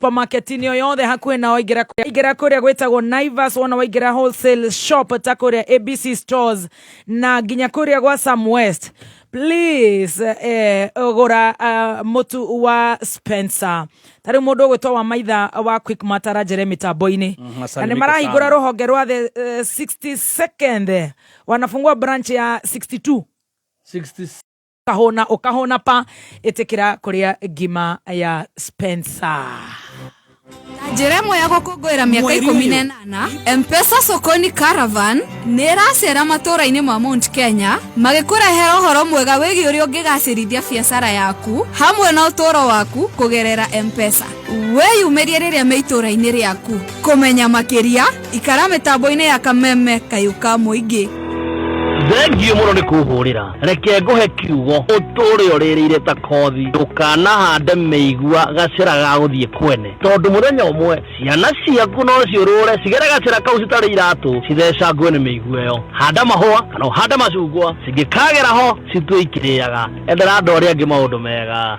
supermarket-inĩ o yothe hakuhĩ na waingĩra ingĩra kũrĩa gwĩtagwo Naivas, wona waingĩra wholesale shop ta kũrĩa ABC stores na nginya kũrĩa gwa Sam West, please gũra mũtu wa Spencer. Ta rĩu mũndũ ũgwĩtwo wa maitha wa Quickmart aranjĩre mĩtambo-inĩ na nĩ asalimike marahingũra sana. Rũhonge rwa the 62nd, wanafungua branch ya 62. 60. Ukahũna ukahũna pa ĩtĩkĩra kũrĩa ngima ya Spencer. Na njĩra ĩmwe ya gũkũngũĩra mĩaka Mweri 18, Mpesa Sokoni Caravan nĩ ĩracera matũũra-inĩ ma Mount Kenya magĩkũrehera ũhoro mwega wĩgiĩ ũrĩa ũngĩgacĩrithia biacara yaku hamwe na ũtũũro waku kũgerera Mpesa. Wĩyumĩrie rĩrĩa me itũũra-inĩ rĩaku. Kũmenya makĩria, ikara mĩtambo-inĩ ya Kameme Kayũ ka Mũingĩ. Thengio mũno nĩ kũhũrĩra. Reke ngũhe kiugo ũtũre ũrĩrĩire ta kothi. Ndũkanahande mĩigua gacĩra ga gũthiĩ kwene, tondũ mũthenya ũmwe ciana ciaku no ciũrũre cigere gacĩra kau citarĩ iratũ, cithecangwe nĩ mĩigua ĩyo. Handa mahũa kana ũhande macungwa, cingĩkagera ho citue ikĩrĩaga. Endera andũ arĩa angĩ maũndũ mega.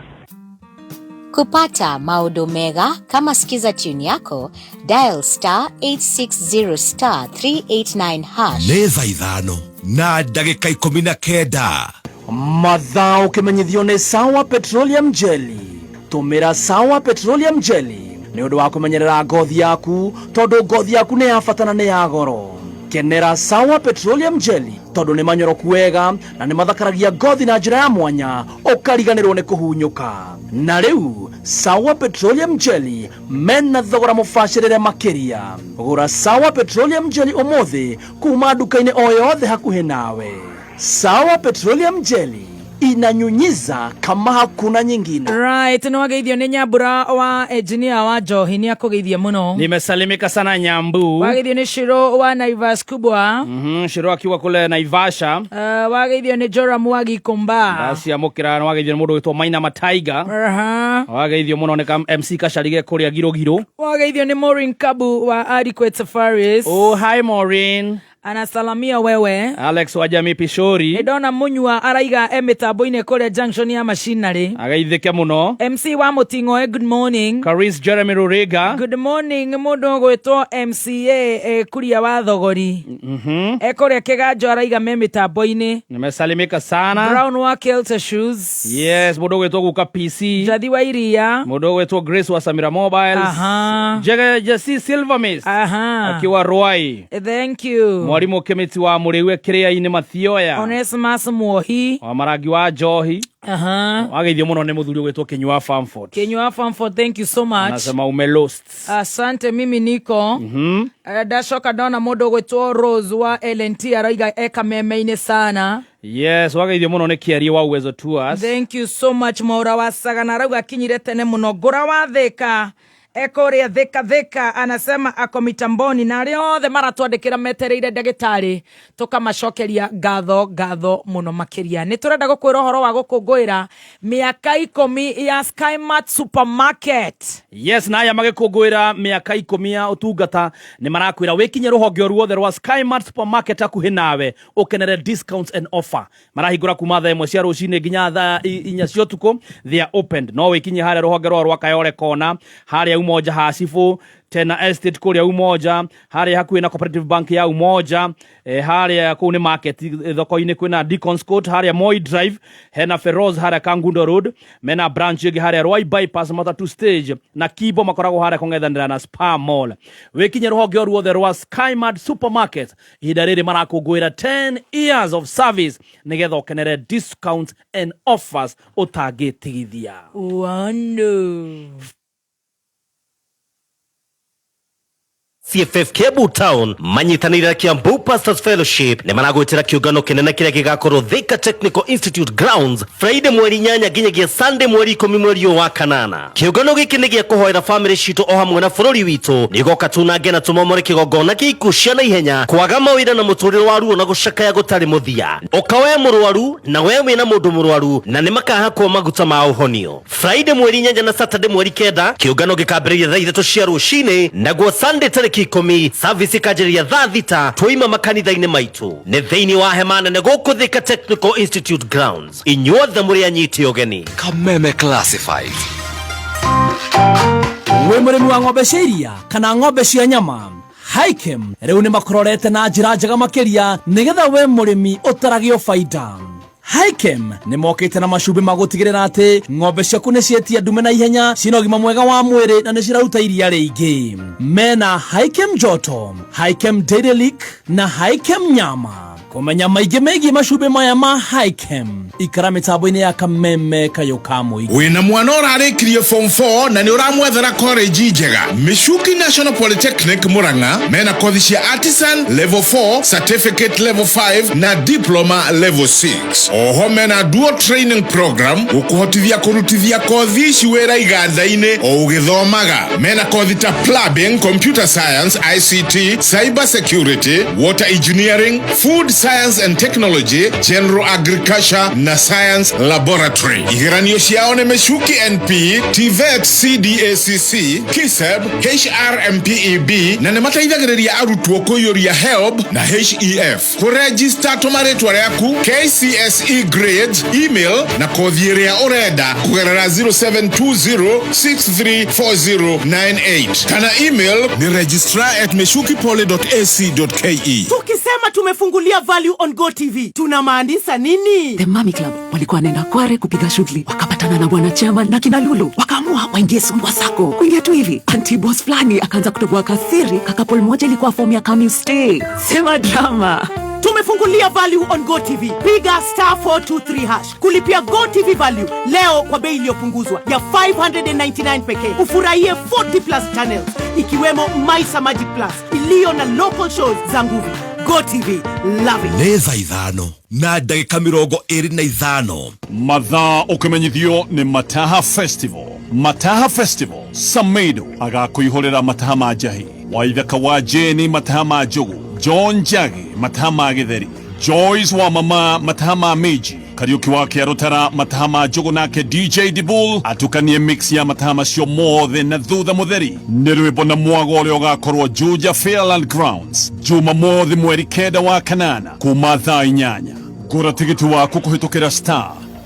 Kupata maodo mega kama Skiza tune yako, dial *860*389#. Nĩ thaa 5 na ndagĩka 19. Mathaa ũkĩmenyithio nĩ Sawa Petroleum Jelly. Tũmĩra Sawa Petroleum Jelly nĩ ũndũ wa kũmenyerera ngothi yaku, tondũ ngothi yaku nĩ ya bata na nĩ ya goro. Kenera Sawa Petroleum Jelly tondũ nĩ manyoroku wega na nĩ mathakaragia ngothi na njĩra ya mwanya, ũkariganĩrwo nĩ kũhunyũka. Na rĩu Sawa Petroleum Jelly mena thogora mũbacĩrĩre makĩria. Gũra Sawa Petroleum Jelly ũmũthĩ kuma nduka-inĩ o yothe hakuhĩ nawe. Sawa Petroleum Jelly inanyunyiza kama hakuna nyingine. Right, nĩ wageithio nĩ Nyambura wa engineer wa njohi, nĩ akũgeithia mũno. Nimesalimika sana, Nyambu. Wageithio nĩ Shiro wa Naivas kubwa. Shiro akiwa kule Naivasha. Wageithio nĩ Joram wa Gikomba. Ndaciamũkĩra. Nĩ wageithio nĩ mũndũ wĩtwo Maina Mataiga. Wageithio mũno nĩ MC Kacharige kũrĩa Girũgirũ. Wageithio nĩ Maureen Kabu wa Adequate Safaris. Oh, hi Maureen. Anasalamia wewe. Alex wa Jamii Pishori. Nĩ ndona Mũnyua araiga e mĩtambo-inĩ kũrĩa junction ya machinery. Ageithĩke mũno. MC wa Mũting'oe, good morning. Caris Jeremy Ruriga. Good morning. Mũndũ ũgwĩtwo MCA kuria wa thogori ekũrĩa Kĩganjo araiga me mĩtambo-inĩ. Nimesalimika sana. Brown wa Kelta Shoes. Yes, mũndũ ũgwĩtwo Guka PC. Njathi wa Iria. Mũndũ ũgwĩtwo Grace wa Samira Mobiles. Jege Jesse Silvermist akiwa Ruai. Thank you. Mwarimũ Kĩmĩti wa Mũrĩu kĩrĩa-inĩ Mathioya. Onesmus Muohi. Wa marangi wa njohi. Wageithio mũno nĩ mũthuri ũgwĩtwo Kĩnyua Famford. Kinyua Famford, thank you so much. Anasema umelost. Asante, mimi niko. Ndacoka ndona mũndũ ũgwĩtwo Rose wa LNT araiga e kameme-inĩ sana. Yes, wageithio mũno nĩ Kĩarie wa Uwezo Tours. Thank you so much. Mwaura wa Sagana arauga akinyire tene mũno. Ngũra wa Thĩka ekũrĩa Thĩka Thĩka anasema ako mitamboni, na arĩa othe maratwandĩkĩra metereire ndagĩtarĩ, tũkamacokeria ngatho, ngatho mũno makĩria. Nĩ tũrenda gũkwĩra ũhoro wa gũkũngũĩra mĩaka 10 ya Skymart Supermarket. Yes, na aya magĩkũngũĩra mĩaka 10 ya ũtungata nĩ marakwĩra wĩkinye rũhonge o ruothe rwa Skymart Supermarket hakuhĩ nawe ũkenere discounts and offer. Marahingũra kuma thaa 1 cia rũcinĩ nginya thaa 4 cia ũtukũ. They are opened. No wĩkinye harĩa rũhonge rwao rwa Kayole Kona, harĩa Umoja ha Cibũ Tena Estate, kũrĩa Umoja harĩa hakuhĩ na Cooperative Bank ya Umoja, harĩa kũu nĩ market, thoko-inĩ kwĩna Deacons Court, harĩa Moi Drive hena Feroz, harĩa Kangundo Road mena branch ĩngĩ, harĩa Ruai Bypass matatu stage, na Kibo makoragwo harĩa kũng'ethanĩra na Spa Mall. Wĩkinye rũhonge o ruothe rwa Skymart Supermarket ihinda rĩrĩ marakũngũĩra 10 years of service nĩgetha ũkenere discounts and offers ũtangĩtigithia. Wano. CFF Kiambu Town manyitanĩire na Kiambu Pastors Fellowship nĩ maragwĩtĩra kĩũngano kĩnene kĩrĩa gĩgakorwo Thika Technical Institute Grounds Friday mweri 8 nginyagia Sunday mweri 10 mweri ũyũ wa kanana. Kĩũngano gĩkĩ nĩ gĩa kũhoera famĩlĩ citũ o hamwe na bũrũri witũ, nĩgoka tunange na tũmomore kĩgongona kĩa ikuũ cia naihenya, kwaga mawĩra na mũtũrĩre wa ruo na gũcakaya gũtarĩ mũthia. Ũka we mũrwaru na we wĩna mũndũ mũrwaru, na nĩ makahakwo maguta ma ũhonio. Friday mweri 8 na Saturday mweri 9 kĩũngano gĩkambĩrĩria thaa 3 cia rũcinĩ, naguo Sunday tarĩki 10 service ĩkanjĩrĩria thaa 6 twaima makanitha-inĩ maitũ. Nĩ thĩinĩ wa hema nene gũkũ Thika Technical Institute Grounds. Inyuothe mũrĩ anyite ũgeni. Kameme Classifieds. Wĩ mũrĩmi wa ng'ombe cia iria kana ng'ombe cia nyama, Hikem rĩu nĩ makũrorete na njĩra njega makĩria nĩgetha we mũrĩmi ũtaragio baida. Hikem nĩ mokĩte na macumbĩ ma gũtigĩrĩra atĩ ng'ombe ciaku nĩ cietia ndume na ihenya, ciĩna ũgima mwega wa mwĩrĩ na nĩ ciraruta iria rĩingĩ. Mena Hikem Joto, Hikem Dairy Lick na Hikem Nyama. Kũmenya maingĩ megiĩ macumbĩ maya ma Hikem, ikara mĩtambo-inĩ ya Kameme Kayũ ka Mũingĩ. Wĩna mwana ũrarĩkirie form 4 na nĩ ũramwethera college njega, Michuki National Polytechnic Murang'a mena kothi cia artisan level 4, certificate level 5 na diploma level 6. Oho mena dual training program gũkũhotithia kũrutithia kothi ici wĩra iganda-inĩ o ũgĩthomaga. Mena kothi ta plumbing, computer science, ICT, cyber security, water engineering, food science and technology, general agriculture na science laboratory. Igeranio ciao nĩ Michuki NP, TVET, CDACC, KISEB, HRMPEB na nĩ mateithagĩrĩria arutwo kũiyũria HELB na HEF. Kũrejista, tũma rĩtwa rĩaku, KCSE grades, email na kothi ĩrĩa ũrenda kũgerera 0720634098 kana email ni registrar@michukipoly.ac.ke. Tukisema tumefungulia Value on Go TV, tunamaanisha nini? The Mami Club walikuwa wanaenda Kware kupiga shughuli, wakapatana na bwana chairman na kina Lulu, wakaamua waingie Sumbwa Sacco. Kuingia tu hivi, anti boss fulani akaanza kutoboa kasiri kakapol moja ilikuwa form ya come you stay. Sema drama. Tumefungulia Value on Go TV. Piga *423# kulipia Go TV Value leo kwa bei iliyopunguzwa ya 599 pekee. Ufurahie 40 plus channels ikiwemo Maisa Magic Plus iliyo na local shows za nguvu. Go TV, love it. Nĩ thaa 5:25. Mathaa ũkĩmenyithio nĩ Mataha Festival. Mataha Festival, Samedo agakũihũrĩra mataha ma njahi, Waithaka wa Jeni mataha ma njugu, John Njagi mataha ma gĩtheri, Joyce wa mama mataha ma mĩnji, Kariuki wa Kĩarũtara mataha ma njugu, nake DJ Dibul atukanie mix ya mataha macio mothe, na thutha mũtheri nĩ rwĩmbo na mwago ũrĩa ũgakorwo Juja Fairland Grounds Jumamothi mweri 9 wa kanana kuma thaa 8. Gũra tigiti waku kũhĩtũkĩra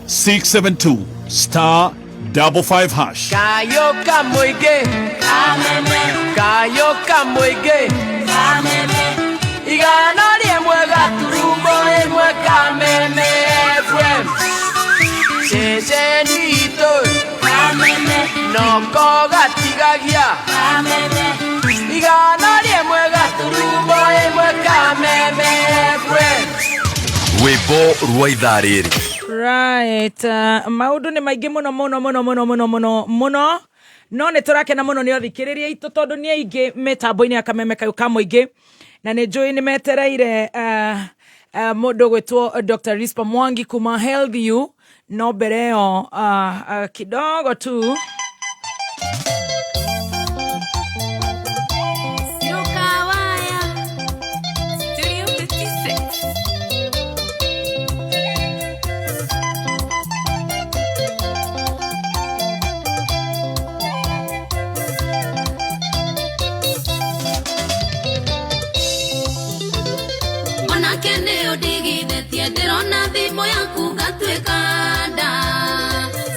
*672*55# Kayoka Mũingĩ, Kayoka Mũingĩ, 101.1 Kameme FM, ceceni itũ noko gatigagia, 101.1 Kameme FM. Rwĩmbo rwa ithaa rĩrĩ. Right, maundu nĩ maingĩ mũno mũno mũno mũno mũno mũno mũno, no nĩ tũrakena mũno nĩ athikĩrĩria aitũ tondũ nĩ aingĩ mĩtambo-inĩ ya Kameme Kayũ ka Mũingĩ, na nĩ njũĩ nĩ metereire mũndũ gwĩtwo Dr. Rispa Mwangi kuma Health You, no mbere ĩyo kidogo tu. Sirukawaya, Studio 56. Mwanake nĩ ũndigithĩtie, ndĩrona thimũ yaku ngatuĩka nda,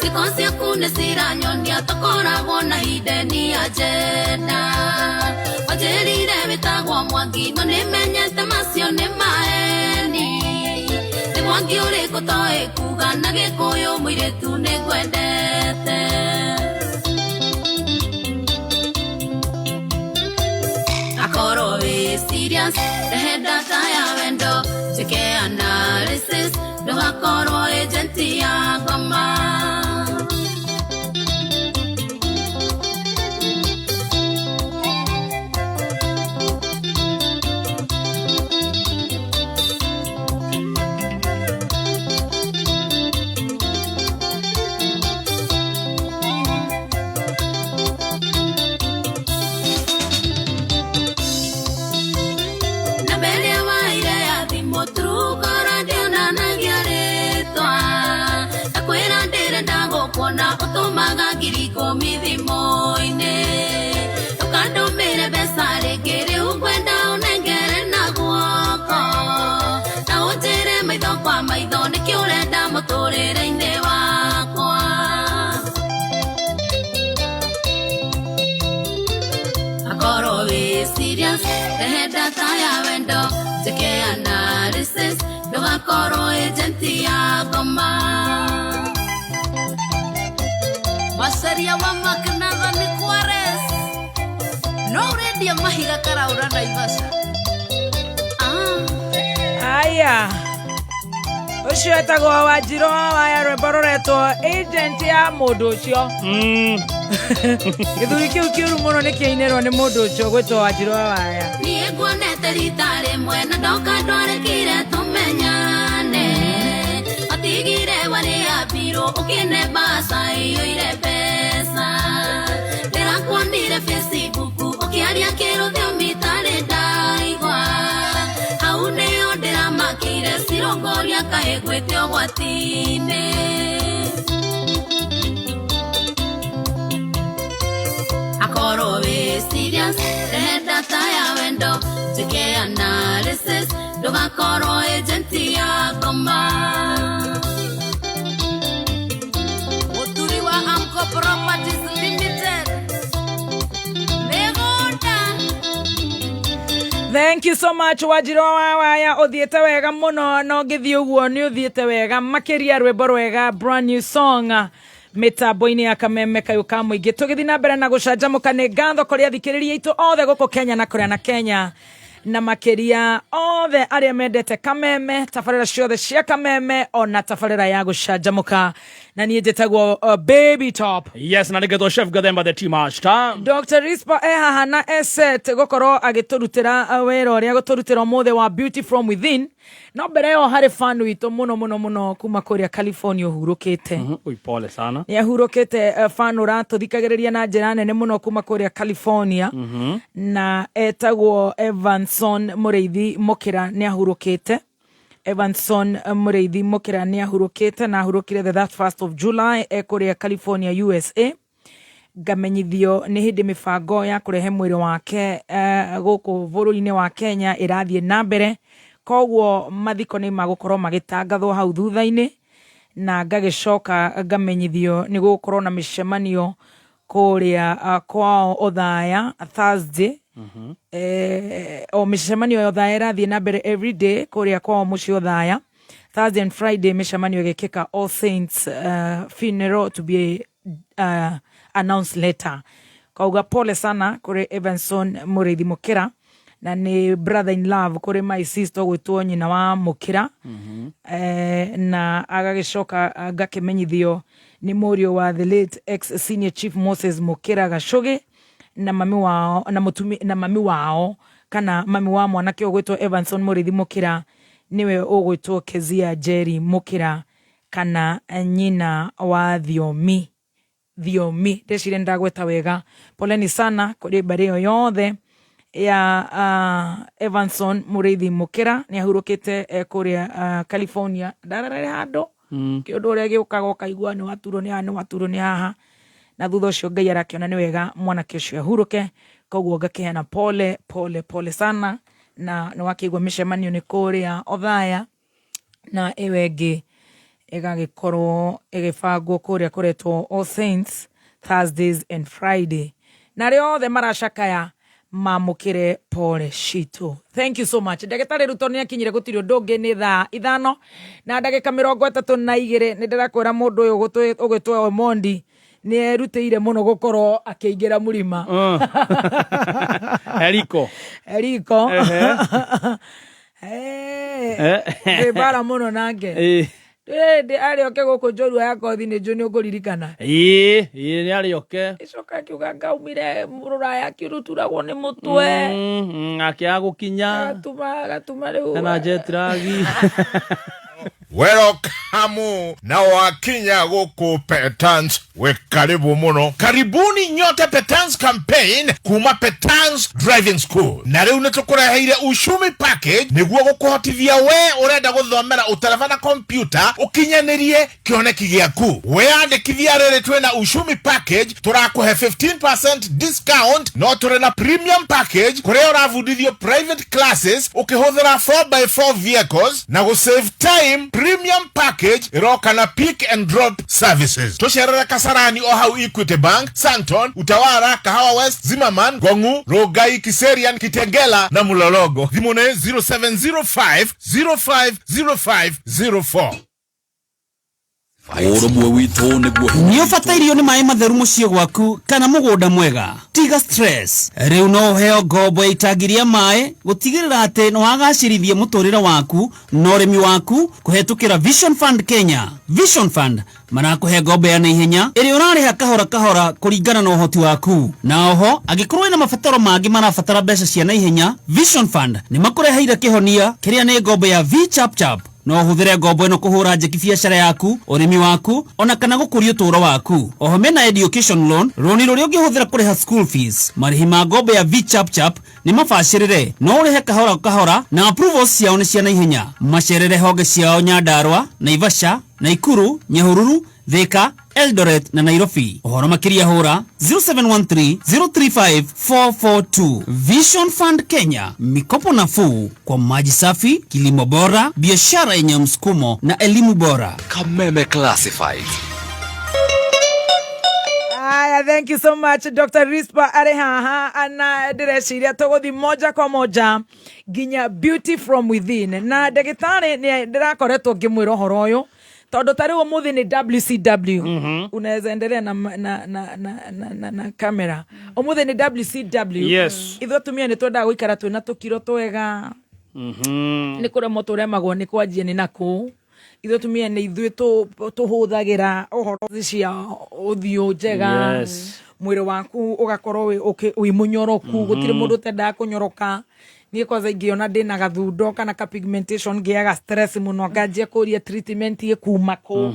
ciĩko ciaku nĩ ciranyonia tũkoragwo na hidden agenda. Wanjĩrire wĩtagwo Mwangi, no nĩmenyete macio nĩ maeni. Nĩ Mwangi ũrĩkũ toĩ kuga na Gĩkũyũ? Mũirĩtu, nĩ ngwendete. Akorwo wĩ serious, rehe data ya wendo njĩke analysis, ndũgakorwo agent ya ngoma. Na mbere waire ya thimũ Truecaller ndĩonanagia rĩtwa, ndakwĩra ndĩrenda. Rehe data ya wendo njĩke analysis ndũgakorwo agent ya ngoma. Macaria wa Maknatha nĩ Kwares no ũrendia mahiga Karaura Naivasha. Aya, ũcio etagwo Wanjirũ wa Waya, rwĩmbo rũretwo Agent ya mũndũ ũcio. Gĩthuri kĩu kĩũru mũno nĩ kĩainĩrwo nĩ mũndũ ũcio gwĩtwo Wanjirũ wa Waya. Niĩ nguonete rita rĩmwe na ndoka ndwarekire tũmenyane, atigire warĩa mbirũ ũkĩne mbaca iyũire mbeca. Ndĩrakuonire Facebook ũkĩaria kĩrũthiomi tarĩ ndaigua, hau nĩyo ndĩramakire cirongoria kaĩ gwĩte ũgwati-inĩ. Akorwo wĩ serious rehe data ya wendo njĩke analysis ndũgakorwo agent ya ngoma. Mũturi wa Amco Properties Limited mĩgũnda. Thank you so much, Wanjirũ wa Waya, ũthiĩte wega mũno na ũngĩthiĩ ũguo nĩ ũthiĩte wega makĩria. Rwĩmbo rwega, brand new song mĩtambo-inĩ ya Kameme kayũ ka mũingĩ. Tũgĩthiĩ na mbere na gũcanjamũka, nĩ ngatho kũrĩ athikĩrĩria aitũ othe gũkũ Kenya na kũrĩa na Kenya na makĩria othe arĩa mendete Kameme, tabarĩra ciothe cia Kameme ona tabarĩra ya gũcanjamũka. Na niĩ njĩtagwo Baby Top. Yes, na nĩgetwo Chef Gathemba the Tea Master. Dr. Rispa e haha na eset gũkorwo agĩtũrutĩra wĩra ũrĩa gũtũrutĩra ũmũthĩ wa Beauty from Within. No mbere ĩyo harĩ fan witũ mũno mũno mũno kuma kũrĩa California ũhurũkĩte. Ui, pole sana. Nĩ ahurũkĩte, fan ũratũthikagĩrĩria na njĩra nene mũno kuma kũrĩa California na etagwo Evanson Mũrĩithi Mũkĩra. Nĩ ahurũkĩte. Evanson Mũrĩithi Mũkĩra nĩ ahurũkĩte na ahurũkire the 31st of July e kũrĩa California, USA. Ngamenyithio nĩ hĩndĩ mĩbango ya kũrehe mwĩrĩ wake gũkũ bũrũri-inĩ wa Kenya ĩrathiĩ na mbere, koguo mathiko nĩ magũkorwo magĩtangathwo hau thutha-inĩ. Na ngagĩcoka ngamenyithio nĩ gũgũkorwo na mĩcemanio kũrĩa kwao Othaya Thursday. O mĩcemanio ya Othaya ĩrathiĩ na mbere everyday kũrĩa kwao mũciĩ Othaya, Thursday and Friday mĩcemanio ĩgĩkĩka All Saints, funeral to be announced later. Kauga pole sana kũrĩ Evanson Mũrĩithi Mũkĩra, na nĩ brother in love kũrĩ my sister ũgwĩtwo nyina wa Mũkĩra. Na agagĩcoka ngakĩmenyithio nĩ mũriũ wa the late ex senior chief Moses Mũkĩra Gacũgĩ na mami wao na mũtumi na mami wao kana mami wa mwanake ũgwĩtwo Evanson Mũrĩithi Mũkĩra nĩwe ũgwĩtwo Kezia Jerry Mũkĩra kana nyina wa Thiomi. Thiomi, ndeciria ndagweta wega. Poleni sana kũrĩ mbarĩ ĩyo yothe ya Evanson Mũrĩithi Mũkĩra. Nĩ ahurũkĩte kũrĩa California, ndararere handũ kĩũndũ ũrĩa gĩũkaga ũkaigua nĩ waturwo nĩ haha, nĩ waturwo nĩ haha, na thutha ũcio Ngai arakĩona nĩ wega mwanake ũcio ahurũke. Koguo ngakĩheana pole pole pole sana, na nĩ wakĩigua mĩcemanio nĩ kũrĩa Othaya na ĩyo ĩngĩ ĩgagĩkorwo ĩgĩbangwo kũrĩa kũretwo All Saints, Thursdays and Friday. Na arĩa othe maracakaya mamũkĩre pole citũ. Thank you so much. Ndagĩtarĩ Ruto nĩ akinyire, gũtirĩ ũndũ ũngĩ. Nĩ thaa 5:32. Nĩ ndĩrakwĩra mũndũ ũyũ ũgwĩtwo Omondi nĩ erutĩire mũno gũkorwo akĩingĩra mũrima. Eriko. Eriko. Ehe. Ndĩ bara mũno nake. Ndĩ arĩ oke gũkũ njorua ya kothi nĩ njũ nĩ ũkũririkana. Ĩĩ ĩĩ, nĩ arĩ oke. Ĩcoka akiuga ngaumire rũraya akĩruturagwo nĩ mũtwe. Akĩaga gũkinya. Agatuma agatuma rĩu. Ena jet lag. Welcome na wakinya gũkũ Petans, we karibu muno. Karibuni nyote Petans campaign kuma Petans Driving School. Na rĩu nĩ tũkũreheire Ushumi package nĩguo gũkũhotithia we ũrenda gũthomera ũtereba na kompyuta ũkinyanĩrie kĩoneki gĩaku. Weyandĩkithia rĩrĩ twĩna Ushumi package tũrakũhe 15% discount, no tũrĩ na premium package kũrĩa ũrabundithio private classes ũkĩhũthĩra 4x4 vehicles na gũ save time. Premium package ĩroka na pick and drop services. Tũcerere Kasarani. Kasarani o hau Equity Bank, Santon, Utawara, Kahawa West, Zimmerman, Gongu, Rongai, Kiserian, Kitengela na Mulologo. Thimũ nĩ 0705 050504. Ũrũmwe witũ nĩguo nĩ ũbatairio nĩ maĩ matheru mũciĩ gwaku kana mũgũnda mwega. Tiga stress, rĩu no ũheo ngombo ya itangi rĩa maĩ gũtigĩrĩra atĩ nĩ wagacĩrithia mũtũrĩre waku na ũrĩmi waku kũhetũkĩra Vision Fund Kenya. Vision Fund marakũhe ngombo ya naihenya ĩrĩa ũrarĩha kahora kahora kũringana na ũhoti waku, na oho angĩkorwo wĩna mabataro mangĩ marabatara mbeca cia naihenya, Vision Fund nĩ makũreheire kĩhonia kĩrĩa nĩ ngombo ya VChapChap. No ũhũthĩre ngombo ĩno kũhũra njeki biacara yaku, ũrĩmi waku, ona kana gũkũria ũtũũro waku. Oho mena education loan, rũni rũrĩa ũngĩhũthĩra kũrĩha school fees. Marĩhi ma ngombo ya VChapChap nĩ mabacĩrĩre, no ũrĩhe kahora kahora na approvals ciao nĩ cia naihenya. Macerere honge ciao Nyandarua, Naivasha, Naikuru, Nyahururu, Thika, Eldoret na Nairobi. Ũhoro makĩria hũra 0713 035 442. Vision Fund Kenya, mikopo nafuu kwa maji safi, kilimo bora, biashara yenye msukumo na elimu bora. Kameme Classifieds. Aya, thank you so much Dr. Rispa arĩ haha ana ndĩreciria tũgũthi moja kwa moja nginya beauty from within. Na ndagĩtarĩ nĩ ndĩrakoretwo ngĩmwĩra ũhoro ũyũ tondũ ta rĩu ũmũthĩ nĩ WCW. Unaweza endelea na, na, na, na, na, na, na kamera. Ũmũthĩ nĩ WCW. Yes. Ithuĩ atumia nĩ twendaga gũikara twĩna tũkiro twega, nĩ kũremwo tũremagwo nĩ kwanjia nĩ nakũ. Ithuĩ atumia nĩ ithuĩ tũhũthagĩra ũhoro cia ũthiũ njega. Mwĩrĩ waku ũgakorwo wĩ mũnyoroku. Gũtirĩ mũndũ ũtendaga kũnyoroka. Niĩ kwanza ingĩona ndĩna gathundo kana ka pigmentation ngĩaga stress mũno, nganjia kũria treatment ĩkuma kũ.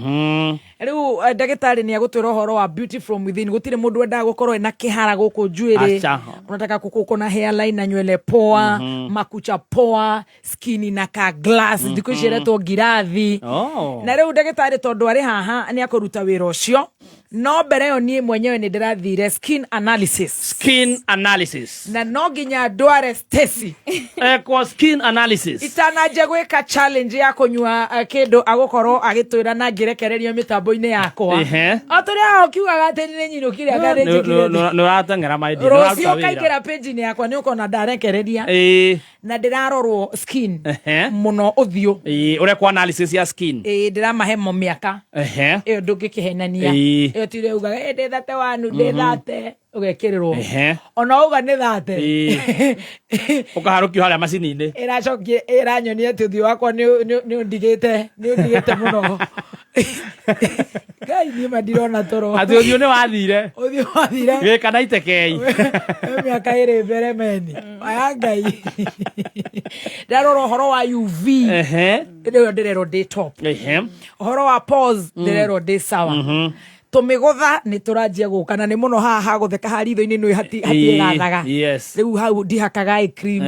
Rĩu ndagĩtarĩ nĩ agũtwĩra ũhoro wa beauty from within. Gũtirĩ mũndũ wendaga gũkorwo ena kĩhara gũkũ njuĩrĩ. Acha. Unataka kuko na hairline na nywele poa, makucha poa, skin na ka glass. Thikũ ici ĩretwo ngirathi. Oh. Na rĩu ndagĩtarĩ tondũ arĩ haha nĩ akũruta wĩra ũcio, no mbere ĩyo niĩ mwenyewe nĩ ndĩrathire skin analysis. Skin analysis. Na no nginya ndware Stacy Ekwo skin analysis. Itananjia gwĩka challenge ya kũnyua kĩndũ agũkorwo agĩtwĩra na ngĩrekererio mĩtambo-inĩ yakwa. O tũrĩ haha ũkiugaga atĩ nĩ nyinũkire anga nĩ njĩkire. Nĩ ũrateng'era my dear, nĩ Rũciũ ũraruta wĩra. ũkaingĩra page-inĩ yakwa nĩ ũkona ndarekereria na ndĩrarorwo skin mũno ũthiũ. Ĩĩ, ũrekwo analysis ya skin. Ĩĩ, ndĩramahe mo mĩaka ĩyo ndũngĩkĩhenania. Ĩyo tire ugaga "Ĩ, ndĩ thate wanu ndĩ thate," ũgekĩrĩrwo. Ona uga nĩ thate. Ũkaharũkio harĩa macini-inĩ. Ĩracokia ĩranyonia atĩ ũthiũ wakwa nĩ ũndigĩte, nĩ ũndigĩte mũno. Ngai, niĩ ma ndirona toro. Atĩ ũthiũ nĩ wathire. Ũthiũ wathire. Gĩka na itekei. Wĩ mĩaka ĩrĩ mbere meni aya Ngai. Ndarora ũhoro wa UV, rĩu ndĩrerwo ndĩ top. Ũhoro wa pause, ndĩrerwo ndĩ sawa. Tũmĩgũtha nĩ tũranjia gũka na nĩ mũno haha hagũtheka ha ritho-inĩ nĩ hatiĩgathaga. Rĩu hau ndihakaga eye cream.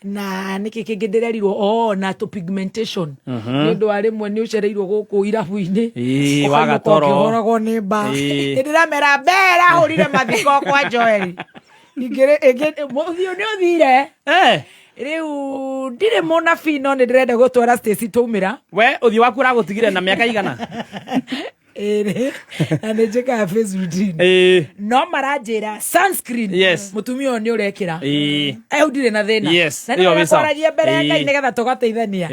Na nĩkĩ kĩngĩ ndĩrerirwo? Oh, na tũ pigmentation. Nĩ ũndũ wa rĩmwe nĩ ũcereirwo gũkũ irabu-inĩ, ũkainũka waga toro. Ũkĩhũragwo nĩ mba. Nĩ ndĩramera mbera hũrire mathiko kwa Joel. Ũthiũ nĩ ũthire. Rĩu ndirĩ mũnabii no nĩ ndĩrenda gũtwara Stacy twaumĩra. We ũthiũ waku ũragũtigire na mĩaka igana? Ĩrĩ, na nĩ njĩkaga face routine. No maranjĩra sunscreen. Mũtumia ũyũ nĩ ũrekĩra. Hau ndirĩ na thĩna. Na nĩ Ĩyo wĩ wega sawa. kwaragia mbere ya Ngai nĩgetha tũgateithania.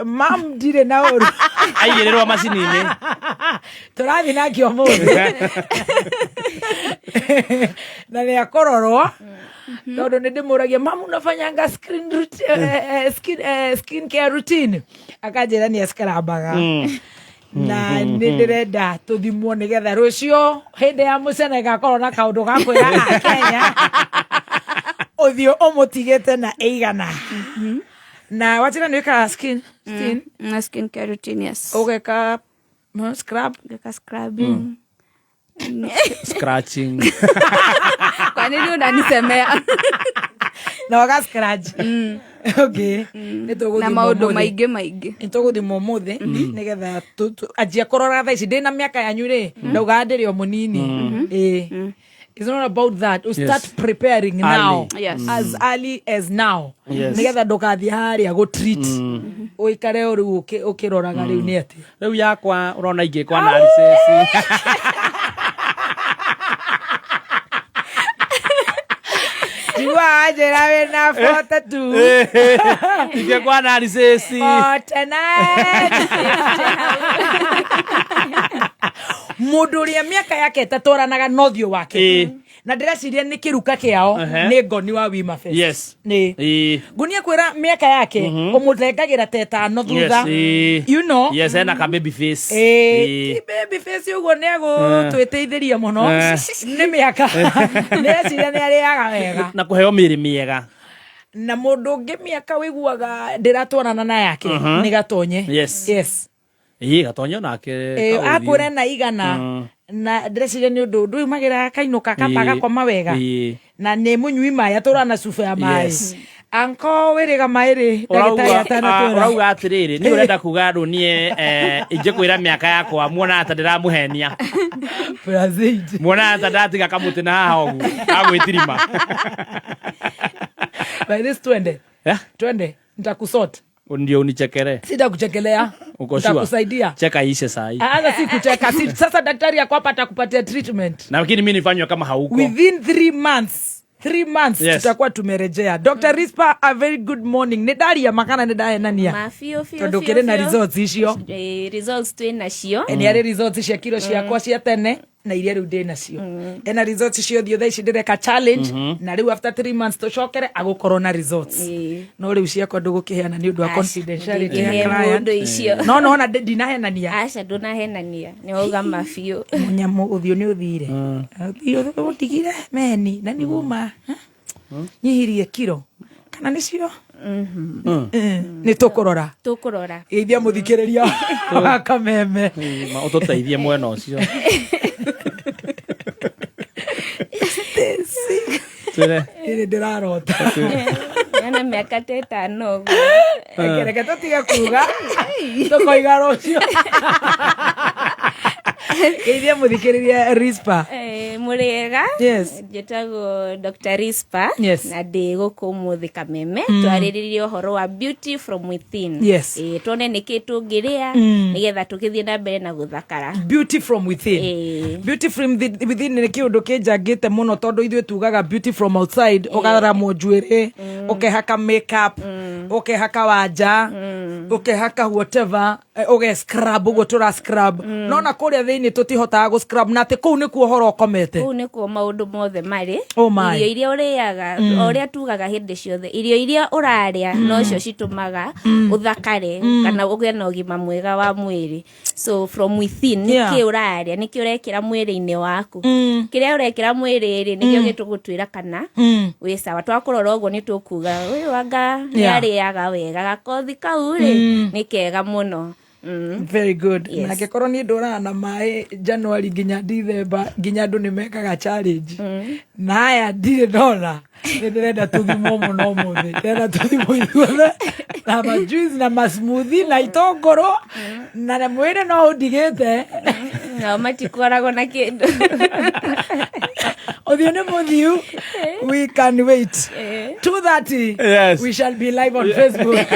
Mam, ndirĩ na ũru. Aigĩrĩrwo macini-inĩ. Tũrathiĩ nake ũmũthĩ na nĩ akũrorwo tondũ nĩ ndĩmũragia, "Mamu, unafanyanga skin care routine?" Akanjĩra nĩ escrabaga. Na nĩ ndĩrenda tũthimwo nĩgetha rũciũ hĩndĩ ya mũcene ngakorwo na kaũndũ ga kwĩra Akenya ũthiũ ũmũtigĩte na ĩigana. Na wachira nĩ wĩkaga skin Na skin care routine, yes. Ũgeka scrub. Ngeka scrubbing. Scratching. Kwa nini unanisemea? Na waga scratch. Okay. Nĩ tũgũthimwo Na maũndũ ũmũthĩ. maingĩ maingĩ. Nĩ tũgũthimwo ũmũthĩ nĩgetha anjia kũrora thaa ici ndĩna mĩaka yanyu rĩ, ndaugaga ndĩrĩ o mũnini. Ĩĩ. It's not about that. You start preparing now. Yes. As early as now. Yes. Nigetha ndũgathiĩ harĩa gũ treat. Ũikare o rĩu ũkĩroraga rĩu nĩ atĩa. Rĩu yakwa ũrona ingĩkwa analysis. Njiguaga njĩra wĩna 42. Ingĩkwa analysis. 49. Mũndũ ũrĩa mĩaka yake ĩtatwaranaga na ũthiũ wake. Na ndĩreciria nĩ kĩruka kĩao nĩ ngoni wa Wima Fest. Nĩ. Ngunia kwĩra mĩaka yake ũmũthengagĩra ta ĩtano thutha. You know. Yes, ena ka baby face. Ĩĩ, ti baby face ũguo nĩ agũtwĩteithĩria mũno. Nĩ mĩaka. Ndĩreciria nĩ arĩaga wega. Na kũheo mĩĩrĩ mĩega. Na mũndũ ũngĩ mĩaka wĩiguaga ndĩratwarana na yake nĩ Gatonye. Yes. Yes. Ĩĩ, Gatonye onake. Ĩĩ, kaũthiũ. akwĩra na igana na ndĩreciria nĩ ũndũ ndũyumagĩra kainũka kamba gakoma wega. Na nĩ mũnyui maĩ atũraga na cuba ya maĩ. Anko wĩrĩga maĩ rĩ ndagĩtarĩ atanatwĩra. Ũrauga atĩrĩrĩ, nĩ ũrenda kuga andũ niĩ ingĩkwĩra mĩaka yakwa muonaga ta ndĩramũhenia. Brazil. Muonaga ta ndatiga kamũtĩ na haha ũguo gagwĩtirima. By this twende. Eh? Twende. Nitakusort. Ndio unichekere. Sitakuchekelea. Uko sure? Nitakusaidia. Cheka ishe sahi. Sasa si kucheka. Si, sasa daktari yako hapa atakupatia treatment. Na lakini mimi nifanywe kama hauko. Within 3 months. 3 months tutakuwa tumerejea. Dr. Rispa, a very good morning. Nĩ ndaria makana nĩ ndahenania. Ma biũ, biũ, Tondũ biũ, kĩrĩ na biũ. results icio. Results twĩ nacio. Nĩ arĩ results cia kiro ciakwa cia tene na iria rĩu ndĩ nacio. Ena results cia ũthiũ thaa ici ndĩreka challenge na rĩu after 3 months tũcokere agũkorwo na results. No rĩu ciakwa ndũgũkĩheana nĩ ũndũ wa Aca, confidentiality ya ndingĩhe client. mũndũ icio. No no ona ndinahenania. Aca, ndũnahenania. Nĩ wauga ma biũ. Mũnyamũ ũthiũ nĩ ũthire. Ũthiũ ũndigire meni na nĩguma. Nyihirie kiro. Kana nĩcio? Nĩ tũkũrora. Tũkũrora. Geithia mũthikĩrĩria wa Kameme. Ma ũtũteithie mwena ũcio. Twĩre. Ĩrĩ ndĩrarota. Ena mĩaka ta ĩtano ũguo. Reke tũtige kuga. Tũkoiga rũciũ. Geithia mũthikĩrĩria Rispa. Mũrĩega. Yes. Njĩtagwo Dr. Rispa. Yes. Na ndĩ gũkũ ũmũthĩ Kameme. Twarĩrĩrie ũhoro wa beauty from within. Yes. Tuone nĩkĩ tũngĩrĩa nĩgetha tũgĩthiĩ na mbere na gũthakara. Beauty from within. Beauty from within nĩ kĩũndũ kĩnjangĩte mũno tondũ ithuĩ tugaga beauty from outside, ũgaramwo njuĩrĩ, ũkehaka makeup, ũkehaka wanja, ũkehaka whatever, ũge scrub ũguo tũra scrub. No na kũrĩa thĩinĩ tũtihotaga gũ scrub na atĩ kũu nĩkuo ũhoro ũkomete. Kũu nĩkuo maũndũ mothe marĩ. Oh my. Irio iria ũrĩaga, o ũrĩa tugaga hĩndĩ ciothe, irio iria ũrarĩa nocio citũmaga ũthakare kana ũgĩe na ũgima mwega wa mwĩrĩ. So from within, nĩkĩ ũrarĩa, nĩkĩ ũrekĩra mwĩrĩ-inĩ waku. Kĩrĩa ũrekĩra mwĩrĩ rĩ, nĩkĩo gĩtũgũtwĩra kana wĩ sawa. Twakũrora ũguo nĩ tũkuga ũyũ anga nĩ arĩaga wega, gakothi kau rĩ nĩ kega mũno. Very good. Yes. Na angĩkorwo niĩ ndũraga na maĩ January nginya December nginya andũ nĩ mekaga challenge. Na aya ndirĩ ndona. Nĩ ndĩrenda tũthimwo mũno ũmũthĩ. Ndĩrenda tũthimwo ithuothe na ma juice na ma smoothie na itũngũrũ na mwĩrĩ no ũndigĩte. Nao matikoragwo na kĩndũ. Ũthiũ nĩ mũthiu. We can wait. 2:30. Yes. We shall be live on Facebook.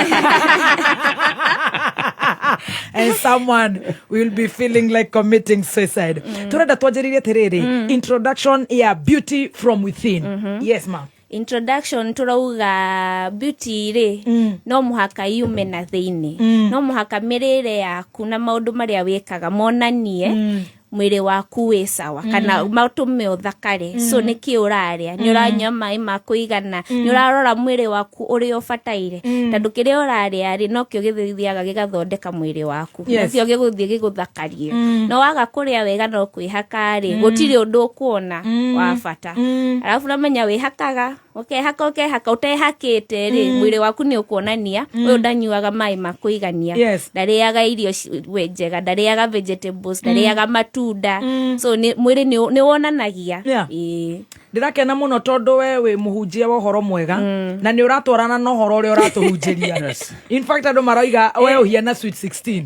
And someone will be feeling like committing suicide. Turenda twanjĩrĩrie atĩrĩrĩ, introduction ya beauty from within. Yes, ma'am. Introduction turauga beauty rĩ no mũhaka yume na thĩinĩ. No mũhaka mĩrĩre yaku na maũndũ marĩa wĩkaga monanie mwĩrĩ waku wĩ sawa kana matũme ũthakare. So nĩkĩ ũrarĩa, nĩ ũranyua maĩ ma kũigana, nĩ ũrarora mwĩrĩ waku ũrĩa ũbataire, tondũ kĩrĩa ũrarĩa rĩ nokĩo gĩthiaga gĩgathondeka mwĩrĩ waku. Yes. Nokĩo gĩgũthiĩ gĩgũthakarie. No waga kũrĩa wega no kwĩhaka rĩ, gũtirĩ ũndũ ũkuona wa bata. Arabu ũramenya wĩhakaga, ũkehaka ũkehaka ũtehakĩte rĩ, mwĩrĩ waku nĩ ũkuonania ũyũ ndanyuaga maĩ ma kũigania, Yes. ndarĩaga irio we njega, ndarĩaga vegetables, ndarĩaga matunda. matunda. So mwĩrĩ nĩ wonanagia. Ĩĩ. Ndĩrakena mũno tondũ we wĩ mũhunjia wa ũhoro mwega na nĩ ũratwarana na ũhoro ũrĩa ũratũhunjĩria. In fact, andũ maroiga we ũhiana sweet 16.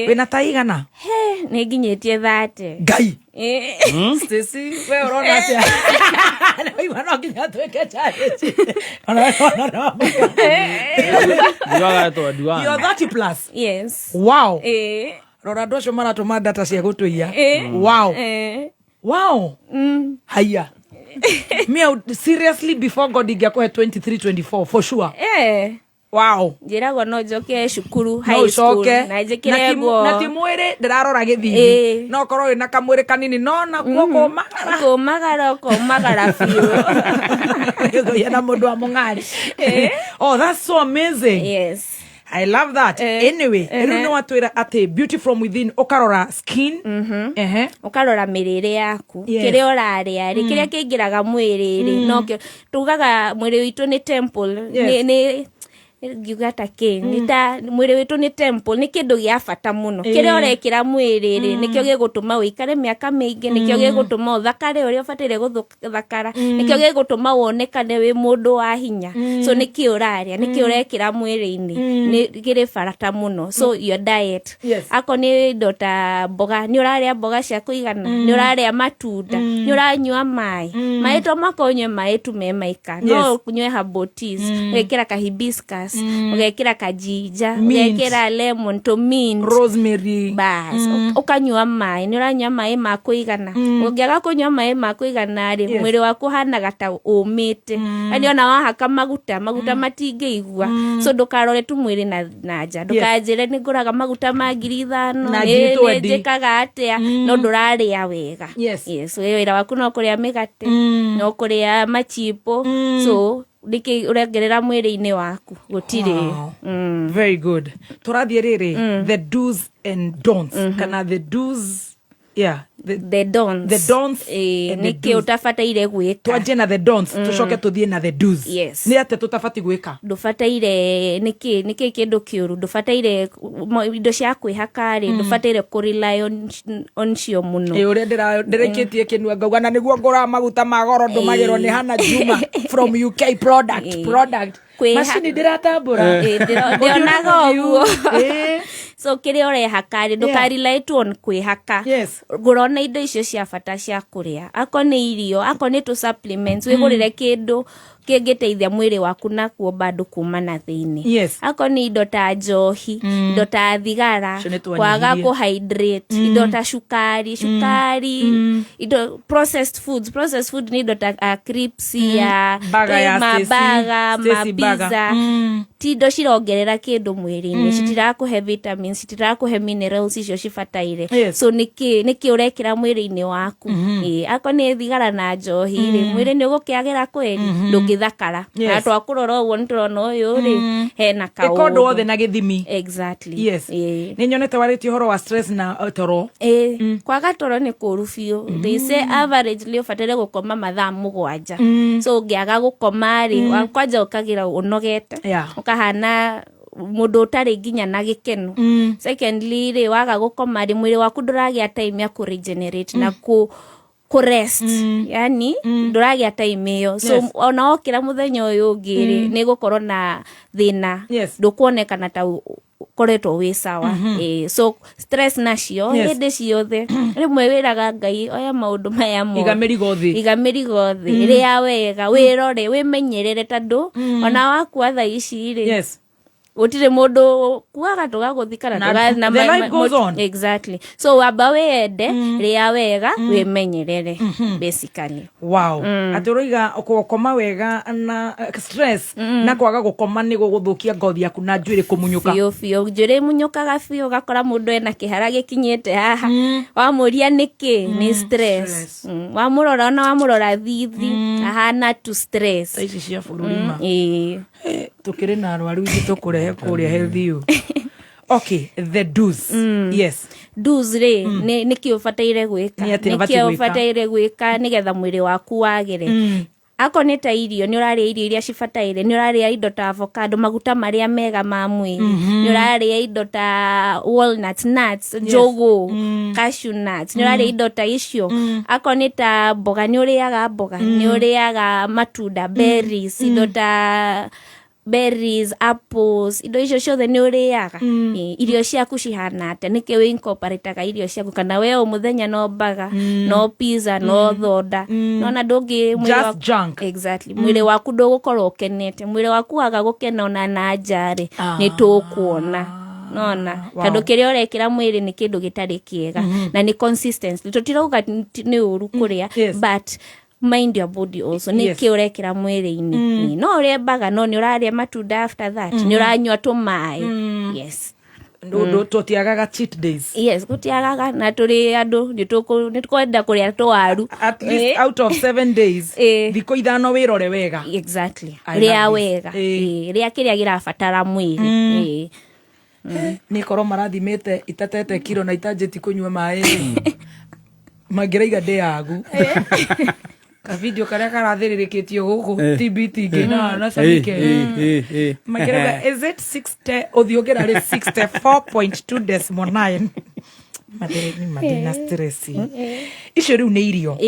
Wĩna ta igana? He, nĩ nginyĩtie 30. Ngai. Ĩĩ. Stacy, we ũrona atĩa? Nĩwaigua no nginya twĩke challenge. Ona we nĩwona nĩ wamaka. Nduaga twa nduaga. You're 30 plus. Yes. Wow. Ĩĩ. Rora andũ acio maratũma data cia gũtũiya. Ĩĩ. Wow. Ĩĩ. Wow. Haya. Me, I would, seriously, before God ingĩakũhe 23, 24 for sure. Wow. Njĩragwo no njoke cukuru No high school ũcoke na njĩkĩre nguo. Na ti mwĩrĩ ndĩrarora gĩthithi. Ĩĩ. No korwo wĩna kamwĩrĩ kanini no nakuo kũmagara. Kũmagara, ũkomagara biũ. Na mũndũ wa mũng'ari. Oh, that's so amazing. Yes. I love that. Anyway, rĩu nĩ watwĩra atĩ beauty from within, ũkarora skin. Ehe. Ũkarora mĩrĩre yaku. Yes. Kĩrĩa ũrarĩa rĩ, kĩrĩa kĩingĩraga mwĩrĩ rĩ, nokĩo tugaga mwĩrĩ witũ nĩ temple. Nĩ ngiuga ta kĩ, nĩ ta mwĩrĩ witũ nĩ temple, nĩ kĩndũ gĩa bata mũno. Kĩrĩa ũrekĩra mwĩrĩ rĩ, nĩkĩo gĩgũtũma ũikare mĩaka mĩingĩ, nĩkĩo gĩgũtũma ũthakare ũrĩa ũbataire gũthakara, nĩkĩo gĩgũtũma wonekane wĩ mũndũ wa hinya. So nĩkĩ ũrarĩa, nĩkĩ ũrekĩra mwĩrĩ-inĩ, nĩ kĩrĩ barata mũno. So your diet. Akorwo nĩ indo ta mboga, nĩ ũrarĩa mboga cia kũigana, nĩ ũrarĩa matunda, nĩ ũranyua maĩ. Maĩ to maka ũnyue maĩ tu me maika, no ũnyue herbal teas, ũgekĩra ka hibiscus, ũgekĩra ka ginger, Mint. ũgekĩra lemon to mint, rosemary. Bas, ũkanyua maĩ. Nĩ ũranyua maĩ ma kũigana? Ũngĩaga kũnyua maĩ ma kũigana rĩ, mwĩrĩ waku ũhanaga ta ũmĩte, yani ona wahaka maguta, maguta matingĩigua. So ndũkarore tu mwĩrĩ na nja, ndũkanjĩre nĩ ngũraga maguta ma 5,000, Na ngiri nĩ 20. njĩkaga atĩa, no ndũrarĩa wega. Yes, we wĩra waku no kũrĩa mĩgate, no kũrĩa machipo, so nĩkĩ ũrongerera mwĩrĩ-inĩ waku? Gũtirĩ. Wow. Very good. Tũrathiĩ rĩrĩ, the do's and don'ts, kana the do's, yeah, the don'ts. The don'ts Ĩĩ, and the nĩkĩ do's. ũtabataire gwĩka. Twanjie na the don'ts, tũcoke tũthiĩ na the do's. Yes. Nĩ atĩa tũtabati gwĩka? Ndũbataire, nĩkĩ kĩndũ kĩũru ndũbataire, indo cia kwĩhaka rĩ, ndũbataire kũ rely on cio mũno. Ĩ, ũrĩa ndĩraikĩtie kĩnua ngauga na nĩguo ngũraga maguta ma goro ndũmagĩrwo nĩ Hannah Juma from UK product. Product. Macini ndĩratambũra. Ĩĩ, ndĩonaga ũguo. So kĩrĩa ũrehaka rĩ, ndũka-rely tu on kwĩhaka. Ngũra ona indo icio cia bata cia kũrĩa, akorwo nĩ irio, akorwo nĩ tũ supplements, wĩgũrĩre kĩndũ kĩngĩteithia mwĩrĩ waku nakuo bado kuma na thĩinĩ. Akorwo nĩ indo ta njohi, indo ta thigara, Icio nĩ twanyihirie. kwaga kũ hydrate, indo ta cukari, cukari, indo processed foods. Processed food nĩ indo ta crisps, ya Burger ya Stacy, mabaga, Stacy burger. mapiza, ti indo cirongerera kĩndũ mwĩrĩ-inĩ, citirakũhe vitamins, citirakũhe minerals icio cibataire. So nĩkĩ ũrekĩra mwĩrĩ-inĩ waku? Ĩĩ, akorwo nĩ thigara na njohi rĩ, mwĩrĩ nĩ ũgũkĩagĩra kweri, ndũngĩthakara. Na twakũrora ũguo nĩ tũrona ũyũ rĩ, hena Ĩka ũndũ kaũndũ. wothe na gĩthimi. Exactly. Yes. Nĩ nyonete warĩtie ũhoro wa stress na toro. Ĩĩ, kwaga toro nĩ kũũru biũ. They say averagely ũbataire gũkoma mathaa 7. So ũngĩaga gũkoma rĩ, kwanja ũkagĩra ũnogete, ũkahana mũndũ ũtarĩ nginya na gĩkeno. Secondly rĩ, waga gũkoma rĩ, mwĩrĩ waku ndũragĩa time ya kũ regenerate na kũ rest, yani ndũragĩa time ĩyo. So ona wokĩra mũthenya ũyũ ũngĩ rĩ, nĩ gũkorwo na thĩna, ndũkuonekana ta ũkoretwo wĩ sawa. Ĩĩ, so stress nacio, hĩndĩ ciothe rĩmwe wĩraga Ngai, oya maũndũ maya mothe, Iga mĩrigo thĩ. Iga mĩrigo thĩ, rĩa wega, wĩrore, wĩmenyerere, tondũ ona wakua thaa ici rĩ, gũtirĩ mũndũ kuaga tũgagũthikana. Na the life goes on. Exactly. So wamba wĩyende, rĩa wega, wĩmenyerere, basically. Wow. Atĩ ũroiga gũkoma wega na stress na kwaga gũkoma nĩ gũgũthũkia ngothi yaku na njuĩrĩ kũmunyũka. Biũ biũ, njuĩrĩ ĩmunyũkaga biũ, ũgakora mũndũ ena kĩhara gĩkinyĩte haha, wamũria nĩkĩ, nĩ stress. Wamũrora, ona wamũrora thithi, ahana tu stress. Ta ici cia bũrũri ma. Ĩĩ. Tũkĩrĩ na arwaru ithuĩ tũkũrehe kũrĩa health you. Okay, the do's. Yes. Do's rĩ, nĩkĩ ũbataire gwĩka? Nĩ atĩa Nĩkĩ ũbatiĩ gwĩka? ũbataire gwĩka nĩgetha mwĩrĩ waku wagĩre? Akorwo nĩ ta irio, nĩ ũrarĩa irio iria cibataire, nĩ ũrarĩa indo ta avocado, maguta marĩa mega ma mwĩrĩ, nĩ ũrarĩa indo ta walnuts, nuts, njũgũ, cashew nuts, nĩ ũrarĩa indo ta icio. Akorwo nĩ ta mboga, nĩ ũrĩaga mboga, nĩ ũrĩaga matunda, berries, indo ta berries, apples, indo icio ciothe nĩ ũrĩaga. Irio ciaku cihana atĩa? Nĩkĩ wĩ incorporataga irio ciaku? Kana we o mũthenya no baga, no pizza, no thoda, nona ndũngĩ mwĩrĩ Just waku- junk. Exactly. Mwĩrĩ waku ndũgũkorwo ũkenete. Mwĩrĩ waku waga gũkena ona na nja rĩ, nĩ tũkuona nona, tondũ kĩrĩa ũrekĩra mwĩrĩ nĩ kĩndũ gĩtarĩ kĩega. Na nĩ consistency. Tũtirauga nĩ ũru kũrĩa, but mind your body also. Nĩ kĩ ũrekĩra mwĩrĩ-inĩ? No ũrĩe baga, no nĩ ũrarĩa matunda after that, nĩ ũranyua tũmaĩ. Yes. Tũtiagaga cheat days. Yes, gũtiagaga, na tũrĩ andũ nĩ tũkwenda kũrĩa tũwaru. At least out of 7 days, thikũ 5 wĩrore wega. Exactly. I Rĩa love this. wega. Rĩa kĩrĩa gĩrabatara mwĩrĩ. Nĩ korwo marathimĩte itatete kiro na itanjĩti kũnyua maĩ mangĩraiga ndĩ yagu kavidio karĩa karathĩrĩrĩkĩtio gũkũ TBT ngĩna na Samike. Makĩrauga is it 60 ũthiũ ũngĩrarĩ 64.2 decimal 9. Mathĩni mathĩna stress icio. Rĩu nĩ irio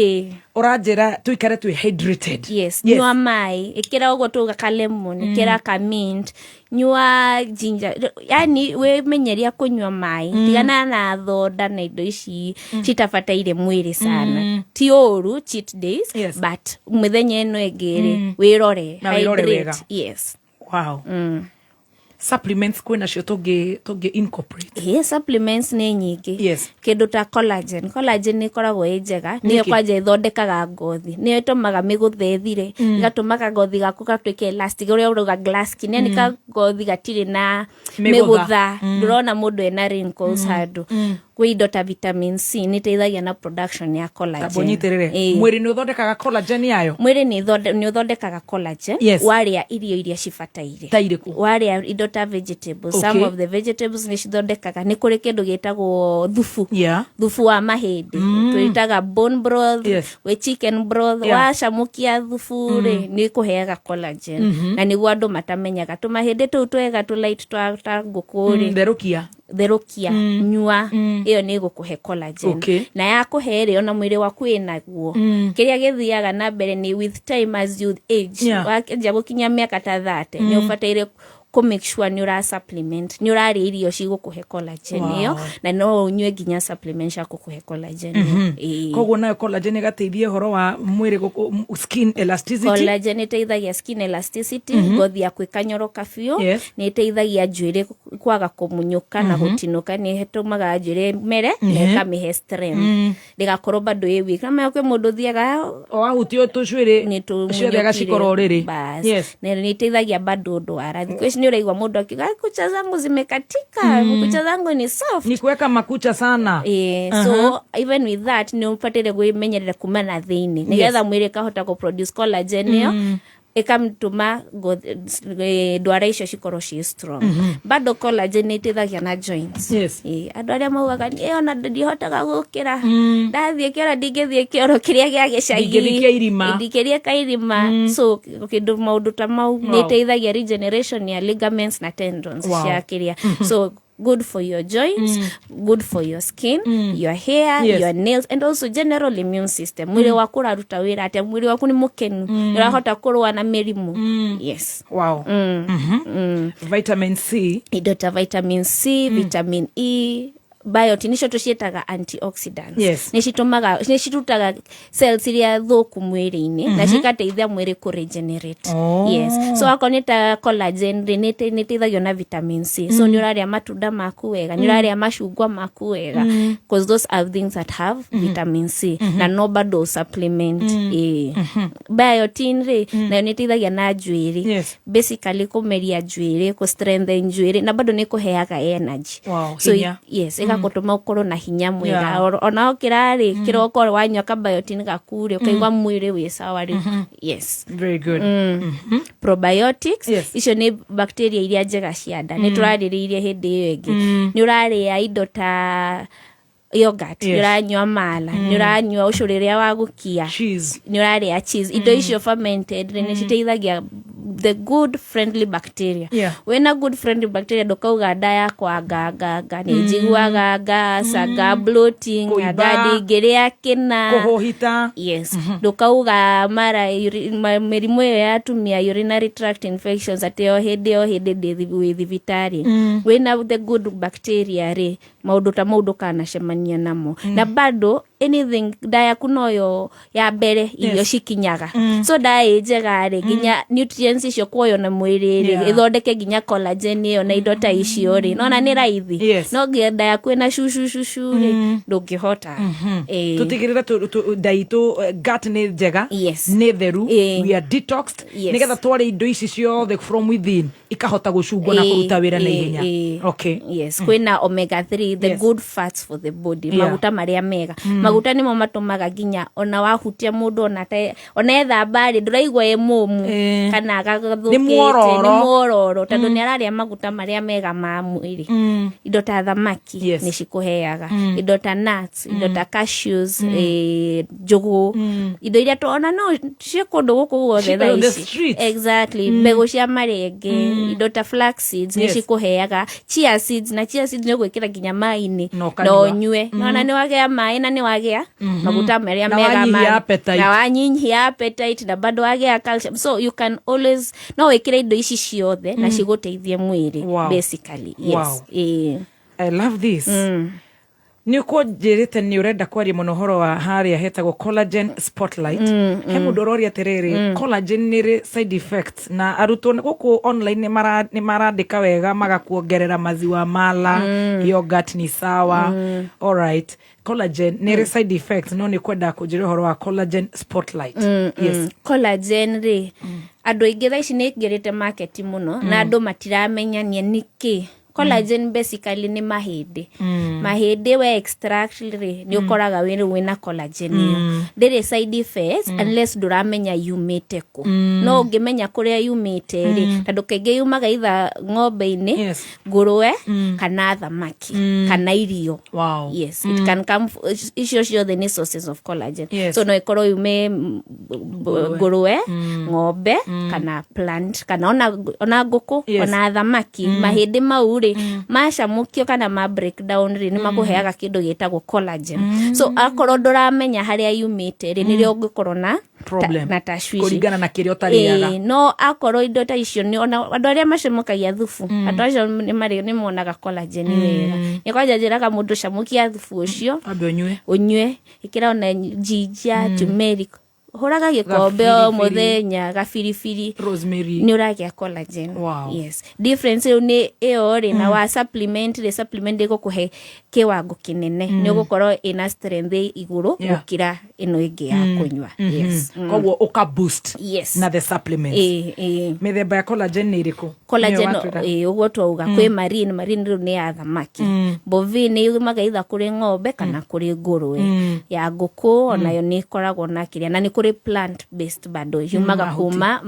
ũranjĩra tũikare twĩ hydrated. Yes, nyua maĩ, ĩkĩra ũguo tuga ka lemon, ĩkĩra ka mint, nyua ginger, yani wĩmenyeria kũnyua maĩ. Tigana na thoda na indo ici citabataire mwĩrĩ sana. Ti ũru cheat days, but mĩthenya ĩno ĩngĩ rĩ, wĩrore. Na wĩrore hydrate. Wega. Yes. Wow. Supplements kwĩ nacio tũngĩ incorporate? Yeah, supplements nĩ nyingĩ. Kĩndũ ta collagen. Collagen nĩ ĩkoragwo ĩ njega, nĩyo Nĩkĩ? Kwanja ĩthondekaga ngothi, nĩyo ĩtũmaga mĩgũtha ĩthire, ĩgatũmaga ngothi gaku gatuĩke elastic, ũrĩa ũrauga glass skin, yani kagothi gatirĩ na Mĩgũtha. mĩgũtha, ndũrona mũndũ ena wrinkles handũ. Kwĩ indo ta vitamin C, nĩ ĩteithagia na production ya collagen. Tamba ũnyitĩrĩre. Mwĩrĩ nĩ ũthondekaga collagen yayo? Mwĩrĩ nĩ ũthondekaga collagen warĩa irio iria cibataire. Ta irĩkũ? Warĩa indo ta vegetables, some of the vegetables nĩ cithondekaga. Nĩ kũrĩ kĩndũ gĩtagwo thubu, thubu wa mahĩndĩ, twĩtaga bone broth. Gwĩ chicken broth. Wacamũkia thubu rĩ, nĩ kũheaga collagen. Na nĩguo andũ matamenyaga, tũmahĩndĩ tũu twega tũ light twa ta ngũkũ rĩ, Therũkia. Therũkia, nyua, ĩyo nĩ ĩgũkũhe collagen. Na yakũhe rĩ, ona mwĩrĩ waku wĩnaguo. Kĩrĩa gĩthiaga na mbere nĩ with time, as you age, wakĩanjia gũkinya mĩaka ta 30, nĩ ũbataire kũ make sure nĩ ũra supplement, nĩ ũrarĩa irio cigũkũhe collagen ĩyo. Na no ũnyue nginya supplement cia gũkũhe collagen ĩyo. Ĩĩ. Koguo nayo collagen ĩgateithia ũhoro wa mwĩrĩ skin elasticity. Collagen ĩteithagia skin elasticity, ngothi yaku ĩkanyoroka biũ. Nĩ ĩteithagia njuĩrĩ kwaga kũmunyũka na gũtinũka, nĩ ĩtũmaga njuĩrĩ ĩmere na ĩkamĩhe strength, ndĩgakorwo bado ĩ weak. Na kwĩ mũndũ ũthiaga o ahutio tũcuĩrĩ nĩ ciothe agacikorwo rĩrĩ. Bas. Na nĩ ĩteithagia bado ndwara. Thikũ ici nĩ ũraigua mũndũ akiuga, "Ah, kucha zangu zimekatika, kucha zangu ni soft." Ni kuweka makucha sana. So even with that nĩ ũbataire gwĩmenyerera kuma na thĩinĩ, nĩgetha mwĩrĩ ĩkahota kũ produce collagen ĩyo, ĩkamtũma ndwara icio cikorwo ciĩ strong. Bado collagen nĩ ĩteithagia na joints. Andũ arĩa maugaga, ona ndihotaga gũkĩra, ndathiĩ kĩoro, ndingĩthiĩ kĩoro kĩrĩa gĩa gĩcagi, Ndingĩthiĩ kĩa irima." Ndingĩthiĩ ka irima. So kĩndũ maũndũ ta mau nĩ ĩteithagia regeneration ya ligaments na tendons cia kĩrĩa. So good for your joints, good for your skin, your hair, your nails, and also general immune system. Mwĩrĩ waku ũraruta wĩra atĩa? Mwĩrĩ waku nĩ mũkenu? Nĩ ũrahota kũrũa na mĩrimũ? Yes. Vitamin C. Indo ta vitamin C, vitamin E, biotin, icio tũciĩtaga antioxidants. Nĩ citũmaga, nĩ cirutaga cells iria thũku mwĩrĩ-inĩ na cikateithia mwĩrĩ kũ regenerate. Yes, so akorwo nĩ ta collagen rĩ, nĩ ĩteithagio na vitamin C. So nĩ ũrarĩa matunda maku wega, nĩ ũrarĩa macungwa maku wega, because those are things that have vitamin C, na no bado supplement. Ĩĩ, biotin rĩ, nayo nĩ ĩteithagia na njuĩrĩ. Basically kũmeria njuĩrĩ, kũ strengthen njuĩrĩ, na bado nĩ kũheaga energy. So Hinya. Yes, ĩgagũtũma ũkorwo na hinya mwega. Ona ũkĩra rĩ, kĩroko wanyua kabiotin gaku rĩ, ũkaigua mwĩrĩ wĩ sawa rĩ. Yes. Very good. Probiotics. Icio nĩ bacteria iria njega cia nda, nĩ tũrarĩrĩirie hĩndĩ ĩyo ĩngĩ. Nĩ ũrarĩa indo ta Yogurt, Yes. nĩ ũranyua mala, nĩ ũranyua ũcũrũ ũrĩa wa gũkia, Cheese. nĩ ũrarĩa cheese, indo icio fermented rĩ, nĩ citeithagia the good friendly bacteria. Wĩna good friendly bacteria, ndũkauga nda yakwa nganganga, nĩ njiguaga gas, anga bloating, Kũimba. anga ndingĩrĩa kĩna. Kũhũhita. Yes, ndũkauga mara mĩrimũ ĩyo ya atumia, urinary tract infections, atĩ o hĩndĩ ndĩ wĩ thibitarĩ. Wĩna the good bacteria rĩ, maũndũ ta mau ndũkanacemania namo. Na bado anything, nda yaku noyo ya mbere irio cikinyaga. So nda ĩ njega rĩ, nginya nutrients icio kuoywo na mwĩrĩ rĩ, ĩthondeke nginya collagen ĩyo na indo ta icio rĩ, nona nĩ raithi. No nginya nda yaku ĩna cucu cucu rĩ, ndũngĩhota. Ĩĩ. Tutigirire nda itũ, gut nĩ njega, nĩ theru, we are detoxed, nĩgetha tware indo ici ciothe from within ikahota gũcungwo na kũruta wĩra na ihenya. Yes, kwĩna omega 3, the good fats for the body. Maguta marĩa mega. Maguta nĩmo matũmaga nginya ona wahutia mũndũ, ona ethamba rĩ, ndũraigua ĩ mũmu kana agathũkĩte. Nĩ muororo. Nĩ muororo tondũ nĩ ararĩa maguta marĩa mega ma mwĩrĩ. Indo ta thamaki nĩ cikũheaga, indo ta nuts, indo ta cashews, njũgũ, indo iria ona no ciĩ kũndũ gũkũ guothe thaa On the ici. streets. Exactly. Mbegũ cia marenge, indo ta flax seeds nĩ cikũheaga, chia seeds, na chia seeds nĩ ũgwĩkĩra nginya maĩ-inĩ Na na ũkanyua. ũnyue. Nona nĩ wagĩa maĩ na nĩ wagĩa maguta marĩa Na mega wanyihia appetite. Na wanyihia appetite na bado wagĩa calcium. So you can always, no wĩkĩre indo ici ciothe na cigũteithie mwĩrĩ. Basically, yes. Ĩĩ. I love this. Nä å kånjä nä å renda kwaria må no å horo wa harä a hetagwo Collagen Spotlight. He må ndå å roria atä rä rä, collagen nä rä side effects? Na arutwo gå kå online nä marandä ka wega, magakuongerera maziwa mala, yogurt ni sawa. Alright, collagen nä rä side effects? No nä kwenda kå njä ra å horo wa Collagen Spotlight. Yes. Collagen rĩ, andũ aingĩ thaa ici nĩ ĩingĩrĩte market mũno na andũ matiramenya nĩkĩ. Collagen basically nĩ mahĩndĩ. Mahĩndĩ we extract rĩ, nĩ ũkoraga wĩ rĩu wĩna collagen ĩyo. Ndĩrĩ side effects unless ndũramenya yumĩte kũ. No ũngĩmenya kũrĩa yumĩte rĩ, tondũ kaingĩ yumaga either ng'ombe-inĩ, ngũrwe, kana thamaki, kana irio. Yes, it can come icio ciothe nĩ sources of collagen. So no ĩkorwo yume ngũrwe, ng'ombe, kana plant, kana ona ngũkũ, ona thamaki. Mahĩndĩ mau rĩ, macamũkio kana ma breakdown rĩ, nĩ makũheaga kĩndũ gĩtagwo collagen. So akorwo ndũramenya harĩa yumĩte rĩ, nĩrĩo ũngĩkorwo na Problem. na tashwishi. Kũringana na kĩrĩa ũtarĩaga. Ĩĩ, no akorwo indo ta icio nĩ ona andũ arĩa macamũkagia thubu, andũ acio nĩ marĩ nĩ monaga collagen wega. Nĩ kwanja njĩraga mũndũ, camũkia thubu ũcio, ambe ũnyue, ũnyue, ĩkĩra ona ginger, turmeric, hũraga gĩkombe o Gabiribiri. Mũthenya, gabiribiri, rosemary, nĩ ũragĩa collagen. Yes, difference rĩu nĩ ĩyo rĩ, na wa supplement rĩ, supplement ĩgũkũhe kĩwango kĩnene, nĩ ũgũkorwo ĩna strength ĩ igũrũ gũkĩra ĩno ĩngĩ ya kũnyua. Yes. Koguo ũka boost na the supplements. Ĩĩ. Mĩthemba ya collagen nĩ ĩrĩkũ? Collagen, Nĩyo watwĩra. ĩĩ, ũguo twauga, kwĩ marine. Marine rĩu nĩ ya thamaki. Bovine yumaga either kũrĩ ng'ombe kana kũrĩ ngũrwe. Ya ngũkũ onayo nĩ ĩkoragwo na kĩrĩa, na nĩ kũrĩ plant based bado yumaga Mahuti. kuma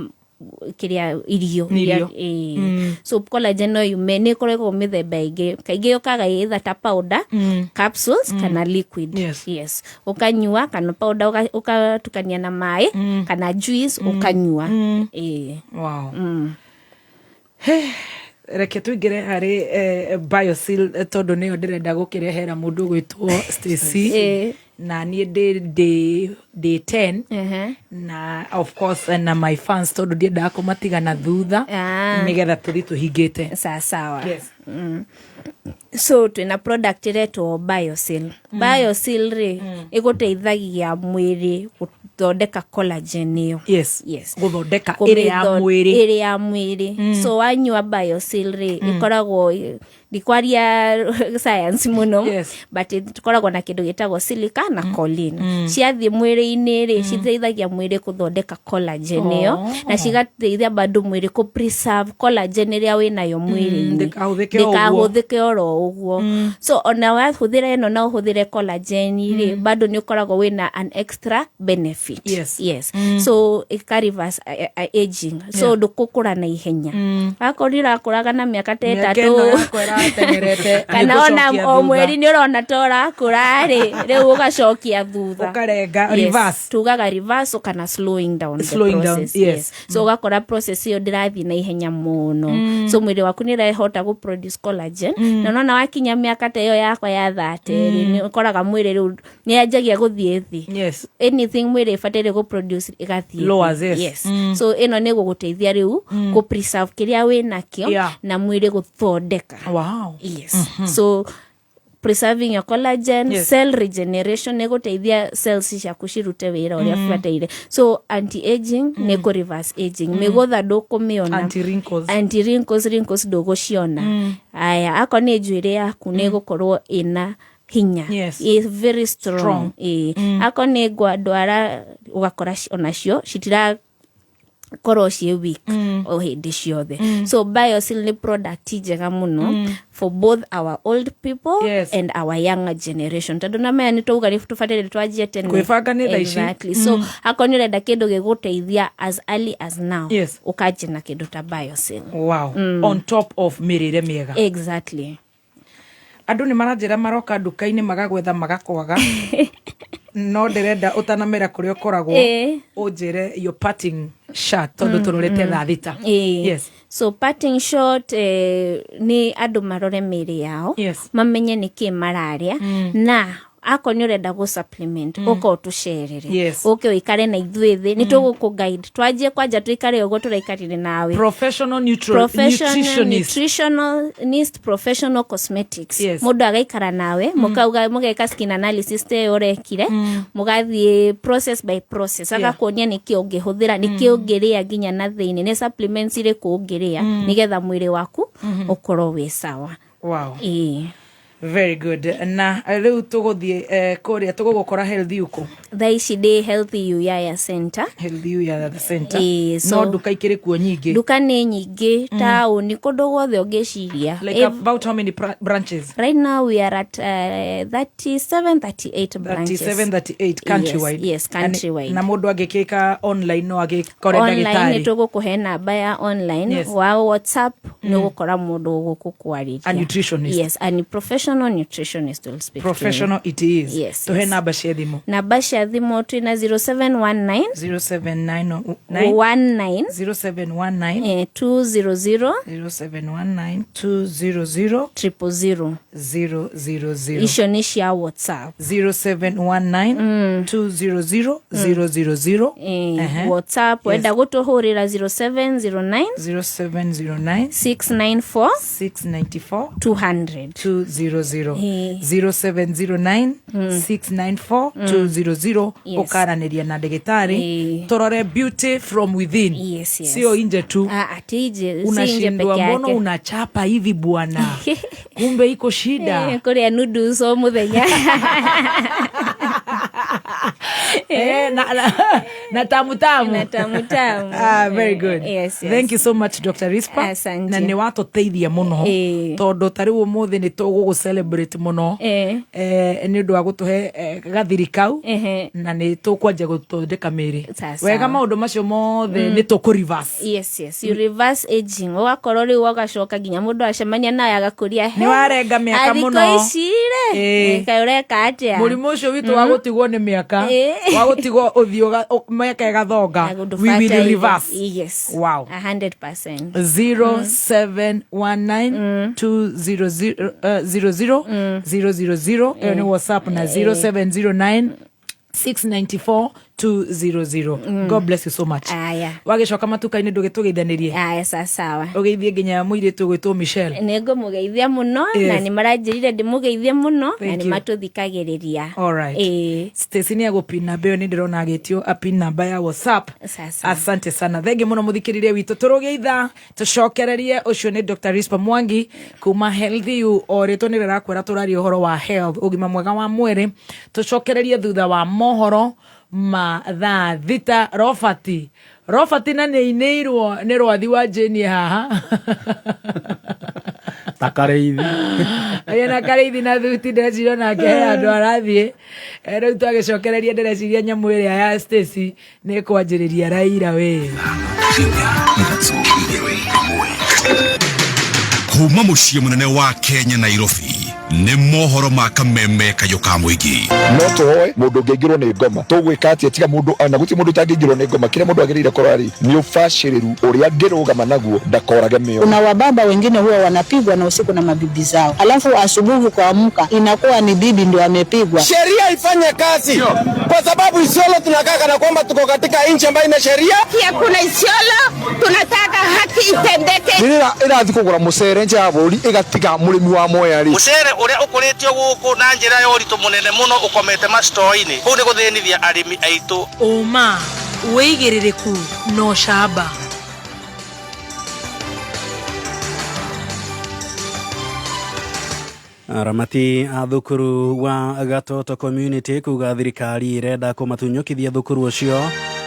kĩrĩa, irio. Nĩ irio. Ĩĩ. So collagen no yume, nĩ ĩkoragwo mĩthemba ĩngĩ, kaingĩ yũkaga either ta powder, capsules, kana liquid. Yes, ũkanyua kana powder ũkatukania na maĩ kana juice ũkanyua. Ĩĩ. Reke tũingĩre harĩ Biosil, tondũ nĩyo ndĩrenda gũkĩrehera mũndũ ũgwĩtwo Stacy. Na niĩ ndĩ 10 na of course na my fans, tondũ ndiendaga kũmatiga na thutha, nĩgetha tũthiĩ tũhingĩte. Sawa sawa. Yes. So twĩna product ĩretwo Biosil. Biosil rĩ, ĩgũteithagia mwĩrĩ gũthondeka collagen ĩyo. Yes. Gũthondeka ĩrĩ ya mwĩrĩ. Ĩrĩ ya mwĩrĩ. So wanyua Biosil rĩ, ĩkoragwo, ndikwaria science mũno, but tũkoragwo na kĩndũ gĩtagwo silica na choline. Ciathiĩ mwĩrĩ-inĩ rĩ, citeithagia mwĩrĩ kũthondeka collagen ĩyo, na cigateithia bado mwĩrĩ kũ preserve collagen ĩrĩa wĩnayo mwĩrĩ-inĩ. Ndĩkahũthĩke o ũguo. Ndĩkahũthĩke oro ũguo. So ona wahũthĩra ĩno na ũhũthĩre collagen rĩ, bado nĩ ũkoragwo wĩna an extra benefit. Yes. So ĩka reverse aging, so ndũkũkũra na ihenya. Akorwo nĩ ũrakũraga na mĩaka ta Mĩaka 3 ĩno yakwa. Ũrateng'erete Kana nĩ ona gũcokia o thutha. mweri nĩ ũrona ta ũrakũra rĩ, rĩu ũgacokia thutha. Ũkarenga, Yes, reverse. tugaga reverse kana slowing down the Slowing down, process, yes. So ũgakora process ĩyo ndĩrathiĩ na ihenya mũno. So mwĩrĩ waku nĩ ũrahota gũ produce collagen. Na nona wakinya mĩaka ta ĩyo yakwa ya 30 rĩ, nĩ ũkoraga mwĩrĩ rĩu nĩ yanjagia gũthiĩ thĩ. Anything mwĩrĩ ĩbataire gũ produce ĩgathiĩ thĩ. Lowers, yes. Yes. So ĩno nĩ gũgũteithia rĩu kũ preserve kĩrĩa wĩ nakĩo na mwĩrĩ gũthondeka. Yes. So preserving your collagen, cell regeneration nĩ gũteithia cells ciaku cirute wĩra ũrĩa bataire. So anti aging nĩ kũ reverse aging. Mĩgũtha ndũkũmĩona. Anti-wrinkles. Anti wrinkles, wrinkles ndũgũciona. Aya, akorwo nĩ njuĩrĩ yaku nĩ ĩgũkorwo ĩna hinya. Ĩ very strong. Strong. Ĩ. Akorwo nĩ ngwa ndwara ũgakora onacio citira korwo ciĩ weak o hĩndĩ ciothe. So Biosil nĩ product njega mũno for both our old people and our younger generation, tondũ na maya nĩ twauga nĩ tũbataire twanjie tene. Kwĩbanga nĩ thaa ici. Exactly. So akorwo nĩ ũrenda kĩndũ gĩgũteithia as early as now, ũkanjia na kĩndũ ta Biosil. Wow. On top of mĩrĩre mĩega. Exactly. Andũ nĩ maranjĩra maroka nduka-inĩ magagwetha magakwaga, no ndĩrenda ũtanamera kũrĩa ũkoragwo ũnjĩre your parting shot, tondũ tũrorete thaa 6. Yes. So parting shot, nĩ andũ marore mĩĩrĩ yao, mamenye nĩ kĩ mararĩa, na akorwo nĩ ũrenda gũ supplement, ũka ũtũcerere. Ũke ũikare na ithuĩ thĩ, nĩ tũgũkũ guide, twanjie kwanja tũikare ũguo tũraikarire nawe. Professional Professional nutritionist. Nutritionalist, professional cosmetics. Mũndũ agaikara nawe, mũkauga mũgeka skin analysis ta ĩyo ũrekire, mũgathiĩ process by process, agakuonia nĩkĩ ũngĩhũthĩra, nĩkĩ ũngĩrĩa nginya na thĩinĩ, nĩ supplements irĩkũ ũngĩrĩa nĩgetha mwĩrĩ waku ũkorwo wĩ sawa. Wow. Ĩĩ. Very good. Na rĩu tũgũthiĩ kũrĩa tũgũgũkora Health U kũ? Thaa ici ndĩ Health U Yaya Center. Health U Yaya Center. Ĩĩ, No so nduka ikĩrĩ kuo nyingĩ? Nduka nĩ nyingĩ taũni, kũndũ guothe ũngĩciria. Like about how many branches? Right now we are at 37, 38 branches. 37, 38 countrywide. Yes, yes, countrywide. Na mũndũ angĩkĩka online no agĩkore Online nĩ ndagĩtarĩ? tũgũkũhe namba ya online wa WhatsApp, nĩ ũgũkora mũndũ ũgũkũkwarĩria. A nutritionist. Yes, a professional nutritionist will speak to you. Professional it is. Yes, Tũhe yes. namba cia thimũ. Namba cia thimũ twĩna 0719 0799 19 0719 200 0719 200 000. 000. Icio nĩ cia WhatsApp. 0719 200 000. WhatsApp. Wenda gũtũhũrĩra 0709 0709 694 694 200. 200. 0709 694 200. Ũkaranĩria na ndagĩtarĩ tũrore beauty from within. Yes, yes. Sio nje tu. Ah, ati nje, si nje Unashindwa peke mbona yake. unachapa hivi bwana, kumbe iko shida. Kũrĩa noodles o mũthenya. Na tamu tamu. Na tamu tamu. Ah, very good. Yes, yes. Thank you so much, Dr. Rispa. Asante. Na nĩ watũteithia mũno, tondũ ta rĩu ũmũthĩ nĩ tũgũgũ celebrate mũno nĩ ũndũ wa gũtũhe gathiri kau, na nĩ tũkwanjia gũthondeka mĩĩrĩ Sasa. wega. Maũndũ macio mothe nĩ tũkũ reverse. Yes, yes, you reverse aging, ũgakorwo rĩu ũgacoka nginya mũndũ acemania nawe agakũria, Nĩ warenga mĩaka mũno. Thikũ ici rĩ, kaĩ ũreka atĩa? Mũrimũ ũcio witũ wa gũtigwo nĩ mĩaka, wa gũtigwo ũthiũ mĩaka ĩgathonga, we will Ndũbataire. reverse. Yes. Wow. 100%. 0719 200 00 000, ĩyo nĩ WhatsApp, na 0709 694 200. God bless you so much. Aya. Wagĩcoka matuka-inĩ ndũgĩtũgeithanĩrie. Aya, sawa. Ũgeithie nginya mũirĩtu ũgwĩtwo Michelle. Nĩ ngũmũgeithia mũno. Na nĩ maranjĩrire ndĩmũgeithie mũno, na Thank nĩ you. matũthikagĩrĩria. Alright. Ĩĩ. Stacy nĩ agũpin namba ĩyo, nĩ ndĩrona agĩtio apin namba ya WhatsApp. Sasa. Asante sana, thengi mũno mũthikĩrĩria witũ. Tũrũgie ithaa tũcokererie. Ũcio nĩ Dr. Rispa Mwangi kuma Health U, o rĩtwa nĩ rĩrakwĩra tũraria ũhoro wa health, ũgima mwega wa mwĩrĩ. Tũcokererie thutha wa mohoro ma thaa 6. Robert, Robert, na nĩ ainĩirwo nĩ rwathi wa Jane haha. Takarĩithi. Ĩĩ, na karĩithi na thuti, ndĩreciria onake he handũ arathiĩ. Rĩu twagĩcokereria, ndĩreciria nyamũ ĩrĩa ya Stacy nĩ kwanjĩrĩria raira wĩ. Kuma muciĩ munene wa Kenya Nairobi nĩ mohoro ma kameme kayũ ka mũingĩ. No tũhoe mũndũ ũngĩingĩrwo nĩ ngoma tũgwĩka atĩa tiga mũndũ ona gũtirĩ mũndũ ũtangĩingĩrwo nĩ ngoma kĩrĩa mũndũ agĩrĩire kũrora rĩ nĩ ũbacĩrĩru ũrĩa angĩrũgama naguo ndakorage mĩoyo. Kuna wababa wengine huwa wanapigwa na usiku na mabibi zao, alafu asubuhi kuamka inakuwa ni bibi ndio amepigwa. Sheria ifanye kazi, kwa sababu Isiolo tunakaa kana kwamba tuko katika nchi ambayo ina sheria. Hakuna Isiolo, tunataka haki itendeke. Rĩrĩa ĩrathiĩ kũgũra mũcere nja ya bũrũri ĩgatiga mũrĩmi wa Mwea rĩ. Mucere uria ukuritio guku na njira ya uritu munene muno ukomete mastoini kuu ni guthinithia arimi aitu. Ũma, wĩigĩrĩrĩku na ũcamba. Aramati a thukuru wa Gatoto Community kuga thirikari irenda kũmatunyũkithia thukuru ũcio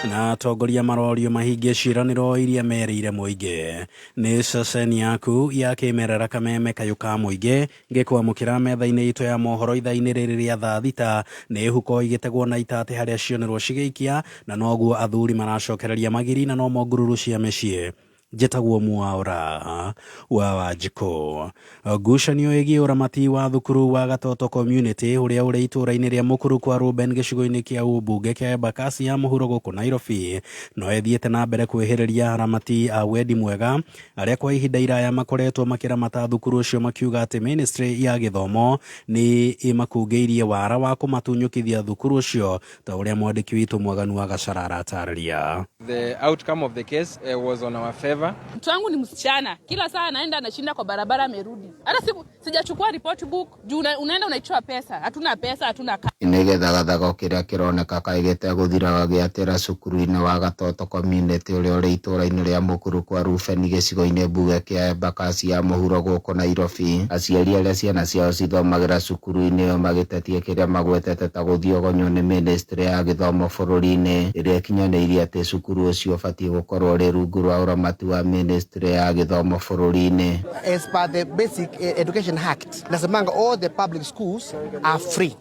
na atongoria marorio mahingie ciĩranĩro iria merĩire mũingĩ. Nĩ ceceni yaku ya kĩmerera kameme kayũ ka mũingĩ ngĩkwamũkĩra metha-inĩ itũ ya mohoro ithaa-inĩ rĩrĩ rĩa thaa thita. Nĩ huko igĩtegwo na itatĩ harĩa cionerwo cigĩikia na noguo athuri maracokereria magiri na nomo ngururu cia mĩciĩ. Njĩtagwo Mwaura wa Wanjikũ. Ngucanio ĩgiĩ ũramati wa thukuru wa Gatoto Community ũrĩa ũrĩ itũũra-inĩ rĩa Mũkuru kwa Ruben gĩcigo-inĩ kĩa ũmbunge kĩa Embakasi ya mũhuro gũkũ Nairobi no ĩthiĩte na mbere kwĩhĩrĩria aramati a wendi mwega arĩa kwa ihinda iraya makoretwo makĩramata thukuru ũcio makiuga atĩ ministry ya gĩthomo nĩ ĩmakungĩirie wara wa kũmatunyũkithia thukuru ũcio ta ũrĩa mwandĩki witũ Mwaganu wa Gacara aratarĩria. The outcome of the case was on our favor. Mtu wangu ni msichana, kila saa anaenda anashinda kwa barabara, amerudi. Hata siku sijachukua report book juu unaenda unaichua pesa, hatuna pesa, hatuna Nĩ gĩthagathago kĩrĩa kĩroneka kaĩ gĩtegũthiraga gĩatĩra cukuru-inĩ wa Gatoto Community ũrĩa ũrĩ itũũra-inĩ rĩa Mũkuru kwa Rubeni gĩcigo-inĩ mbunge kĩa Embakasi ya mũhuro gũkũ Nairobi. Aciari arĩa ciana ciao cithomagĩra cukuru-inĩ ĩyo magĩtetia kĩrĩa magwetete ta gũthiogonywo nĩ ministry ya gĩthomo bũrũri-inĩ ĩrĩa ĩkinyanĩirie atĩ cukuru ũcio ũbatiĩ gũkorwo ũrĩ rungu rwa ũramati wa ministry ya gĩthomo bũrũri-inĩ. As per the Basic Education Act, nasemanga all the public schools are free.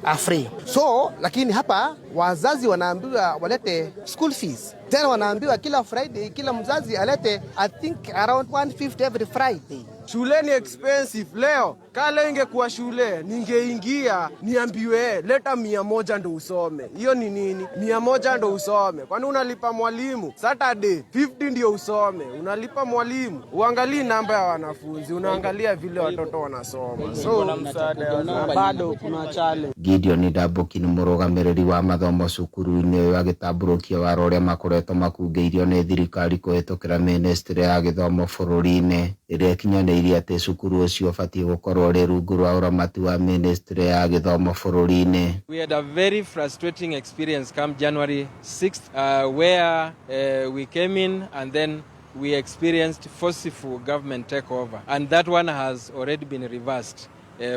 Are free. So, lakini hapa wazazi wanaambiwa walete school fees. Tena wanaambiwa kila Friday, kila mzazi alete I think around 150 every Friday. Shule ni expensive leo. Kale ingekuwa shule, ningeingia niambiwe leta 100 ndo usome. Hiyo ni nini? 100 ndo usome. Kwani unalipa mwalimu Saturday 50 ndio usome. Unalipa mwalimu. Uangalii namba ya wanafunzi, unaangalia vile watoto wanasoma. So bado kuna challenge. Gideon Ndambuki nĩ mũrũgamĩrĩri wa mathomo cukuru-inĩ ũyũ agĩtambũrũkia wara ũrĩa makoretwo makungĩirio nĩ thirikari kũhĩtũkĩra ministry ya gĩthomo bũrũri-inĩ ĩrĩa ĩkinyanĩirie atĩ cukuru ũcio ũbatiĩ gũkorwo ũrĩ rungu rwa ũramati wa ministry ya gĩthomo bũrũri-inĩ. We had a very frustrating experience come January 6th, where we came in and then we experienced forceful government takeover, and that one has already been reversed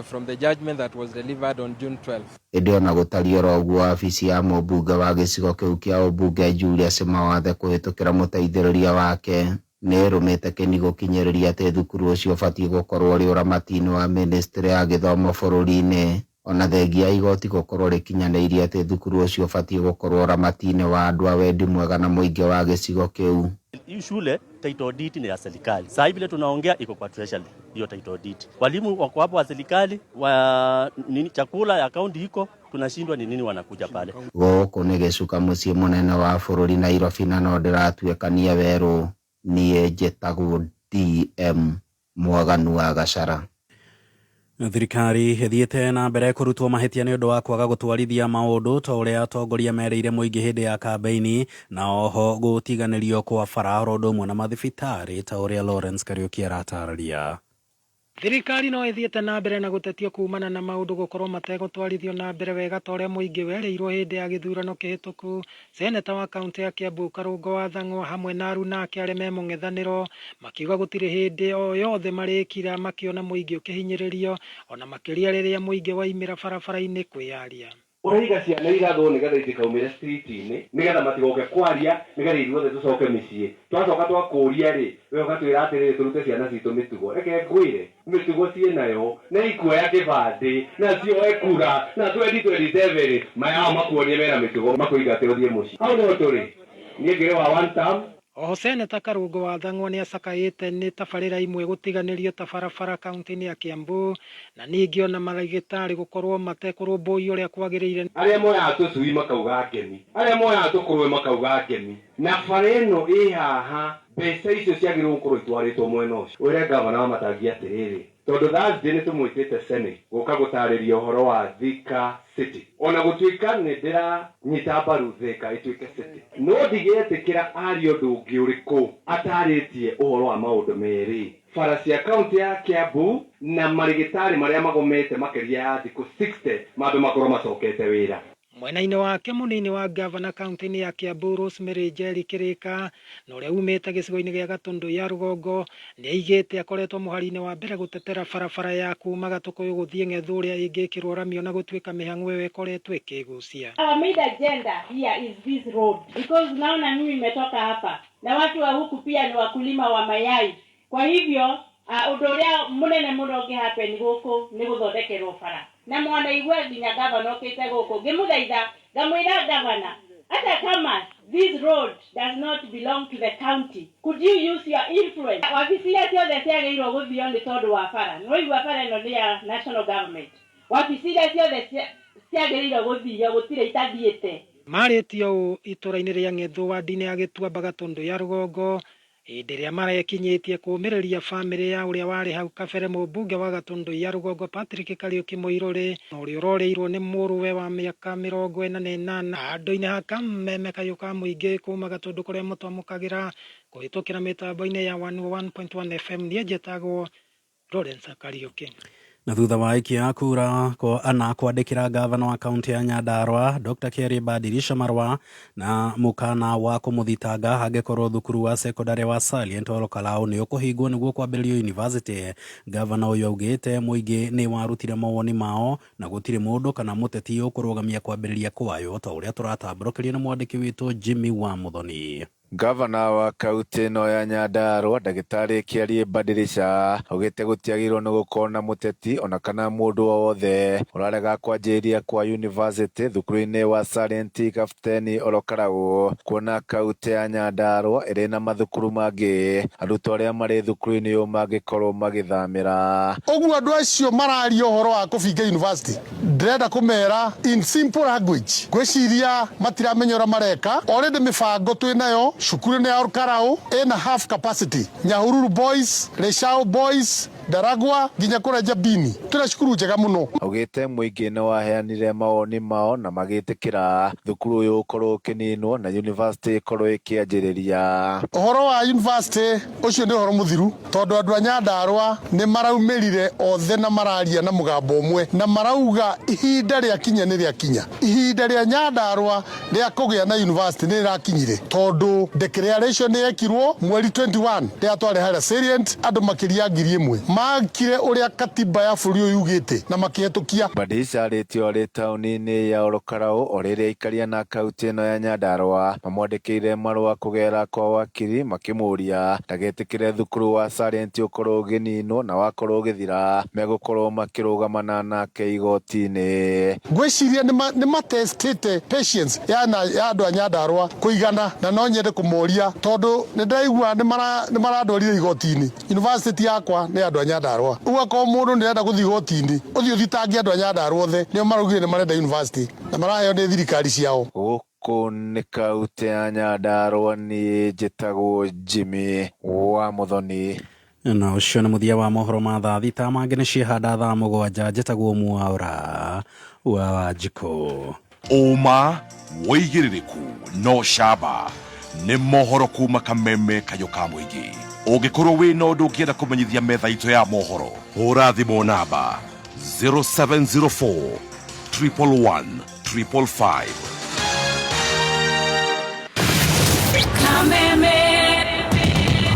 from the judgment that was delivered on June 12th. Ĩndĩ ona gũtariĩ oro ũguo wabici ya mũmbunge wa gĩcigo kĩu kĩa ũmbunge Julius Mawathe kũhĩtũkĩra mũteithĩrĩria wake nĩ ĩrũmĩte kĩni gũkinyĩrĩria atĩ thukuru ũcio ũbatiĩ gũkorwo ũrĩ ũramati-inĩ wa ministry ya gĩthomo bũrũri-inĩ ona thengia ya igoti gũkorwo rĩkinyanĩirie atĩ thukuru ũcio ũbatiĩ gũkorwo ũramati-inĩ wa andũ a wendi mwega na mũingĩ wa gĩcigo kĩu. Hii shule title deed ni ya serikali. Sasa hivi vile tunaongea iko kwa treasury hiyo title deed. Walimu wako hapo wa serikali wa nini, chakula ya kaunti iko, tunashindwa ni nini wanakuja pale. Gũkũ nĩ gĩcuka mũciĩ mũnene wa bũrũri Nairobi na no ndĩratuĩkania werũ. Niĩ njĩtagwo DM Mwaganu wa Gacara. Thirikari ĩthiĩte na mbere kũrutwo mahĩtia nĩ ũndũ wa kwaga gũtwarithia maũndũ ta ũrĩa atongoria merĩire mũingĩ hĩndĩ ya kambeini na oho gũtiganĩrio kwa bara oro ũndũ ũmwe na mathibitarĩ ta ũrĩa Lawrence Kariuki aratarĩria. Thirikari no ĩthiĩte na mbere na gũtetio kumana na maũndũ gũkorwo mategũtwarithio na mbere wega ta ũrĩa mũingĩ werĩirwo hĩndĩ ya gĩthurano kĩhĩtũku. Seneta wa kaũntĩ ya Kiambu Karũngo wa Thang'wa hamwe na aruna ake arĩa me mũng'ethanĩro makiuga gũtirĩ hĩndĩ o yothe marĩkira makĩona mũingĩ ũkĩhinyĩrĩrio ona makĩria rĩrĩa mũingĩ waimĩra barabara-inĩ kwĩyaria. Ũraiga ciana irathwo nĩgetha itikaumĩre street-inĩ nĩgetha matigoke kwaria nĩgetha ithuothe tũcoke mĩciĩ. Twacoka twakũria rĩ, we ũgatwĩra atĩrĩrĩ tũrute ciana citũ mĩtugo. Reke ngwĩre mĩtugo ciĩnayo na ikuoya kĩbandĩ na cioe kura na 2027 maya makuonie mena mĩtugo makũingate ũthiĩ mũciĩ. Hau nĩho tũrĩ. Niĩ ngĩrĩ wa one term. Oho Seneta Karũngũ wa Thang'wa nĩacakaĩte nĩ tabarĩra imwe gũtiganĩrio ta barabara kaunti-inĩ ya Kiambu na ningĩ ona marĩgĩtarĩ gũkorwo matekũrũmbũiyo ũrĩa kwagĩrĩire. Arĩa moyaga tũcui makauga ngemi, arĩa moyaga tũkũrwe makauga ngemi, na bara ĩno ĩ haha mbeca icio ciagĩrĩirwo gũkorwo itwarĩtwo mwena ũcio. Wĩre ngavana wa Matangi atĩrĩrĩ, tondũ Thursday nĩ tũmwĩtĩte Senate gũka gũtarĩria ũhoro wa Thika City, ona gũtuĩka nĩ ndĩranyita mbaru Thika ĩtuĩke city, no ndigĩtĩkĩra arie ũndũ ũngĩ ũrĩkũ atarĩtie ũhoro wa maũndũ merĩ, bara cia kaunti ya Kiambu na marĩgĩtarĩ marĩa magomete makĩria ya thikũ 60 mambe makorwo macokete wĩra. Mwena-inĩ wake mũnini wa ngavana kaunti-inĩ ya Kiambu Rosemary Njeri Kĩrĩka na ũrĩa umĩte gĩcigo-inĩ gĩa Gatũndũ ya rũgongo nĩaigĩte akoretwo mũhari-inĩ wa mbere gũtetera barabara ya kuma Gatũkũyũ gũthiĩ Ng'ethu ũrĩa ĩngĩkĩrwo rami ona gũtuĩka mĩhang'o ĩyo ĩkoretwo ĩkĩgucia. Our main agenda here is this road because naona mimi nimetoka hapa na watu wa huku pia ni wakulima wa mayai. Kwa hivyo ũndũ ũrĩa mũnene mũno ũngĩ happen gũkũ nĩ gũthondekerwo bara na mwanaigua nginya gavana okĩte gũkũ ngĩmũthaitha ngamwĩra gavana hata kama this road does not belong to the county, could you use your influence? Wabici iria ciothe ciagĩrĩirwo gũthio nĩ tondũ wa bara, nĩwaigua bara ĩno nĩ ya national government, wabici iria ciothe ciagĩrĩirwo gũthio gũtirĩ itathiĩte. Marĩtie ũũ itũra-inĩ rĩa Ng'ethu wadi-inĩ ya Gĩtuamba Gatũndũ ya rũgongo hĩndĩ ĩrĩa marekinyĩtie kũũmĩrĩria bamĩrĩ ya ũrĩa warĩ hau kabere mũmbunge wa Gatũndũ ya rũgongo Patrick Kariuki Mũirũrĩ na ũrĩa ũrorĩirwo nĩ mũrũwe wa mĩaka 48 handũ-inĩ ha kameme kayũ ka mũingĩ kuma Gatũndũ kũrĩa mũtwamũkagĩra kũhĩtũkĩra mĩtambo-inĩ ya 101.1 FM. Niĩ njĩtagwo Lawrence Kariuki. Na thutha wa aikia a kura ana kwandĩkĩra gavana wa kaunti ya Nyandarua Dr. Kerry Badilisha marũa na mũkana wa kũmũthitanga angĩkorwo thukuru wa sekondari wa Salient Ol Kalou nĩ ũkũhingwo nĩguo kwambĩrĩrio university. Gavana ũyũ augĩte mũingĩ nĩ warutire mawoni mao na gũtirĩ mũndũ kana mũteti ũkũrũgamia kwambĩrĩria kwayo, ta ũrĩa tũratambũrũkĩrio nĩ mwandĩki witũ Jimmy wa Muthoni. Gavana wa kaunti ĩno ya Nyandarua ndagĩtarĩ Kĩarie Badilisha augĩte gũtiagĩrĩirwo nĩ gũkorwo na mũteti ona kana mũndũ o wothe ũrarega kwanjĩrĩria kwa university thukuru-inĩ wa Salient Kapteni Ol Kalou, kuona kaunti ya Nyandarua ĩrĩ na mathukuru mangĩ arutwo arĩa marĩ thukuru-inĩ ũyũ mangĩkorwo magĩthamĩra. Ũguo andũ acio mararia ũhoro wa kũbinga university, ndĩrenda kũmera in simple language, ngwĩciria matiramenya ũrĩa mareka. Already mĩbango twĩ nayo cukuru nĩ ya Ol Kalou ĩna half capacity, Nyahururu Boys, Leshau Boys, Ndaragwa nginya kũrĩa Njabini, twĩna cukuru njega mũno. Augĩte mũingĩ nĩ waheanire mawoni mao na magĩtĩkĩra thukuru ũyũ ũkorwo ũkĩninwo na university ĩkorwo ĩkĩanjĩrĩria. Ũhoro wa university ũcio nĩ ũhoro mũthiru tondũ andũ a Nyandarua nĩ maraumĩrire othe na mararia na mũgambo ũmwe na marauga ihinda rĩa kinya nĩ rĩa kinya, ihinda rĩa Nyandarua rĩa kũgĩa na university nĩ rĩrakinyire tondũ declaration nĩ yekirwo mweri 21 rĩrĩa twarĩ harĩa Salient, andũ makĩria 1000 makire ũrĩa katiba ya bũrũri ũyũ yugĩte na makĩhetũkia. Badilisha arĩtio arĩ taũni-inĩ ya Ol Kalou o rĩrĩa aikaria na kaunti ĩno ya Nyandarua mamwandĩkĩire marũa kũgerera kwa wakiri makĩmũria ndagetĩkĩre thukuru wa Salient ũkorwo ũgĩninwo na wakorwo ũgĩthira megũkorwo makĩrũgamana nake igoti-inĩ. Ngwĩciria nĩ matestĩte patience ya andũ a Nyandarua kũigana na no nyende kũmoria tondũ nĩ ndĩraigua nĩ marandwarire igoti-inĩ. University yakwa nĩ andũ a Nyandarua, ũguo akorwo mũndũ nĩ arenda gũthiĩ igoti-inĩ ũthiĩ ũthitange andũ a Nyandarua othe nĩo maraugire nĩ marenda university na maraheo nĩ thirikari ciao. Gũkũ nĩ kaunti ya Nyandarua, niĩ njĩtagwo Jimmy wa Muthoni. Na ũcio nĩ mũthia wa mohoro ma thaa 6, mangĩ nĩ ciehanda thaa 7. Njĩtagwo Mwaura wa Wanjikũ. Ũma wĩigĩrĩrĩku no camba nĩ mohoro kuma kameme kayũ ka mũingĩ. Ũngĩkorwo wĩna ũndũ ũngĩenda kũmenyithia metha itũ ya mohoro, hũra thimũ namba 0704 111 555. Kameme.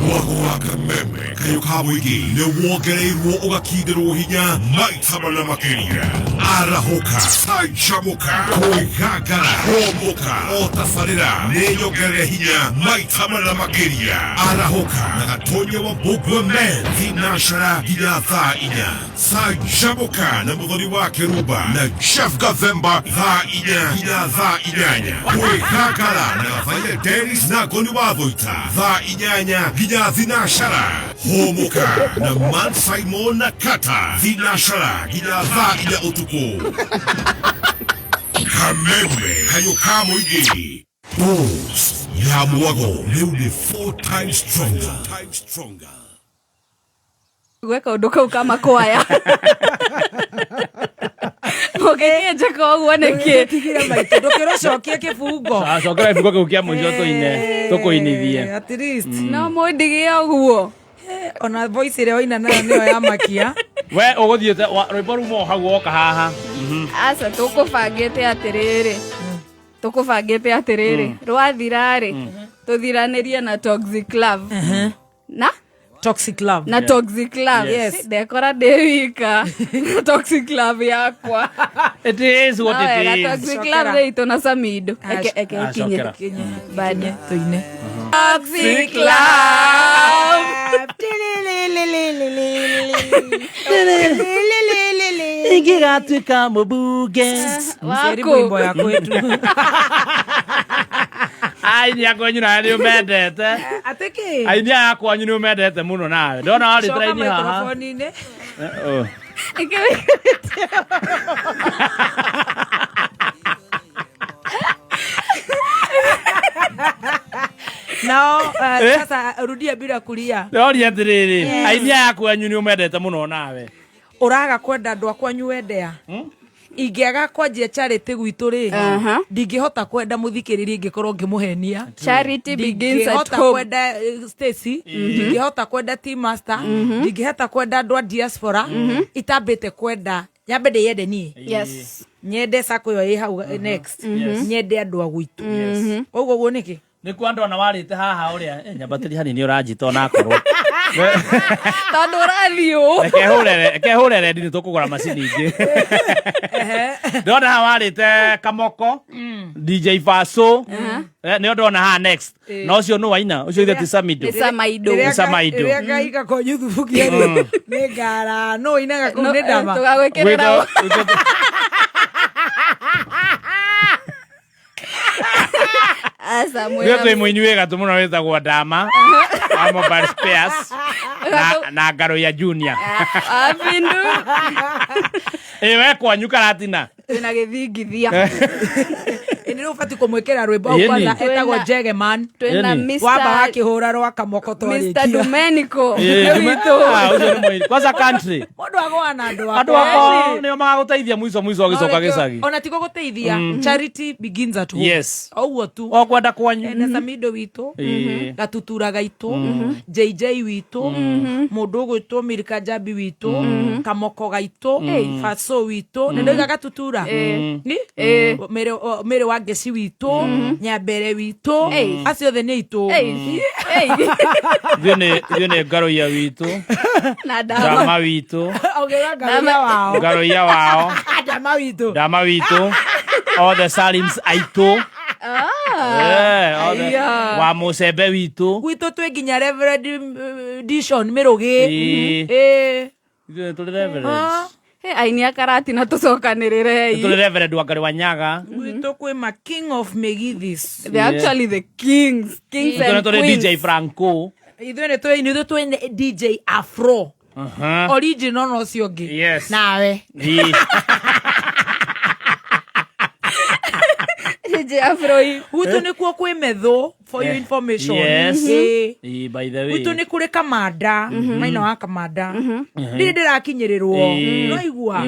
Mwago wa kameme kayũ ka mũingĩ nĩ wongereirwo ũgakindĩrwo hinya maita mana makĩria. Arahũka, canjamũka, kwĩgangara, kũmbũka, o tabarĩra nĩ nyongerere hinya maita mana makĩria. Arahũka na Gatonya wa Mbũmbua Men thinacara nginya thaa 4. Canjamũka na Mũthoni wa Kĩrumba na Jeff Gathemba thaa 4 nginya thaa 8. Kwĩgangara na Gathaia Dennis na Ngoni wa Thũita thaa 8 nginya thinacara. Hũmũka na Man Simon na Kata thinacara nginya thaa 4 ũtukũ. Kameme kayũ ka mũingĩ. Bulls ya mwago rĩu nĩ 4 times stronger. Gwe kaũndũ kau ka makwaya mũngĩthiĩ njĩka ũguo nĩkĩ? Tigire maitũ ndũkĩrũcokie kĩbungo. Cokera gĩbungo kĩu kĩa mũico tũine tũkũinithie. At least no mũndigie ũguo. Ona voice ĩrĩa waina nayo nĩyo yamakia. We ũgũthiĩte rwĩmbo ruma o hau woka haha. Aca, tũkũbangĩte atĩrĩrĩ, tũkũbangĩte atĩrĩrĩ, rwathira-rĩ, tũthiranĩrie na toxic love na toxic love na toxic love. Yes. Ndekora ndĩ wika na toxic love yakwa. It is what No it wega, is. toxic love rĩ na Samido. Eke eke Ah, ikinye cokera. bado tuine. Toxic love. Ingĩgatuĩka mũmbunge. Mciari mwimbo ya kwetu. Aini a kwanyu nawe nĩ ũmendete. Atĩ kĩ? Aini aya kwanyu nĩ ũmendete mũno nawe. Ndona warĩte Coka raini haha. microphone-inĩ. Oh. Nao Eh? sasa rudia bila kulia. Ndoria atĩrĩrĩ, Yes. aini aya kwanyu nĩ ũmendete mũno nawe. Ũraga kwenda andũ a kwanyu wendea. Ingĩaga kwanjia charity gwitũ rĩ, ndingĩhota kwenda mũthikĩrĩria ingĩkorwo ngĩmũhenia. Charity begins at Ndingĩhota home. kwenda Stacy, ndingĩhota kwenda T Master, ndingĩhota kwenda andũ a diaspora itambĩte kwenda nyambe ndĩyende niĩ. Yes. Nyende sako ĩyo ĩ hau next. Yes. Nyende andũ a gwitũ. Yes. Ũguo ũguo nĩkĩ? Nĩkuo andũ ona warĩte haha ũrĩa nyambatĩria hanini ũranjita onakorwo. Tondũ ũrathiĩ ũũ. Reke hũre rendi nĩ tũkũgũra macini ingĩ. Ndona haha warĩte Kamoko, DJ Faso, nĩo ndona haha next. Na ũcio nũ waina? Ũcio ithe ti Samido. Nĩ Samaido. Nĩ Samaido. Rĩrĩa ngaika kwanyu thubukia rĩ, nĩ ngara nũ inaga kũu nĩ ndama. Tũgagwĩkĩrĩra. Aca Ithuĩ mwĩna twĩ mũini wĩ gatũ mũno wĩtagwo Ndama wa Mobile Spares na Ngaro ya Junior. Abindu. Ĩ we kwanyu Karatina. Twĩna gĩthingithia. Ĩ nĩ rĩu ũbatiĩ kũmwĩkĩra rwĩmbo hau Ĩni. kwanza etagwo Twĩna- Njegeman. Twĩna Ĩni. Mr. Wamba wakĩhũra rwa Kamoko Mr. twarĩkia. Domenico. Ĩ, Nĩ witũ. Ah, ũcio nĩ mũini. Kwanza country. Mũndũ agũa na andũ Andũ akwa nĩo magagũteithia mwico mwico ũgĩcoka gĩcagi. Ona ti gũgũteithia. Charity begins at home. Yes. Ũguo tu. O kwenda kwanyu. Na Samido witũ, Ĩĩ. Gatutura gaitũ, JJ witũ, mũndũ ũgwĩtwo Milka Jambi witũ, Kamoko gaitũ, Faso witũ, nĩ ndoiga Gatutura. Ni? Mĩrĩ wa Ngeci witũ, Nyambere witũ, acio othe nĩ aitũ. Ithuĩ nĩ Ngaroia witũ, Na Ndama. Ndama witũ, Augĩra Ngaroia wao. Ngaroia wao, Ndama witũ. Ndama witũ, all the Salims aitũ. Othe. Aya. Wa Mũcembe witũ. Gwitũ twĩ nginya Reverend Dishon Mĩrũgĩ. Ĩĩ. Ĩĩ. Ithuĩ nĩ tũrĩ reverends. Ah. He aini a Karatina tũcokanĩrĩrei. Nĩ tũrĩ reverend Wangari wa Nyaga. Gwitũ kwĩ ma king of Megithis. They're actually the kings. Kings Ithuĩ nĩ and tũrĩ queens. DJ Franco. Ithuĩ nĩ twĩ ithuĩ twĩ DJ Afro. Aha. Original na ũcio ũngĩ. Yes. Nawe. Ĩĩ. DJ Afro. Gwitũ nĩkuo kwĩ methũ for your information. Yes. Ĩĩ. Ĩĩ, by the way. Gwitũ nĩ kũrĩ kamanda, maina wa kamanda. Ndirĩ ndĩrakinyĩrĩrwo. Ĩĩ. Noigua.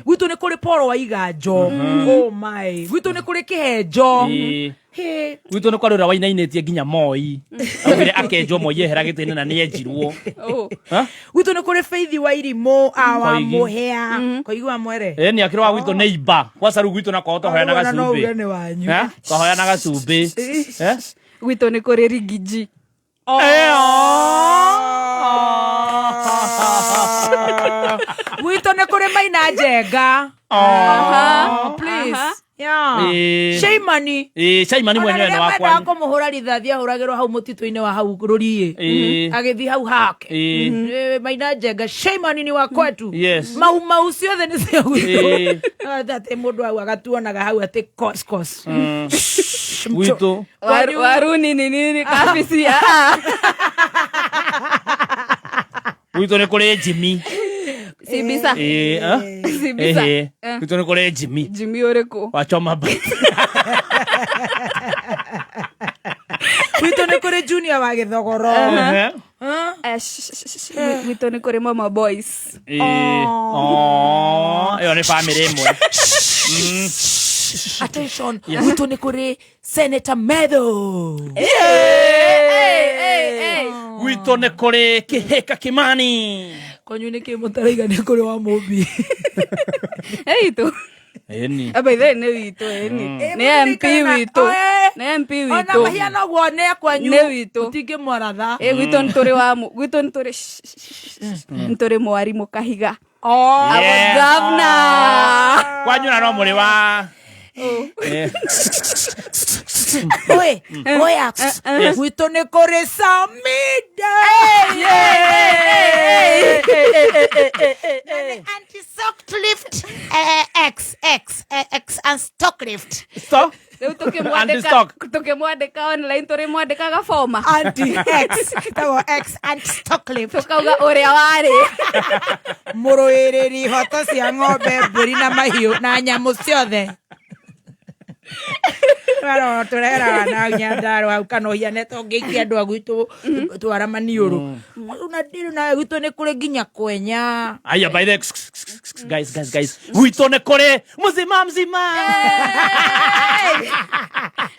Gwitũ nĩ kũrĩ Paul wa Iganjo. Oh my. Gwitũ nĩ kũrĩ kĩhenjo. Ĩĩ. Hĩ. Gwitũ nĩ kwarĩ ũrĩa wainainĩtie nginya Moi. Augire akenjwo Moi ehera gĩtĩ-inĩ na nĩ enjirwo. Oh. Ha? Gwitũ nĩ kũrĩ Faith wa Irimũ a wa Koigi. Mũhĩa. Koigi wa Mwere. Ĩĩ nĩ akĩrĩ wa gwitũ nĩ imba. Kwanza rĩu gwitũ nakwao twahoyanaga Ona no uge cumbĩ. nĩ wanyu. Eh? Twahoyanaga cumbĩ. Eh? Gwitũ nĩ kũrĩ Rigiji. Gwitũ nĩ kũrĩ kũrĩ Maina Njenga. Oh. Oh, please. Aha. Yeah. Ĩĩ. Sheimani. Ĩĩ, Shaimani mwenyewe nĩ wa kwanyu. Kũmũhũra rithathi ahũragĩrwo hau mũtitũ-inĩ wa hau rũriĩ. Ĩĩ. Agĩthiĩ hau hake. Ĩĩ. Maina Njenga Sheimani ni wa kwetu. Yes. Mau mau ciothe nĩ cia gwitũ. Ĩĩ. Atĩ mũndũ hau agatuonaga hau atĩ kos kos. Gwitũ. Waruni ni nini kabisi ah. Gwitũ nĩ kũrĩ Jimmy. Sibisa. Ĩĩ, ah? Sibisa. Ĩhĩ. Eh. Gwitũ nĩ kũrĩ Jimmy. Jimmy ũrĩkũ? Wa Choma Bites. Gwitũ nĩ kũrĩ Junior wa Gĩthogoro. Ehe. Eh, gwitũ nĩ kũrĩ mama boys. Ĩĩ. Oh, ĩyo nĩ bamĩrĩ ĩmwe. Attention. Yes. Gwitũ nĩ kũrĩ Senator Methu. Gwitũ nĩ kũrĩ Kĩhĩka Kĩmani. Kwanyu nĩ kĩ mũtaraiga nĩ kũrĩ wa Mũmbi. Itũ. Ĩni. By the way, nĩ witũ ĩni. Nĩ MP witũ. Nĩ MP Ona witũ. mahiana ũguo nĩ kwanyu. Nĩ witũ. Mũtingĩmwaratha. Ĩ gwitũ nĩ tũrĩ wa gwitũ nĩ tũrĩ nĩ tũrĩ mwarimũ Kahiga. Oh. Our Yeah. governor. Kwanyu na no mũrĩ wa Eh. Oi, oya. Yes. Gwitũ nĩ kũrĩ Samida. Anti-sock lift, X, X, X, and stock lift. Stop. Rĩu Anti-stock. tũkĩmwandĩka online tũrĩmwandĩkaga boma. Anti X. Ĩtagwo X and stock lift. Tũkauga ũrĩa warĩ. Mũrũĩrĩri ihoto cia ng'ombe, mbũri na mahiũ na nyamũ ciothe. Tũreraga na Nyandarũa hau kana ũhiane ta ũngĩikia andũ a gwitũ twara maniũrũ. Na ndirĩ na gwitũ nĩ kũrĩ nginya kwenya. Aya, by the guys, guys, guys. Gwitũ nĩ kũrĩ mzima mzima.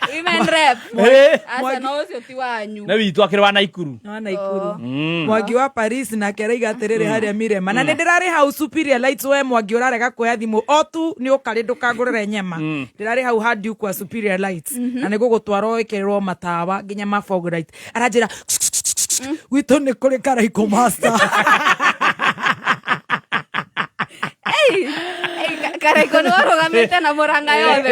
Women rep. Eh. Aca no ũcio ti wanyu. Nĩ witũ akĩrĩ wa Naikuru. Wa Naikuru. Mm. Mwangi wa Paris nake araiga atĩrĩrĩ harĩa Mirema na nĩ ndĩrarĩ hau Superior Lights we Mwangi ũrarega kuoya thimũ o tu nĩ ũkarĩ ndũkangũrĩre nyama ndĩrarĩ hau handi kwa Superior Lights na nĩ gũgũtwara ĩkĩrĩrwo matawa nginya ma fog light aranjĩra gwitũ nĩ kũrĩ Karaikũ Master. Karaiko nĩ warũgamĩte na mũranga yothe.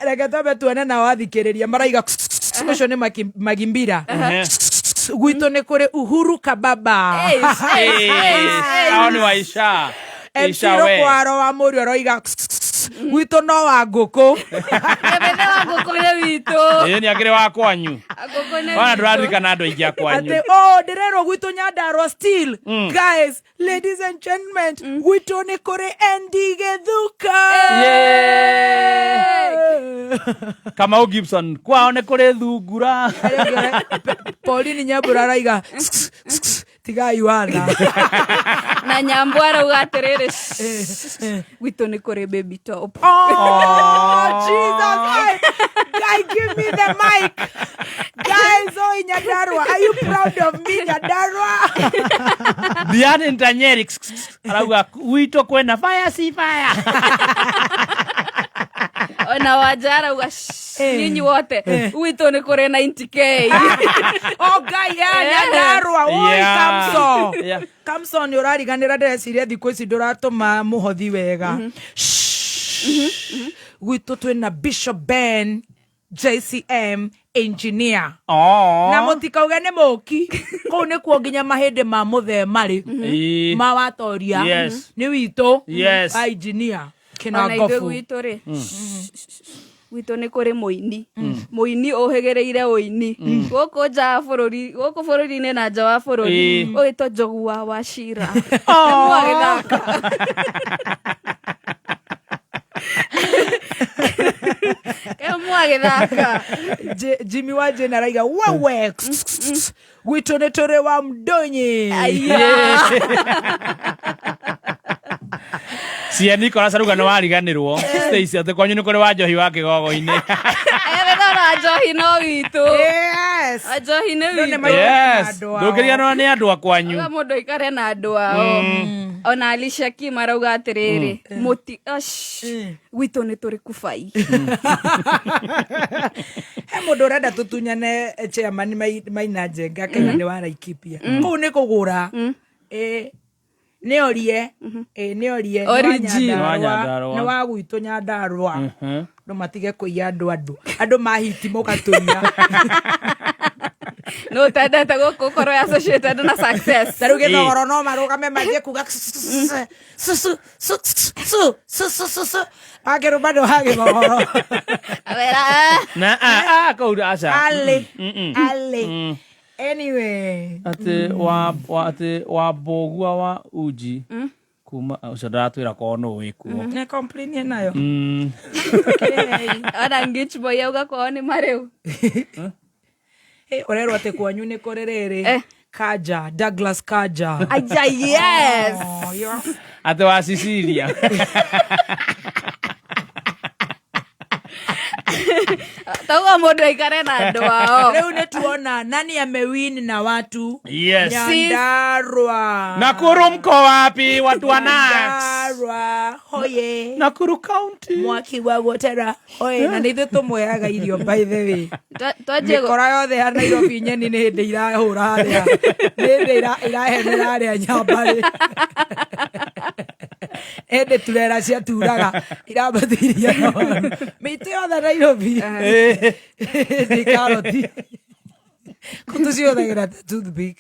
Reke twambe tuone na wathikĩrĩria maraiga ũcio nĩ Magimbira. Gwitũ nĩ kũrĩ Uhuru Kababa. Hao nĩ wa Isha. MC Isha we. Rũkwaro wa Mũriũ aroiga gwitũ no wa ngũkũ. Ebethe wa ngũkũ nĩ witũ. Ĩĩ nĩ akĩrĩ wa kwanyu. Ngũkũ nĩ Wana witũ. ndũraririkana andũ aingĩ a kwanyu. Atĩ oh ndĩrerwo gwitũ Nyandarua still guys ladies and gentlemen gwitũ nĩ kũrĩ Andy Gĩthuka. Kamau Gibson kwao nĩ kũrĩ thungura. Pauline Nyambura araiga tigai watha. Na Nyambo arauga atĩrĩrĩ gwitũ nĩ kũrĩ baby top. Oh, Jesus. Hey, guy, give me the mic. Guys, oh, Nyandarua, are you proud of me, Nyandarua? Diane Ntanyeri arauga gwitũ kwĩna fire si fire. Ona Wanja arauga nyinyi wote gwitũ nĩ kũrĩ 90k. Oh, guy, yeah, Nyandarua. Oi, Yeah. Kamso. Yeah. Kamso nĩ ũrariganĩra ndĩreciria thikũ ici ndũratũma mũhothi wega. Shh. Gwitũ twĩna Bishop Ben JCM engineer. Oh. Na mũtikauge nĩ mũki kũu nĩkuo nginya mahĩndĩ ma mũthee marĩ Ĩĩ. ma watoria Yes. nĩ witũ Yes. wa engineer Ona ithuĩ kĩnangobu gwitũ rĩ gwitũ nĩ kũrĩ mũini mũini ũhĩgĩrĩire ũini gũkũ nja wa bũrũri gũkũ bũrũri-inĩ na nja wa bũrũri Ĩĩ. ũgĩtwo Njogu wa Wachira. Nĩ mwagĩthaka. Mwagĩthaka. Jimmy wa Jane araiga wewe gwitũ nĩ tũrĩ wa mdonyi. Cie Nicholas arauga nĩ wariganĩrwo. Stacy atĩ kwanyu nĩ kũrĩ wa njohi wa kĩgogo-inĩ. Ebethe ona njohi no witũ. Yes. Njohi nĩ witũ. Yes. Ndũngĩriganĩrwo nĩ andũ a kwanyu. Uga mũndũ aikare na andũ ao. Ona Alicia Kim arauga atĩrĩrĩ mũti ash, gwitũ nĩ tũrĩ kubai. He mũndũ ũrenda tũtunyane chairman Maina Njenga Kenya nĩ wa Laikipia. Kũu nĩ kũgũra. Nĩ orie. Ĩ nĩ orie. Nĩ wa Origi. Nĩ wa Nyandarũa. Nyandarũa. Nĩ wa gwitũ Nyandarũa. Mhm. Andũ matige kũiya andũ andũ. Andũ mahiti mũgatũiya. No utendete gũkũ ũkorwo associated na success. Ta rĩu gĩthogoro no marũgame manjie kuga su su su su su su su su su. Wakĩrũma nĩ wa gĩthogoro. Awera. "Ah." Na ah ah kau aca. Ale. Mm-mm. Ale. Anyway. Atĩ wa wa atĩ wa mbũgua wa uji kuma ũcio ndaratwĩra korwo nũ wĩkuo. Nĩ complain nayo. Ona ngich boy auga kwao nĩ marĩu. Hey, ũrerwo atĩ kwanyu nĩ kũrĩ rĩrĩ Kaja, Douglas Kaja. Aja yes. Oh, yeah. Atĩ wa Cecilia. Tauga mũndũ aikare na andũ ao. Rĩu nĩ tuona nani amewin na watu Yes. Nyandarua. Nakuru mko wapi watu wa Nax? Nyandarua hoye. Nakuru County. Mwaki wa gũtera hoye. Na nĩ ithuĩ tũmũheaga irio by the way. Twanjie Mĩkora yothe ya Nairobi nyeni nĩ hĩndĩ irahũra harĩa. Nĩ hĩndĩ irahenera harĩa nyambarĩ. Hĩndĩ turera ciaturaga irambatĩirie na waru. Mĩitũ yothe Nairobi. Nĩ karoti. Kũ tũcihũthagĩra ta toothpick.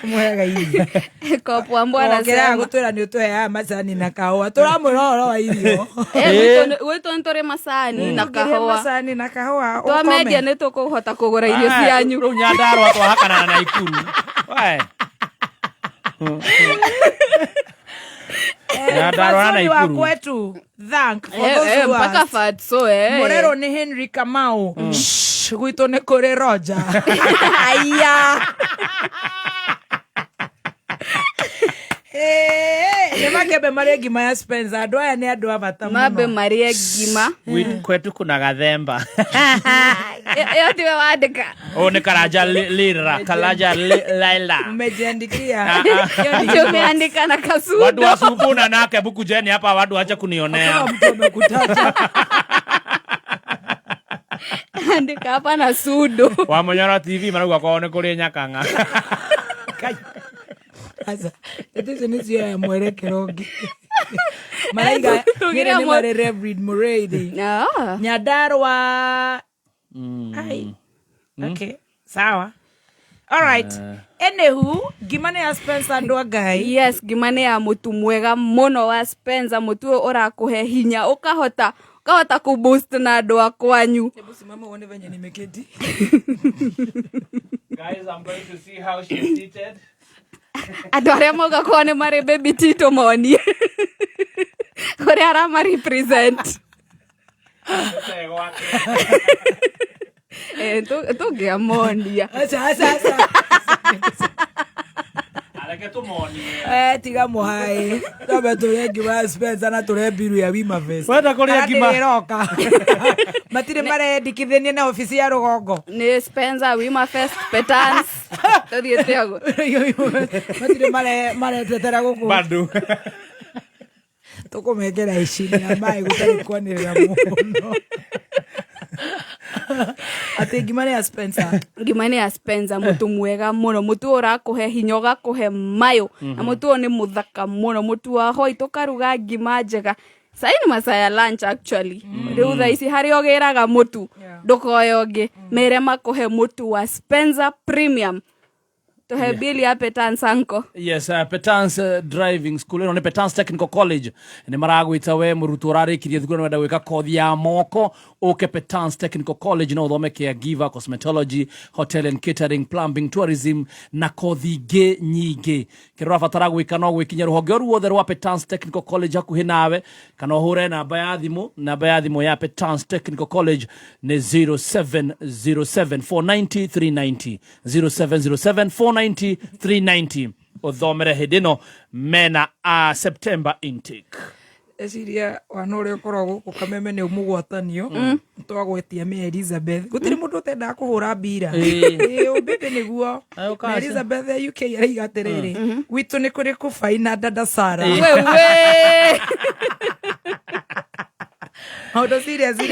Tũmũheaga irio. Kopwa mbwana Ongerera sema. gũtwĩra nĩ ũtũheaga macani na kahũa. Tũramwĩra ũhoro wa irio. Eh, gwitũ nĩ tũrĩ macani na Tũngĩrĩa kahũa. macani na kahũa Twamendia ũkome. nĩ tũkũhota kũgũra irio cianyu. Rĩu Nyandarũa twahakana na Naikuru. Wae. Nyandarũa na Wazuri wa Naikuru. kwetu thank for Eh, those eh, who mpaka asked. fatso eh. Mũrerwo nĩ Henry Kamau. Shh, gwitũ nĩ kũrĩ Roger. Aya. Eh, nĩ makembe marĩe ngima ya Spencer. Andũ aya nĩ andũ a bata Mambe mũno. marĩe ngima. Kwetu kuna gathemba. Ĩyo tiwe wandĩka. Ũyũ nĩ Karanja Lira, Karanja Laila. Mmejiandikia. Ati umeandika na kasudo. Watu wa Suguna nake buku jeni hapa watu acha kunionea. Hakuna mtu amekutaja. Andĩka hapa na sudo. Wa Mũnyoro TV marauga kwao nĩ kũrĩ nyakang'a. Kai. Aca, ndeto icio nĩ cioya mwerekero ũngĩ. Maraiga Tugire nyĩrĩ nĩ mwe- marĩ Reverend Mureithi. Ah. Nyandarua. Ai. Okay, sawa. All right. Anywho, ngima nĩ ya Spencer andũ a Ngai. Yes, ngima nĩ ya mũtu mwega mũno wa Spencer, mũtu ũyũ ũrakũhe hinya ũkahota ũkahota kũ boost na andũ a kwanyu. Hebu simama uone venye nimeketi. Guys, I'm going to see how she's seated. Andũ arĩa mauga kwao nĩ marĩ baby Tito monie ũrĩa arama represent. Eh, tũngĩamonia. Aca, aca, aca. Areke tũmonie. Eh, tiga mũhaĩ. Twambe tũrĩe ngima ya Spencer na tũrĩe mbiru ya Wima Fest. Wenda kũrĩa Kana ngima? ndĩrĩ ĩroka. Matirĩ marendikithania na obici ya rũgongo. Nĩ Spencer, Wima Fest, Petans. Tũthiĩte ũguo. Matirĩ maretetera gũkũ. Bado. Tũkũmekĩra icini na maĩ gũtarĩ kwanĩrĩra mũno. Atĩ ngima nĩ ya Spencer. Ngima nĩ ya Spencer, mũtu mwega mũno, mũtu ũyũ ũrakũhe hinya ũgakũhe mayũ, na mũtu ũyũ nĩ mũthaka mũno, mũtu wa white ũkaruga ngima njega. Sai nĩ masaa ya lunch actually. Rĩu thaa ici harĩa ũgĩraga mũtu ndũkoe ũngĩ, mere makũhe mũtu wa Spencer Premium. Tũhe bill ya Petans uncle. Yes, Petans Driving School ĩno nĩ Petans Technical College nĩ maragwĩta we mũrutwo ũrarĩkirie thukuru na wenda gwĩka kothi ya moko ũke Petans Technical College no ũthome caregiver, cosmetology, hotel and catering, plumbing, tourism na kothi ingĩ nyingĩ. Kĩrĩa ũrabatara gwĩka no gwĩkinya rũhonge o ruothe rwa Petans Technical College hakuhĩ nawe kana ũhũre namba ya thimũ. Namba ya thimũ ya Petans Technical College nĩ 0707 490 390 0707 490 390 ũthomere hĩndĩ ĩno mena September intake. Eciria wana ũrĩa ũkoragwo gũkũ kameme nĩ mũgwatanio twagwetia me Elizabeth gũtirĩ mũndũ ũtendaga kũhũra mbira. Ĩĩ, ũmbĩmbĩ nĩguo. Na Elizabeth ya UK araiga atĩrĩrĩ, gwitũ nĩ kũrĩ kũbai na dada Sara. Wewe. Maũndũ serious rĩ.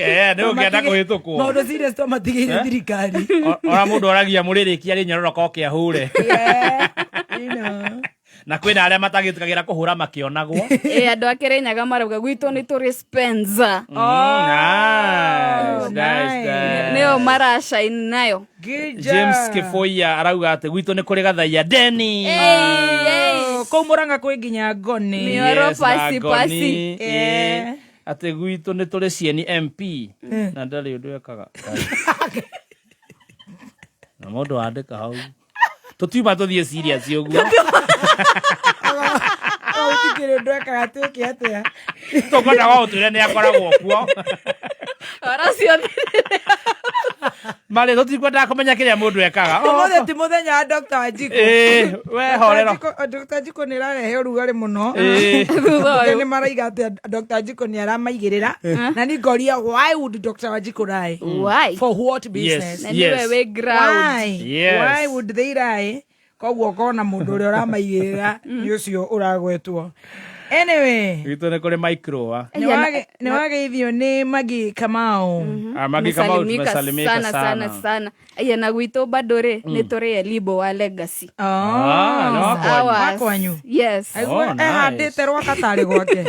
Eh, nĩ ũngĩenda kũhĩtũkwo. Maũndũ serious twamatigĩire Eh? thirikari. Ona mũndũ oragia mũrĩrĩkia rĩ nyororoka oke ahũre. Na kwĩna arĩa matagĩtĩkagĩra kũhũra makĩonagwo. Ĩ andũ a Kĩrĩnyaga marauga gwitũ nĩ tũrĩ Spencer. Nice, nice, nice. Nĩyo marashine nayo. James Kĩbũiya arauga atĩ gwitũ nĩ kũrĩ gathaia deni. Kũu Mũrang'a kwĩ nginya ngoni. Mĩoro Yes, na pasi, ngoni, pasi. ĩ. Atĩ gwitũ nĩ tũrĩ cieni MP na ndarĩ ũndũ ekaga. Na mũndũ andĩka hau. Tũtiuma tũthiĩ serious ũguo. Gũtikĩrĩ ũndũ ekaga twĩke atĩa. Tũkwendaga ũtwĩre nĩ akoragwo kuo. Ora ciothe. Marĩ tũtikwendaga kũmenya kĩrĩa mũndũ ekaga. Ũmũthĩ ti mũthenya wa Dr. Wanjikũ. Ĩ, we horera. Dr. Wanjikũ nĩ ĩrarehe ũrugarĩ mũno. Ĩ. Thutha ũyũ. Nĩ maraiga atĩ Dr. Wanjikũ nĩ aramaigĩrĩra. Na nĩ ngoria why would Dr. Wanjikũ lie? Why? For what business? Na nĩwe wĩ ground. Why? Yes. Why would they lie? Koguo ũkona mũndũ ũrĩa ũramaigĩrĩra nĩ ũcio ũragwetwo. Anyway, Gwitũ nĩ kũrĩ micro wa. nĩ wageithio nĩ Maggie Kamau. Ah, Maggie Kamau Tumesalimika tumesalimika sana sana sana. sana. Aya na gwitũ bado rĩ nĩ tũrĩ Elibo wa Legacy. Ah, nĩ wa kwanyu. Ours. Wa kwanyu. Yes. Aigua Oh, nice. ehandĩte rwaka tarĩ gwake.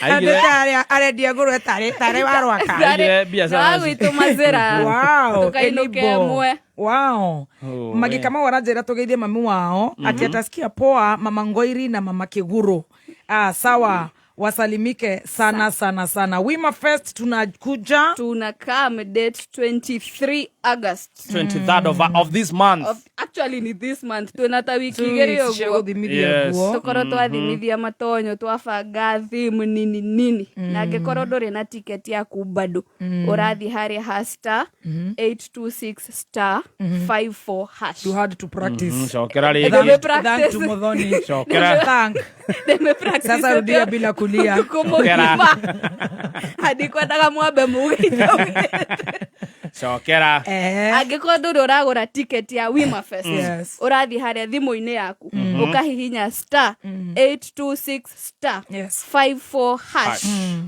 Aigire- Handĩte harĩa arendia ngũrwe tarĩ tarĩ wa rwaka. Aigire biacara Na wa gwitũ mazĩra. Wow, Tũkainũka Elibo. ĩmwe. Wow. Oh, Maggie we. Kamau aranjĩra tũgeithie mami wao ati atasikia poa mama Ngoiri na mama Kiguru. Ah, sawa wasalimike sana sana sana. Wima Fest tunakuja. Tuna come date 23 August. 23rd of this month. Of, actually ni this month twina ta wiki Two igĩrĩ weeks cia ũguo gũthimithia Yes. nguo. tũkorwo twathimithia matonyo twabanga theme nini nini na angĩkorwo ndũrĩ na ticket yaku bado ũrathiĩ harĩa ha star 826 star 54 hash You had to practice. Cokera Nĩ rĩngĩ. practice. Thank to Muthoni. Cokera. Thank. Nĩme-practice Sasa rudia bila kulia. ũtukũ mũgima handikwendaga mwambe mugĩte Cokera. Eh. angĩkorwo ndũrĩ ũragũra ticket ya Wima Fest Yes. ũrathiĩ harĩa thimũ-inĩ yaku ũkahihinya star 826 star Yes. 54 hash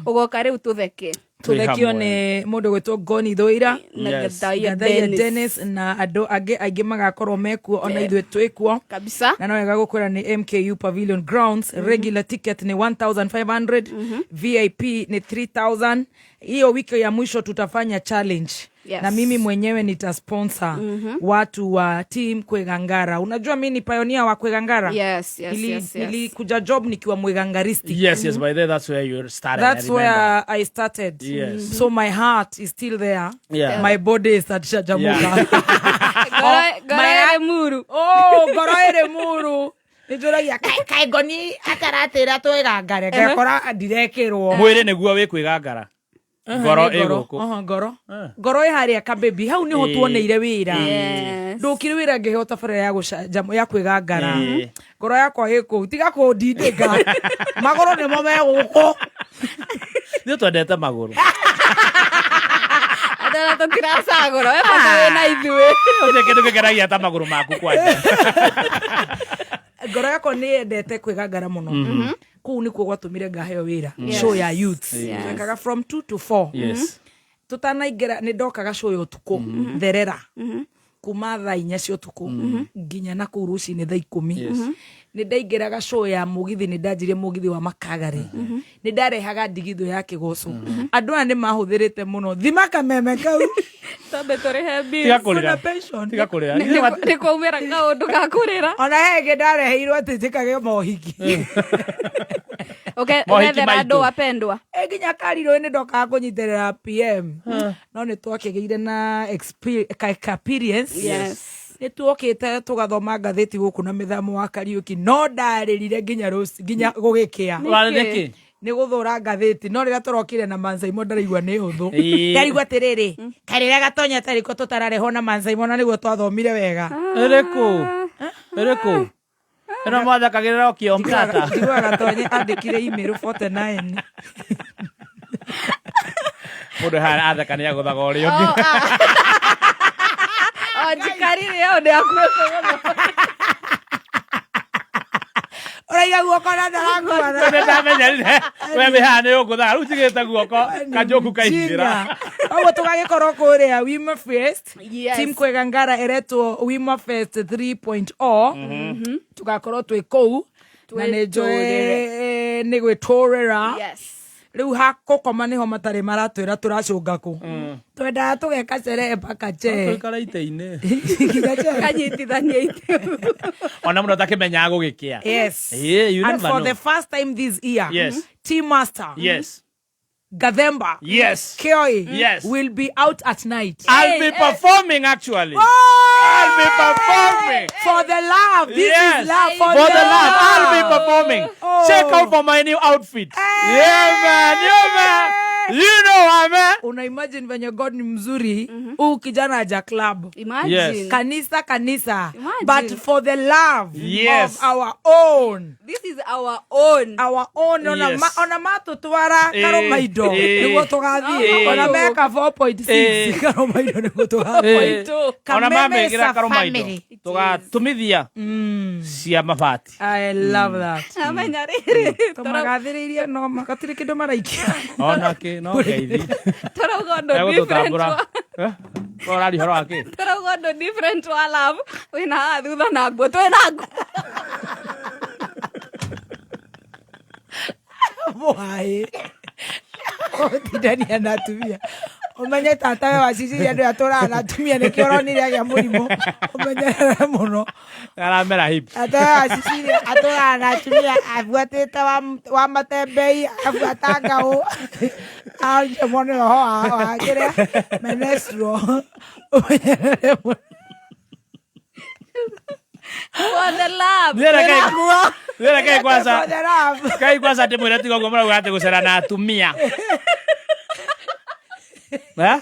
ũgoka rĩu tũtheke Tũthekio hamwe. nĩ mũndũ gwĩtwo Ngoni Thũira. na Yes. Gathaia Gathaia Dennis. Dennis na andũ angĩ aingĩ magakorwo mekuo ona ithuĩ twĩkuo. kabisa Na no wega gũkwĩra nĩ MKU Pavilion Grounds. Regular ticket ni 1500, VIP ni 3000. Hiyo wiki ya mwisho tutafanya challenge. Yes. Na mimi mwenyewe nitasponsor watu wa team Kwegangara. Unajua mi ni pioneer wa Kwegangara. Yes, yes, yes, yes. Nilikuja job nikiwa mwegangaristi. Yes, yes, by the way, that's where you started. That's I remember. where I started. Yes. So my heart is still there. Yeah. My body is at Shajamuka. Yeah. Ngoro ĩrĩ muru Oh, ngoro ĩrĩ muru. Nĩnjũragia kaĩ kaĩ ngoni ataratĩra twĩgangare ngekora ndirekĩrwo. Mwĩrĩ nĩguo wĩ kwĩgangara. Ngoro Nĩ ĩ gũkũ. Aha, ngoro. Ngoro ĩ harĩa kabebi hau nĩho Ĩ. tuoneire wĩra. Yes. Ndũkire wĩra ngĩheo tabarĩra ya gũcanjamũ ya kwĩgangara. Ĩ. Ngoro yakwa ĩ kũu tiga kũndindĩka. Magũrũ nĩmo me gũkũ. Ithuĩ twendete magũrũ. Andũ arĩa tũtiracagũra we bata wĩ na ithuĩ Gũtirĩ kĩndũ gĩkenagia ta magũrũ maku kwanja. Ngoro yakwa nĩ yendete kwĩgangara mũno. Kũu nĩkuo gwatũmire ngaheo wĩra. Show ya youths. Yes. Twekaga from 2 to 4. Yes. Tũtanaingĩra nĩ ndokaga show ya ũtukũ therera kuma thaa inya cia ũtukũ nginya na kũu rũcinĩ thaa ikũmi nĩ ndaingĩraga show ya mũgithi nĩ ndanjirie mũgithi wa makagarĩ nĩ ndarehaga ndigithũ ya kĩgoco andũ aya nĩ mahũthĩrĩte mũno thima kameme kau twambe tũrĩhe Tiga bills. kũrĩra. Kuna pension. Tiga kũrĩra. Nĩ kwaumĩra kaũndũ ga kũrĩra ona he ĩngĩ ndareheirwo atĩ njĩkage mohiki Mohiki ũgethera maitũ. andũ wapendwa ĩ nginya karirũ nĩ ndokaga kũnyitĩrĩra PM no nĩ twakĩgĩire na experience Yes. nĩ tuokĩte tũgathoma ngathĩti gũkũ na mĩthamo wa Kariũki no ndarĩrire nginya rũci nginya gũgĩkĩa Warĩ nĩkĩ? nĩ gũthũra ngathĩti no rĩrĩa tũrokire na mansaimo ndaraigua nĩ hũthũ Ĩĩ. ndarigua atĩrĩrĩ karĩrĩa gatonya tarĩko tũtararehwo na mansaimo na nĩguo twathomire wega Ĩrĩkũ? Ĩrĩkũ? Ĩno mwathakagĩrĩra ũkĩo mtata. njiguaga gatonye andĩkire email 49 Mũndũ haha atheka nĩ agũthaga ũrĩa ũngĩ. O njikarire hau ndĩ hakuhĩ kũgũthwo. Araiga guoko na ndarakuona. Nĩ ndamenyerire we wĩ haha nĩ ũngũthaga rĩu njigĩte guoko kanjoku kaingĩra. Koguo tũgagĩkorwo kũrĩa Wima Fest. Yes. Team Kwega Ngara ĩretwo Wima Fest 3.0. Tũgakorwo twĩ kũu na nĩ njũĩ Twĩtũrĩre. nĩ gwĩtũrĩra. Yes. Rĩu hakũkoma nĩho matarĩ maratwĩra tũracũnga kũ. Twendaga tũgeka sherehe mpaka che. Tũikara itĩ-inĩ. Nginya che. Kanyitithania itĩ. Ona mũndũ atakĩmenyaga gũgĩkĩa. Yes. Yeah, you And never for know. the first time this year, Yes. Team Master, Yes. Gathemba, Yes. Kioi, Yes. will be out at night. I'll be performing actually. I'll be performing. For the love. This yes. is love. For, For the love. I'll be performing. Oh. Check out for my new outfit. Yeah, man. Yeah, man. You know I man. Una imagine venye God ni mzuri huu kijana aja club. Imagine. Yes. Kanisa kanisa. Imagine. But for the love Yes. of our own. This is our own. Our own ona Yes. ma, ona matutwara Eh, karomaindo eh. niguo tugathie Eh. ona meka 4.6 Eh. karomaindo niguo tugathie Eh. Ona Kameme mamĩkĩra is a karũmaindo family. tũgatumithia cia mabati. I love that. Amenya rĩrĩ. Tũmagathĩrĩirie no gatirĩ kĩndũ maraikia. Ona kĩ no ngeithi. Tũrauga ũndũ different Egũtũtambũra. wa- Eh? Ũraria ũhoro wa kĩ? tũrauga ũndũ different wa love. Wĩna haha thutha na nguo. Twĩna nguo. Mũhaĩ. Gũtindania na atumia. Ũmenye tata we waciciria andũ atũraga na atumia nĩkĩo ũronire agĩa mũrimũ. Ũmenyerere mũno. Aramera hips. Tata we waciciria atũraga na atumia abuatĩte wa, wa matembei abuata ngaũ. Aronire mwana ũyũ ho wa kĩrĩa menestro. Ũmenyerere mũno. For the love. Niĩ reke- Twĩna nguo. Niĩ reke kwanza. For the love. Kai kwanza ndĩmwĩre tiga ũguo mũrauga atĩ gũcera na atumia. Eh?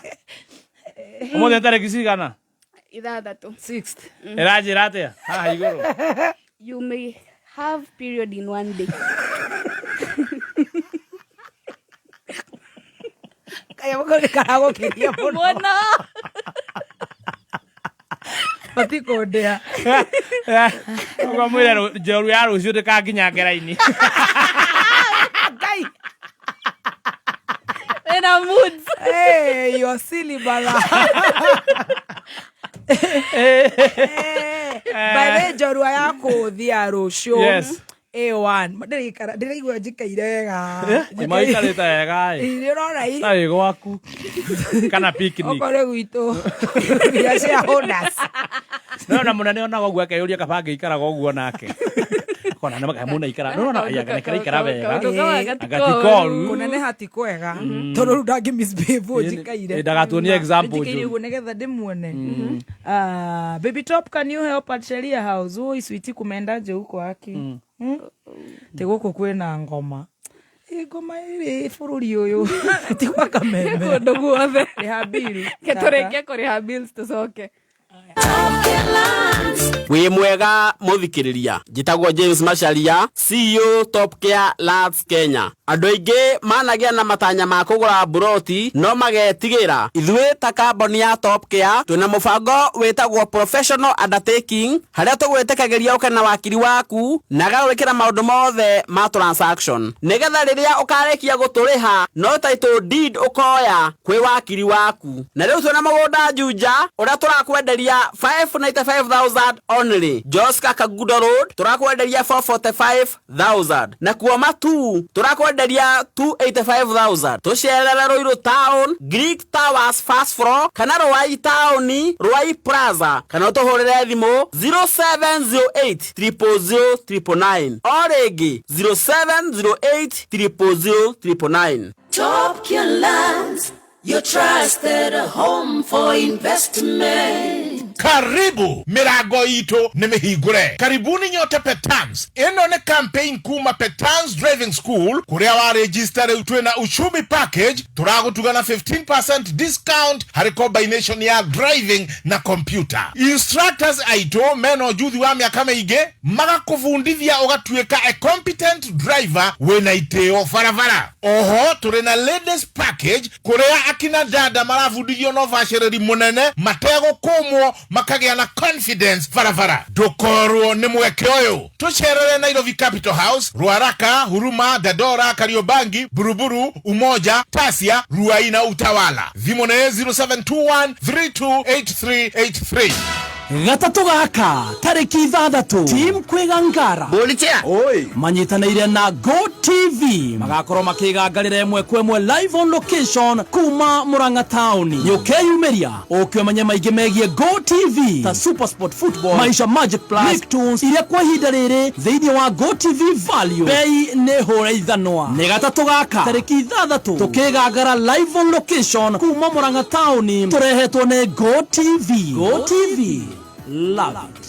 Ũmũthĩ tarĩki cigana? Ithathatũ. Sixth. Ĩranjĩra atĩa? Haha igũrũ. You may have period in one day. Kanyamũ kau nĩ karagũkĩria mũno. Mũno. Matikũndĩa. Ũguo mwĩre njoru ya rũciũ ndĩkanginya ngera-inĩ. Ngai. Wĩna moods. Hey, you're silly bala. By the way, njorua ya kũthia rũciũ Yes. A1 ndĩraikara ndĩraigua njikaire wega Maikarĩte wega ĩ. Nĩ ũrona i Tarĩ gwaku kana picnic. okorwo gwitũ we are shareholders. No na mũnene onaga ũguo akeyũria kaba angĩikaraga ũguo nake. Kona nĩ makahe mũno ikara. No no ya kana ikara wega. Kaũndũ kau Anga ti gatikoru. koru. Kũneneha ti kwega tondũ rĩu ndangĩ misbehave ũũ njikaire. Ĩ, ndagatuonie example Njikaire njũru. ũguo nĩgetha ndĩmuone. Ah, baby top can you help at Sheria House? Oi sweetie kumeendaje huko haki? Hmm? Ti gũkũ kwĩna ngoma. Ĩ ngoma ĩrĩ bũrũri ũyũ ti gwa kameme. Kũndũ guothe. Rĩha bill. Ke tũrĩkie kũrĩha bills tũcoke. Wĩ mwega mũthikĩrĩria, njĩtagwo James Macharia, CEO Top Care Lands Kenya. Andũ aingĩ managĩa na matanya ma kũgũra mburoti no magetigĩra. Ithuĩ ta kambuni ya Top Care twĩna mũbango wĩtagwo Professional Undertaking harĩa tũgwĩtĩkagĩria ũke na wakiri waku na agagwĩkĩra maũndũ mothe ma transaction nĩgetha rĩrĩa ũkarĩkia gũtũrĩha no title deed ũkoya kwĩ wakiri waku. Na rĩu twĩna mũgũnda Juja ũrĩa tũrakwenderia 595,000 only. Joska Kangundo Road tũrakwenderia 445,000. Na kuo Matu tũrakwenderia 285,000. Tũcerere Ruiru Town, Greek Towers first floor kana Ruai Town, Ruai Plaza kana ũtũhũrĩre thimũ 0708 000 999. O rĩngĩ 0708 000 999. Top Care Lands, your trusted home for investment. Karibu mirango itũ nĩ mĩhingũre. Karibuni nyote Petans. Ĩno nĩ campaign kuma Petans Driving School kũrĩa wa register rĩu twĩna uchumi package tũragũtuga na 15% discount harĩ combination ya driving na computer. Instructors aitũ mena ũjuthi wa mĩaka mĩingĩ magakũbundithia ũgatuĩka a competent driver wĩna itĩo barabara. Oho tũrĩ na ladies package kũrĩa akina dada marabundithio na ũbacĩrĩri mũnene mategũkũmwo makagĩa na confidence barabara. Ndũkorwo nĩ mweke ũyũ. Tũcerere Nairobi Capital House, Ruaraka, Huruma, Dandora, Kariobangi, Buruburu, Umoja, Tasia, Ruai na Utawala. Thimũ nĩ 0721 328383. Gatatũ gaka tarĩki 6 team kwĩgangara manyitanĩire na Go TV magakorwo makĩgangarĩra ĩmwe kwa ĩmwe live on location kuma Murang'a taũni. Nĩ ũkeyumĩria ũke ũmenye maingĩ megiĩ Go TV ta Super Sport Football, Maisha Magic Plus, Nicktoons iria kwa ihinda rĩrĩ thĩinĩ wa Go TV Value bei nĩ hũra ithanwa. Nĩ gatatũ gaka tarĩki 6 tũkĩgangara live on location kuma Murang'a taũni tũrehetwo nĩ Go TV. Go TV, love it.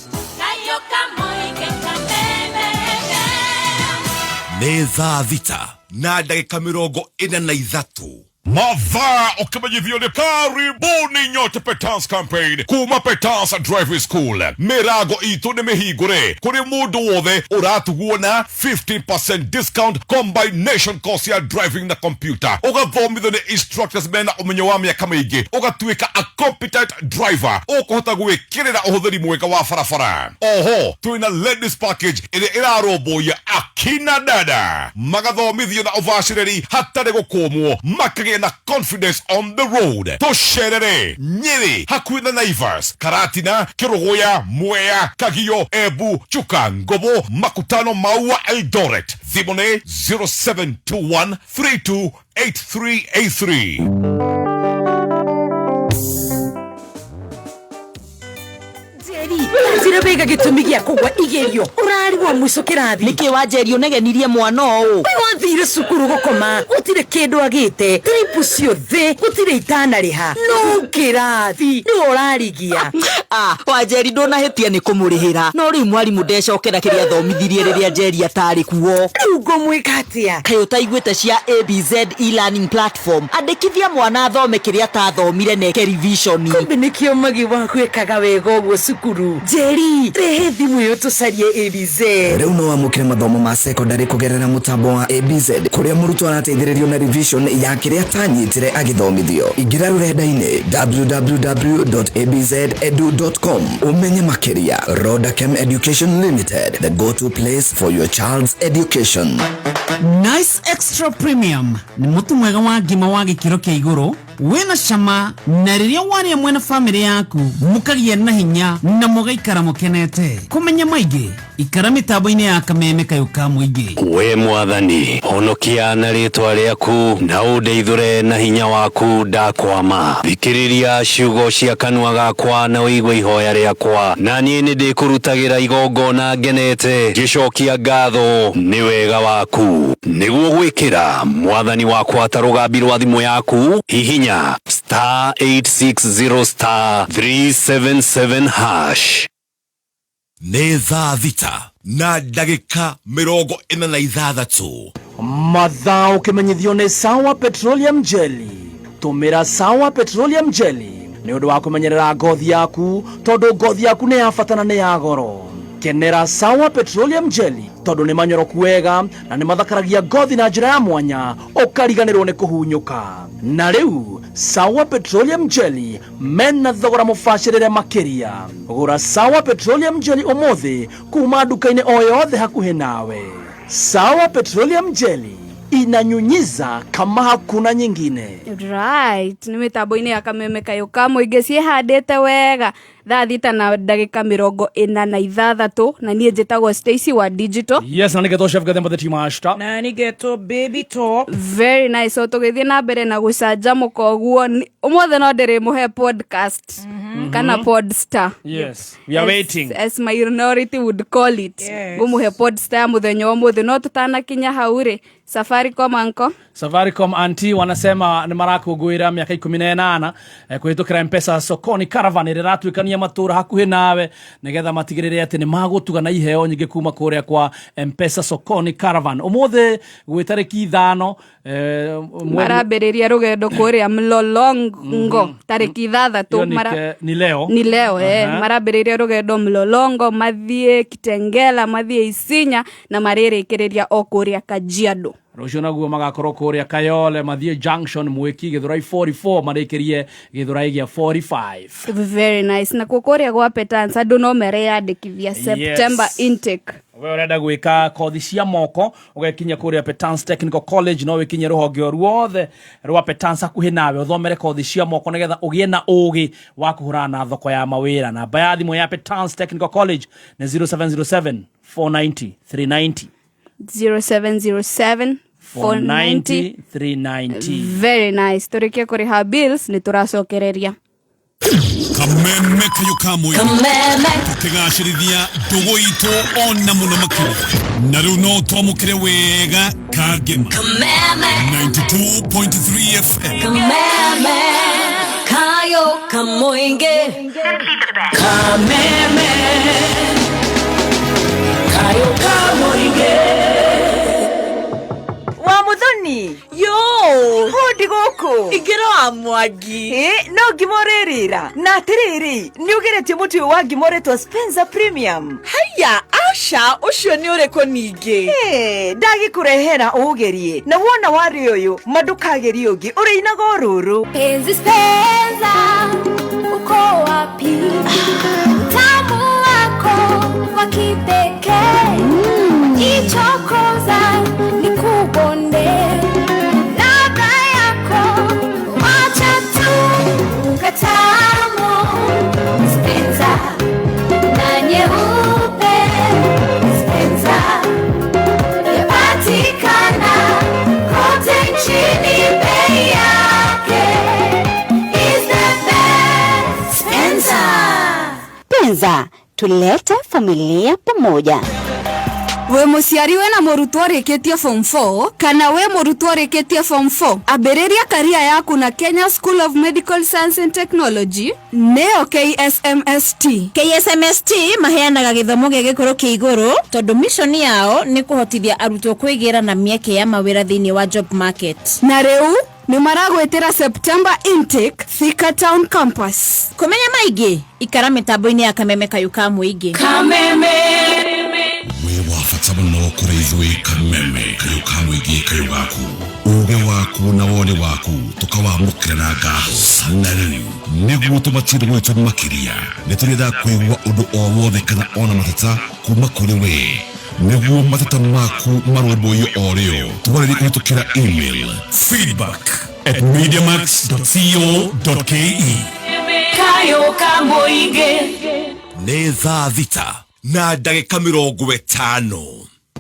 Nĩ thaa 6 na ndagĩka 43. Mathaa ũkĩmenyithio nĩ karibuni nyote Petans campaign kuma Petans Driving School. Mĩrango itũ nĩ mĩhingũre kũrĩ mũndũ wothe ũratugwo na 15% discount combination course ya driving na computer. Ũgathomithio nĩ instructors mena ũmenyo wa mĩaka mĩingĩ, ũgatuĩka a competent driver ũkũhota gwĩkĩrĩra ũhũthĩri mwega wa barabara. Oho twĩna ladies package ĩrĩa ĩrarũmbũiya akina dada magathomithio na ũbacĩrĩri hatarĩ gũkũmwo, makagĩa na confidence on the road. Tũcerere Nyĩrĩ hakuhĩ na Naivas, Karatina, Kĩrũgũya, Mwea, Kagio, Embu, Chuka, Ngobo, Makutano, Maua, Eldoret. Thimũ nĩ 0721 328383. Njeri wĩga gĩtũmi gĩa kũgwa igerio ũrarigwo mũico kĩrathi. Nĩkĩ wanjeri ũnegenirie mwana ũũ? Ũyũ wathire cukuru gũkoma gũtirĩ kĩndũ agĩte tripu ciothe gũtirĩ itanarĩha no kĩrathi nĩwe ũrarigia. Ah, wanjeri ndũnahĩtia nĩ kũmũrĩhĩra, no rĩu mwarimũ ndecokera kĩrĩa athomithirie rĩrĩa Njeri atarĩ kuo. Rĩu ngũmwĩka atĩa? Kaĩ ũtaiguĩte cia ABZ e-learning platform? Andĩkithia mwana athome kĩrĩa atathomire na eke revision. Kumbe nĩkĩo magi waku ekaga wega ũguo cukuru. Njeri, rehe thimũ ĩyo tũcarie ABZ. Rĩu no wamũkĩre mathomo ma secondary kũgerera mũtambo wa ABZ kũrĩa mũrutwo arateithĩrĩrio na revision ya kĩrĩa atanyitire agĩthomithio. Ingĩra rũrenda-inĩ www.abzedu.com ũmenye makĩria. Rodakem Education Limited, the go-to place for your child's education. Nice Extra Premium nĩ mũtu mwega wa ngima wa gĩkĩro kĩa igũrũ wĩna cama, na rĩrĩa warĩa mwena bamĩrĩ yaku mũkagĩa na hinya na mũgaikara mũkenete. Kũmenya maingĩ ikara mĩtambo-inĩ ya kameme kayũ ka mũingĩ. We mwathani, honokia na rĩtwa rĩaku na ũndeithũre na hinya waku ndakwama. Thikĩrĩria ciugo cia kanua gakwa na ũigue ihoya rĩakwa, na niĩ nĩ ndĩkũrutagĩra igongona ngenete ngĩcokia ngatho nĩ wega waku. Nĩguo gwĩkĩra mwathani wakwa ta rũgambi rwa thimũ yaku, hihinya star 860 star 377 hash. Nĩ thaa 6 na ndagĩka 46. Mathaa ũkĩmenyithio nĩ Sawa Petroleum Jelly. Tũmĩra Sawa Petroleum Jelly nĩ ũndũ wa kũmenyerera ngothi yaku, tondũ ngothi yaku nĩ ya bata na nĩ ya goro. Kenera Sawa Petroleum Jelly tondũ nĩ manyoroku wega na nĩ mathakaragia ngothi na njĩra ya mwanya ũkariganĩrwo nĩ kũhunyũka. Na rĩu Sawa Petroleum Jelly mena thogora mũbacĩrĩre makĩria. Gũra Sawa Petroleum Jelly ũmũthĩ kuma nduka-inĩ o yothe hakuhĩ nawe. Sawa Petroleum Jelly inanyunyiza kama hakuna nyingine. Right, nĩ mĩtambo-inĩ ya kameme kayũ ka mũingĩ ciĩhandĩte wega thaa 6 na ndagĩka 46, na niĩ njĩtagwo Stacy wa Digital. Yes, na nĩgetwo Chef Gathemba the team master. Na nĩgetwo Baby Top. Very nice. So tũgĩthiĩ na mbere na gũcanjamũka ũguo, ũmũthĩ no ndĩrĩmũhe podcast kana podstar. Yes, we are waiting. As minority would call it. Yes. Ngũmũhe podstar ya mũthenya wa ũmũthĩ, no tũtanakinya hau rĩ, Safaricom anko. Safaricom anti wanasema nĩ marakũngũĩra mĩaka 18 kũhĩtũkĩra Mpesa Sokoni Caravan ĩrĩa ĩratuĩkania matũũra hakuhĩ nawe nĩgetha matigĩrĩre atĩ nĩ magũtuga na iheo nyingĩ kuma kũrĩa kwa Mpesa Sokoni Caravan. Ũmũthĩ gwĩ tarĩki 5 marambĩrĩria rũgendo kũrĩa Mlolongo tarĩki 6. Hiyo ni leo. Ni leo, marambĩrĩria rũgendo Mlolongo, mathiĩ Kitengela, mathiĩ Isinya na marĩrĩkĩrĩria o kũrĩa Kajiado. Rũciũ naguo magakorwo kũrĩa Kayole, mathiĩ Junction, Mwĩki, Gĩthũrai 44, marĩkĩrie Gĩthũrai gĩa 45. Very nice. Na kuo kũrĩa gwa Petans andũ no mereyandĩkithia September intake. We ũrenda gwĩka kothi cia moko ũgekinya kũrĩa Petans Technical College, no wĩkinye rũhonge o ruothe rwa Petans hakuhĩ nawe ũthomere kothi cia moko nĩgetha ũgĩe na ũgĩ wa kũhũrana na thoko ya mawĩra. Namba ya thimũ ya Petans Technical College nĩ 0707 490 390. 0707 490 490 390. Very nice. Tũrĩkie kũrĩha bills nĩ tũracokereria. Kameme kayo ka mũingĩ Kameme. Tũkĩgacĩrithia ndũgũ itũ ona mũno makĩria, na rĩu no twamũkĩre wega kangema. Kameme. 92.3 FM. Kameme kayo kamoinge. Kameme kayo kamoinge. Wa Muthoni. Yo. Hũndi gũkũ. Ingĩra wa Mwangi. Ĩ, no ngima ũrĩrĩra. Na atĩrĩrĩ, nĩ ũgeretie mũtu ũyũ wa ngima ũretwo Spencer Premium? Haiya, aca, ũcio nĩ ũrĩkũ ningĩ? Ĩ, ndagĩkũrehera ũũgerie. Na wona warĩ ũyũ, ma ndũkagerie ũngĩ, ũrĩinaga o rũrũ. Penzi Spenza, uko wapi? Utamu wako wa kipekee, ichokoza nikubonde, ladha yako wacha tu katamu. Spenza na nyeupe, Spenza yapatikana kote nchini, bei yake is the best. Spenza. Penza, tulete familia pamoja. Wĩ mũciari wĩna mũrutwo ũrĩkĩtie form 4 kana wĩ mũrutwo ũrĩkĩtie form 4, ambĩrĩria karia yaku na Kenya School of Medical Science and Technology, nĩyo KSMST. KSMST maheanaga gĩthomo gĩa gĩkĩro kĩa igũrũ tondũ mission yao nĩ kũhotithia arutwo kwĩgĩra na mĩeke ya mawĩra thĩinĩ wa job market. Na rĩu nĩ maragwĩtĩra September intake Thika Town Campus. Kũmenya maingĩ ikara mĩtambo-inĩ ya Kameme kayũ ka mũingĩ. Kameme. Wĩ wa bata mũno kũrĩ ithuĩ Kameme kayũ ka mũingĩ, kayũ gaku, uge waku na woni waku tũkawamũkĩra na ngatho. Na rĩu nĩguo tũmatie ndũgũ itũ makĩria, nĩ tũrĩendaga kũigua ũndũ o wothe kana ona mateta kuma kũrĩ we, nĩguo mateta maku marũmbũiyo o rĩo. Twarĩrie kũhĩtũkĩra email feedback@mediamax.co.ke. Kayo kamoinge. Nĩ thaa 6:50.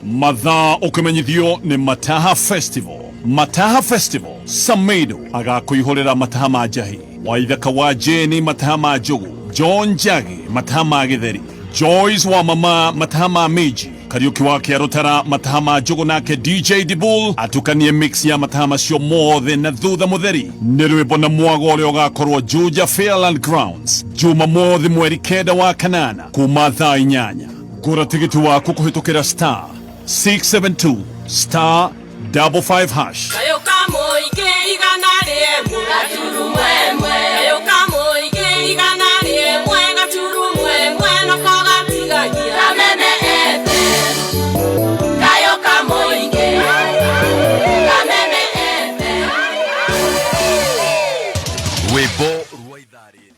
Mathaa ũkĩmenyithio nĩ Mataha Festival. Mataha Festival, Samedo agakũihũrĩra mataha ma njahi, Waithaka wa Jeni mataha ma njũgũ, John Njagi mataha ma gĩtheri, Joyce wa mama mataha ma minji, Kariuki wa Kĩarũtara mataha ma njũgũ, nake DJ Dibul atukanie mix ya mataha macio mothe, na thutha mũtheri nĩ rwĩmbo na mwago ũrĩa ũgakorwo Juja Fairland Grounds Jumamothi mweri 9 wa kanana kuma thaa 8. Gũra tigiti waku kũhĩtũkĩra *672*55#. Kayo kamoinge igana rĩmwe gaturumo ĩmwe. Kayo kamoinge igana rĩmwe gaturumo ĩmwe nako gatigagia. Kameme FM. Kayo kamoinge. Kameme FM. Rwĩmbo rwa ithaa rĩrĩ.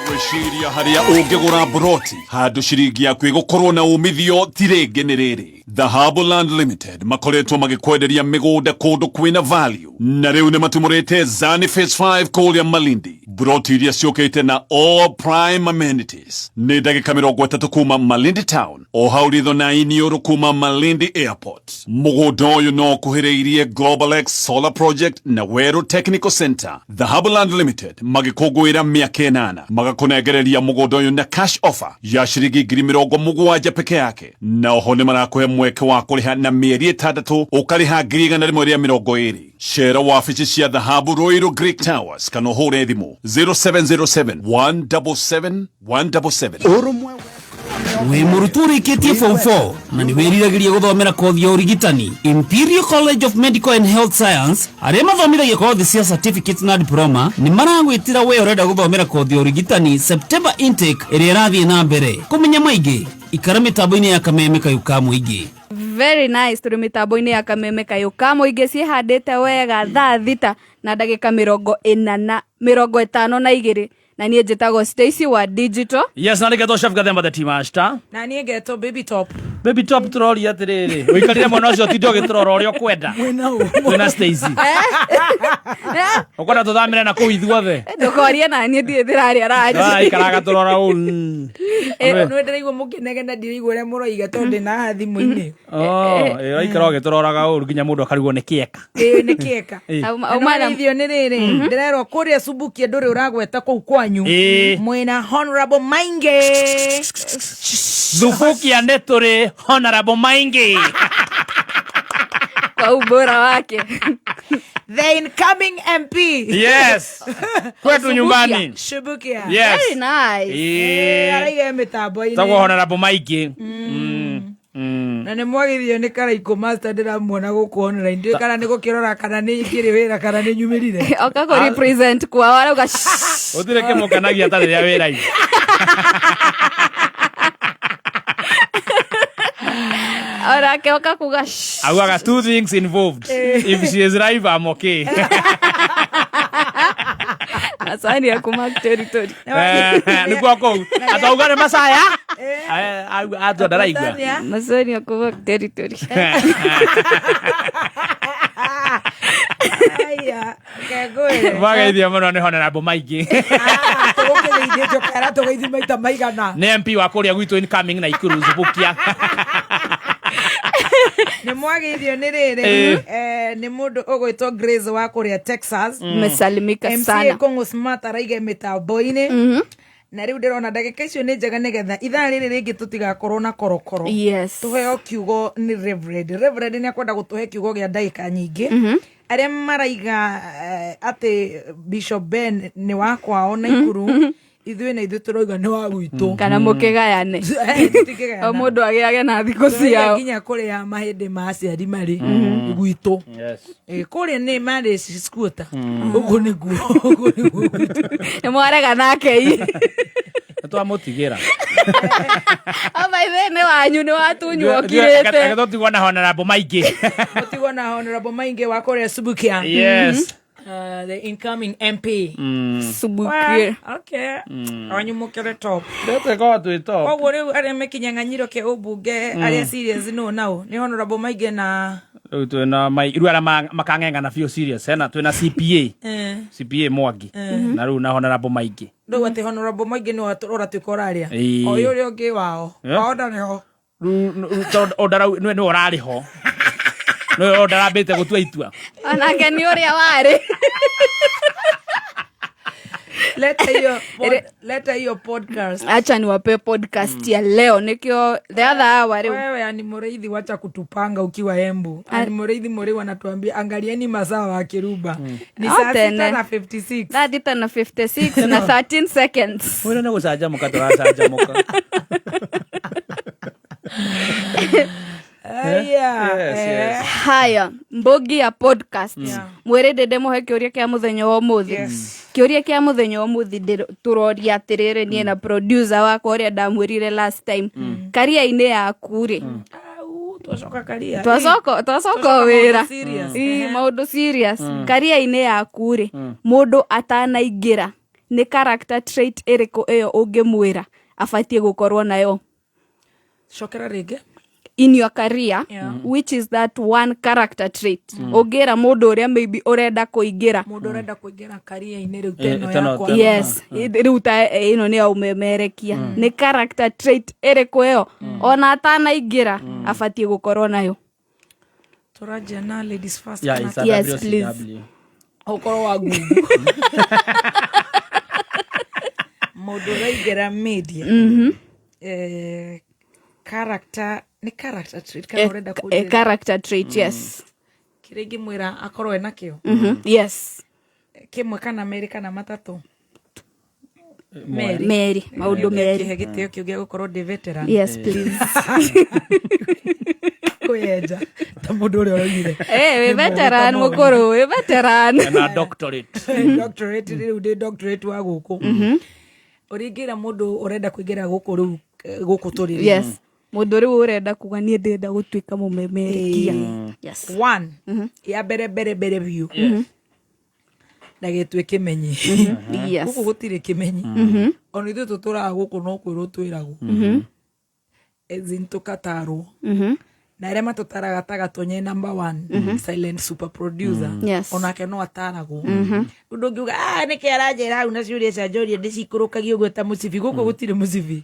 Gwĩciria harĩa ũngĩgũra mburoti handũ ciringi yaku ĩgũkorwo na umithio ti rĩngĩ nĩ rĩrĩ. Dhahabu Land Limited makoretwo magĩkwenderia mĩgũnda kũndũ kwĩna value, na rĩu nĩ matumũrĩte Zani Phase 5 kũrĩa Malindi, mburoti iria ciũkĩte na all prime amenities. Nĩ ndagĩka 30 kuma Malindi town, o hau ritho na iniũrũ kuma Malindi Airport. Mũgũnda ũyũ no ũkuhĩrĩirie Global X Solar Project na Weru Technical Center. Dhahabu Land Limited magĩkũngũĩra mĩaka 8, magakũnengereria mũgũnda ũyũ na cash offer ya ciringi 70,000 peke yake, na oho nĩ marakũhe mweke wa kũrĩha na mĩeri 6, ũkarĩha 120,000. Cera wabici cia Dhahabu Ruiru Greek Towers kana ũhũre thimũ 0707 177 177. Ũrũmwe wĩ mũrutwo ũrĩkĩtie form 4 na nĩ wĩriragĩria gũthomera kothi ya ũrigitani, Imperial College of Medical and Health Science arĩa mathomithagia kothi cia certificate na diploma nĩ maragwĩtĩra we ũrenda gũthomera kothi ya ũrigitani September intake ĩrĩa ĩrathiĩ na mbere. Kũmenya maingĩ Ikara mĩtambo-inĩ ya Kameme Kayũ ka Mũingĩ. Very nice, tũrĩ mĩtambo-inĩ ya Kameme Kayũ ka Mũingĩ, ciĩhandĩte wega thaa 6 na ndagĩka 42, na niĩ njĩtagwo Stacy wa digital. Yes, na nĩgetwo Chef Gathemba the team master. Na niĩ ngetwo Baby Top. Baby Top, tũroria atĩrĩrĩ, ũikarire mwana ũcio ũtinde ũgĩtũrora ũrĩa ũkwenda. Twĩna Stacy, ũkwenda tũthamĩre na kũu ithuothe? Ndũkorie, na niĩ ndirĩ ndĩrarĩa ranji. Aikaraga tũrora ũũ. Nĩ ndĩraigua mũkĩnegena, ndiraigua ũrĩa mũroiga tondũ ndĩ na haha thimũ-inĩ. Ĩraikara ũgĩtũroraga ũru nginya mũndũ akarigwo nĩ kĩeka. Ĩĩ, nĩ kĩeka. Auma. Ithio nĩ rĩrĩ, ndĩrerwo kũrĩa Subukia ndũrĩ ũragweta kũu kwanyu. Mwĩna Honorable Maingi. Thubukia nĩ tũrĩ Honorable Maingi. Kwa ubora wake. The incoming MP. Yes, kwetu nyumbani. Subukia. Yes. Very nice. Araiga mĩtambo-inĩ. Tagwo Honorable Maingi. Na nĩ mwagithio nĩ Karaikũ Master, ndĩramuona gũkũ online, ndiũĩ kana nĩ gũkĩrora kana nĩ ngĩrĩ wĩra kana nĩ nyumĩrire. Oka kũ represent kwao, arauga. Gũtirĩ kĩmũkenagia ta rĩrĩa wĩra-inĩ. Onake oka kuga. Augaga two things involved: if she is live, I'm okay. Macani ya kuma territory. Nĩkuo kũu atauga nĩ macaya atua ndaraigua. Macani ya kuma territory. Aya, kengwĩre. Mageithio mũno nĩ Honorable Maingi. Tũgũkĩgeithĩtio kara tũgeithi maita maigana. Nĩ MP wa kũrĩa gwitũ incoming na Ikuru Zubukia. Nĩ mwagĩithio nĩ rĩrĩ, nĩ mũndũ ũgwĩtwo Grace wa kũrĩa Texas. Mesalimika MCA sana. Kũng'ũ Smart araige mĩtambo-inĩ, na rĩu ndĩrona ndagĩka icio nĩ njega nĩgetha ithaa rĩrĩ rĩngĩ tũtigakorwo na korokoro. Tũheo kiugo nĩ Reverend nĩ akwenda gũtũhe kiugo gĩa ndagĩka nyingĩ. Arĩa maraiga atĩ Bishop Ben nĩ wa kwao na Ikuru, ithuĩ na ithuĩ tũrauga nĩ wa gwitũ. Kana mũkĩgayane. Tũtikĩgayana. O mũndũ agĩage na thikũ Tũraiga ciao. nginya kũrĩa mahĩndĩ ma aciari marĩ gwitũ. Kũrĩa nĩ marĩ squatter, ũguo nĩguo, ũguo nĩguo gwitũ. Nĩ mwarega nake i. Twamũtigĩra. Obaithe nĩ wanyu, nĩ watunywo okirĩte. Tũtigwo na Honorable Maingi. Mũtigwo na Honorable Maingi wa kũrĩa Subukia. The incoming MP. Subukia. Well, okay. Wanyu mũkĩrĩ top. Tũkorwo twĩ top. Koguo rĩu arĩa mekinyang'anyiro kĩa ũmbunge, arĩa serious nũ nao nĩ Honorable Maingi na Rĩu twĩna rĩu arĩa makang'eng'ana biũ serious hena twĩna CPA. CPA Mwangi. Na rĩu na Honorable Maingi. Rĩu atĩ Honorable Maingi nĩ ũratuĩka ũraria. Ĩĩ. O ũrĩa ũngĩ wao. Wao ndarĩ ho. Rĩu tondũ ndarau nĩwe ũrarĩ ho. Nĩwe ndarambĩte gũtua itua. Onake nĩ ũrĩa warĩ. Leta hiyo leta hiyo podcast. Acha niwape podcast ya leo, nikio the other hour rĩu. Wewe ani Mũrĩithi, wacha kutupanga ukiwa Embu. Ani Mũrĩithi Mũrĩu anatuambia angalieni masaa wa Kiruba. Ni saa Tene. 6 na 56. Thaa 6 na 56 na 13 seconds. Wĩra nĩ gũcanjamũka tũracanjamũka. Aya. Yes, yes. Haya, mbogi ya podcast, mwĩrĩ ndĩndĩ mũhe kĩũria kĩa mũthenya wa ũmũthĩ. Kĩũria kĩa mũthenya wa ũmũthĩ tũroria atĩrĩrĩ, niĩ na producer wakwa ũrĩa ndamwĩrire last time, karia-inĩ yaku rĩ. Au, twacoka karia. Twacoka Twacoka wĩra. maũndũ serious. Ii, maũndũ serious. Karia-inĩ yaku rĩ, mũndũ atanaingĩra, nĩ character trait ĩrĩkũ ĩyo ũngĩmwĩra abatiĩ gũkorwo nayo? Cokera rĩngĩ. In your career, Yeah. which is that one character trait ũngĩra mũndũ ũrĩa maybe ũrenda kũingĩra? Mũndũ ũrenda kũingĩra karia-inĩ rĩu teno teno- yakwa. teno. Yes, rĩu ta ĩno nĩ ya ũmemerekia, nĩ character trait ĩrĩkũ ĩyo ona atanaingĩra abatiĩ gũkorwo nayo? Tũranjia na ladies first. Yeah, kana it's a Yes, WCW. please. Ũkorwo wa ngungu. Mũndũ ũraingĩra media. Character nĩ character trait kana ũrenda kũnjĩra? Character trait, yes. Kĩrĩa ingĩmwĩra akorwo ena kĩo. Yes. Kĩmwe kana merĩ kana matatũ? Merĩ, maũndũ merĩ. Kĩhe gĩtĩo kĩu gĩa gũkorwo ndĩ veteran. Yes, please. Kwĩyenja ta mũndũ ũrĩa ũroigire. Wĩ veteran mũkũrũ, wĩ veteran. Na doctorate. Doctorate, rĩu ndĩ doctorate wa gũkũ. Ũrĩa ingĩra mũndũ ũrenda kũingĩra gũkũ rĩu Gũkũ tũrĩ rĩ. Yes, mũndũ rĩu ũrenda kuga niĩ ndĩrenda gũtuĩka mũmemerekia. Yes. One, ya mbere mbere mbere biũ, ndagĩtue kĩmenyi. Yes. Gũkũ gũtirĩ kĩmenyi. Ona ithuĩ tũtũraga gũkũ no kwĩrwo twĩragwo, as in tũkatarwo, na arĩa matũtaraga ta Gatonye number one, silent super producer, onake no ataragwo. Rĩu ndũngiuga, "Ah, nĩkĩ aranjĩra hau na ciũria cia njoria ndĩcikũrũkagia ũguo ta mũcibi?" Gũkũ gũtirĩ mũcibi,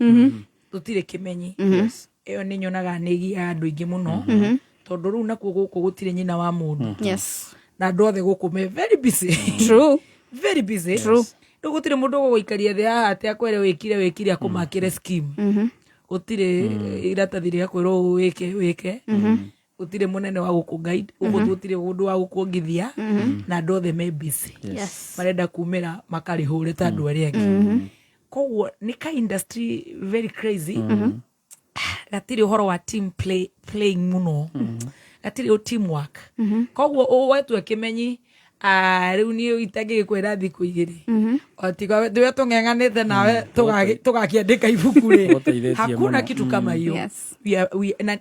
tũtirĩ kĩmenyi. Ĩyo nĩ nyonaga nĩ ĩgiaga andũ aingĩ mũno, tondũ rĩu nakuo gũkũ gũtirĩ nyina wa mũndũ, na andũ othe gũkũ me very busy. Very busy. Rĩu gũtirĩ mũndũ ũgũgũikaria thĩ haha atĩ akwĩre wĩkire wĩkire, akũmakĩre scheme. Gũtirĩ iratathi rĩa kwĩrwo ũũ wĩke wĩke. Gũtirĩ mũnene wa gũkũ guide gũkũ, gũtirĩ mũndũ wa gũkuongithia, na andũ othe me busy. Marenda kumĩra makarĩhũre ta andũ arĩa angĩ. Koguo nĩ ka industry very crazy. Gatirĩ ũhoro wa team playing mũno, gatirĩ ũ teamwork. Koguo wetue kĩmenyi, ah, rĩu niĩ itangĩgĩkwĩra thikũ 2, o tiga tũrĩa tũng'eng'anĩte nawe tũgakĩandĩka ibuku rĩ, Gũteithĩtie hakuna mũno. kitu kama hiyo.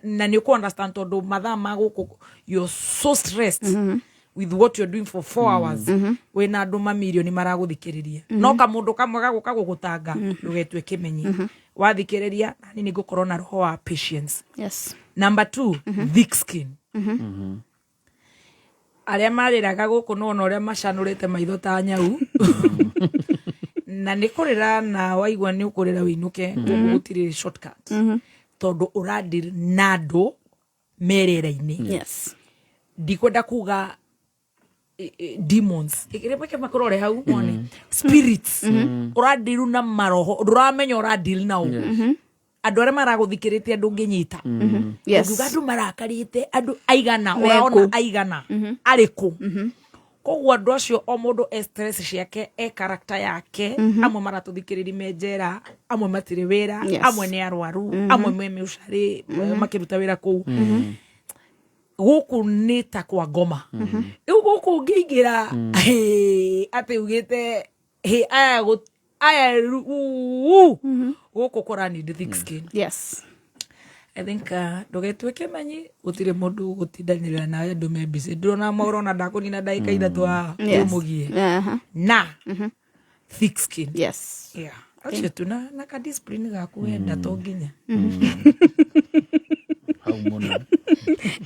Na nĩ ũkũ understand, tondũ mathaa ma gũkũ you're so stressed with what you're doing for 4 hours, wĩna andũ mamirioni maragũthikĩrĩria, no kamũndũ kamwe gagũka gũgũtanga. Ndũgetue kĩmenyi. Wathikĩrĩria nani nĩ ngũkorwo na roho wa patience. Number two, thick skin. Arĩa marĩraga gũkũ nĩwona ũrĩa macanũrĩte maitho ta nyau, na nĩ kũrĩra, na waigua nĩ ũkũrĩra wĩinũke. Gũkũ gũtirĩ shortcut, tondũ ũradeal na andũ merera-inĩ. Ndikwenda kuga demons. Reke makorore hau mone spirits. Ũradeal na maroho ndũramenya ũradeal nao, andũ arĩa maragũthikĩrĩtie ndũngĩnyita. Ũngiuga andũ marakarĩte andũ aigana, Mekũ. ũraona aigana arĩkũ. Koguo andũ acio o mũndũ e stress ciake, e character yake. Amwe maratũthikĩrĩria me njera, amwe matirĩ wĩra, amwe nĩ arwaru, amwe me mĩũcarĩ makĩruta wĩra kũu. Gũkũ nĩ ta kwa ngoma. Rĩu gũkũ ũngĩingĩra atĩ ugĩte hĩ aya aya gũkũ kũra need thick skin. I think ndũgetue kĩmenyi. Gũtirĩ mũndũ ũgũtindanĩrĩra nawe, andũ me busy. Ndĩrona maũrona ndakũnina ndagĩka 3 haha. Ũmũgie na thick skin. Yeah, acio tu na ka discipline gaku wenda to nginya. Hau mũno.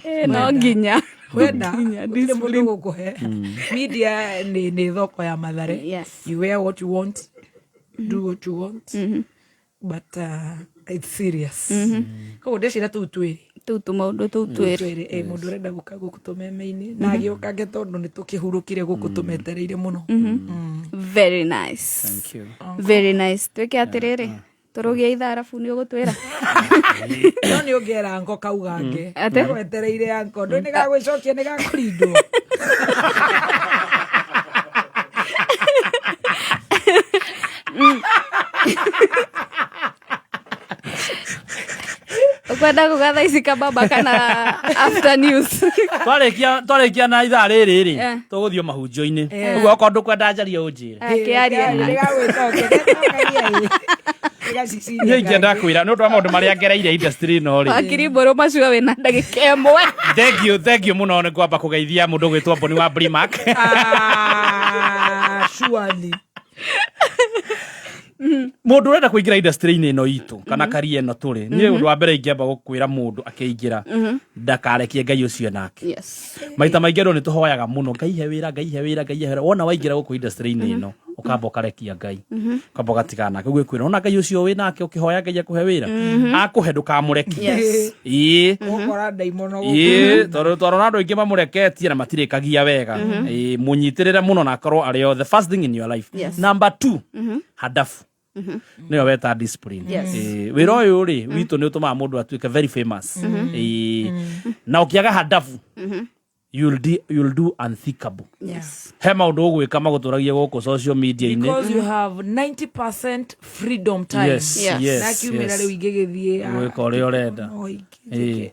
Eh, no nginya. Wenda Nginya gũtirĩ mũndũ discipline. ũgũkũhe. Media nĩ thoko ya Mathare. You wear what you want, do what you want, but it's serious. Koguo ndĩcira tũu twĩrĩ. Tũu tũmaũndũ tũu twĩrĩ. Twĩrĩ. Mũndũ ũrenda gũka gũkũ tũmeme-inĩ na agĩũkange, tondũ nĩ tũkĩhurũkire gũkũ tũmetereire mũno. Very nice. Thank you. Very nice. Twĩke atĩrĩrĩ, tũrũgie ithaa arabu nĩ ũgũtwĩra. No nĩ ũngera anko kaugange. Atĩ? Wetereire anko ndũ nĩ gagwĩcokia nĩ gakũrindwo. Ũkwenda kuga thaa ici kababa kana after news? Twarĩkia na ithaa rĩrĩ rĩ, tũgũthiĩ mahunjio-inĩ. Ũguo okorwo ndũkwenda njarie, ũnjĩre. Akĩaria. Niĩ ingĩenda kwĩra nĩ ũndũ wa maũndũ marĩa ngereire industry ĩno rĩ. Wakiri mbũrũ macua wĩna ndagĩka 1. Thank you, thank you mũno. Nĩ ngwamba kũgeithia mũndũ ũgwĩtwo Boni wa Brimac. Ah, surely. Mũndũ ũrenda kũingĩra industry-inĩ ĩno itũ kana karia ĩno tũrĩ, niĩ ũndũ wa mbere ingĩamba gũkwĩra mũndũ akĩingĩra, ndakarekie Ngai ũcio nake. Maita maingĩ andũ nĩ tũhoyaga mũno, "Ngai he wĩra, Ngai he wĩra, Ngai he wĩra." Wona waingĩra gũkũ industry-inĩ ĩno, ũkamba ũkarekia Ngai, ũkamba ũgatigana nake. Ũguo ĩkwĩra ona Ngai ũcio wĩ nake ũkĩhoya Ngai akũhe wĩra, akũhe, ndũkamũrekie. Ĩĩ. Ũgũkora ndaimono. Ĩĩ, tondũ twarona andũ aingĩ mamũreketie na matirĩkagia wega. Ĩĩ, mũnyitĩrĩre mũno na akorwo arĩ o the first thing in your life. Number two, hadafu nĩyo weta discipline. Ĩĩ, wĩra ũyũ rĩ witũ nĩ ũtũmaga mũndũ atuĩke very famous. Ĩĩ, na ũkĩaga hadafu, you'll do unthinkable. He maũndũ ũgwĩka magũtũragia gũkũ social media-inĩ. Because you have 90% freedom time. Na kiumĩra rĩu ingĩgĩthiĩ gwĩka ũrĩa ũrenda. No Ĩĩ.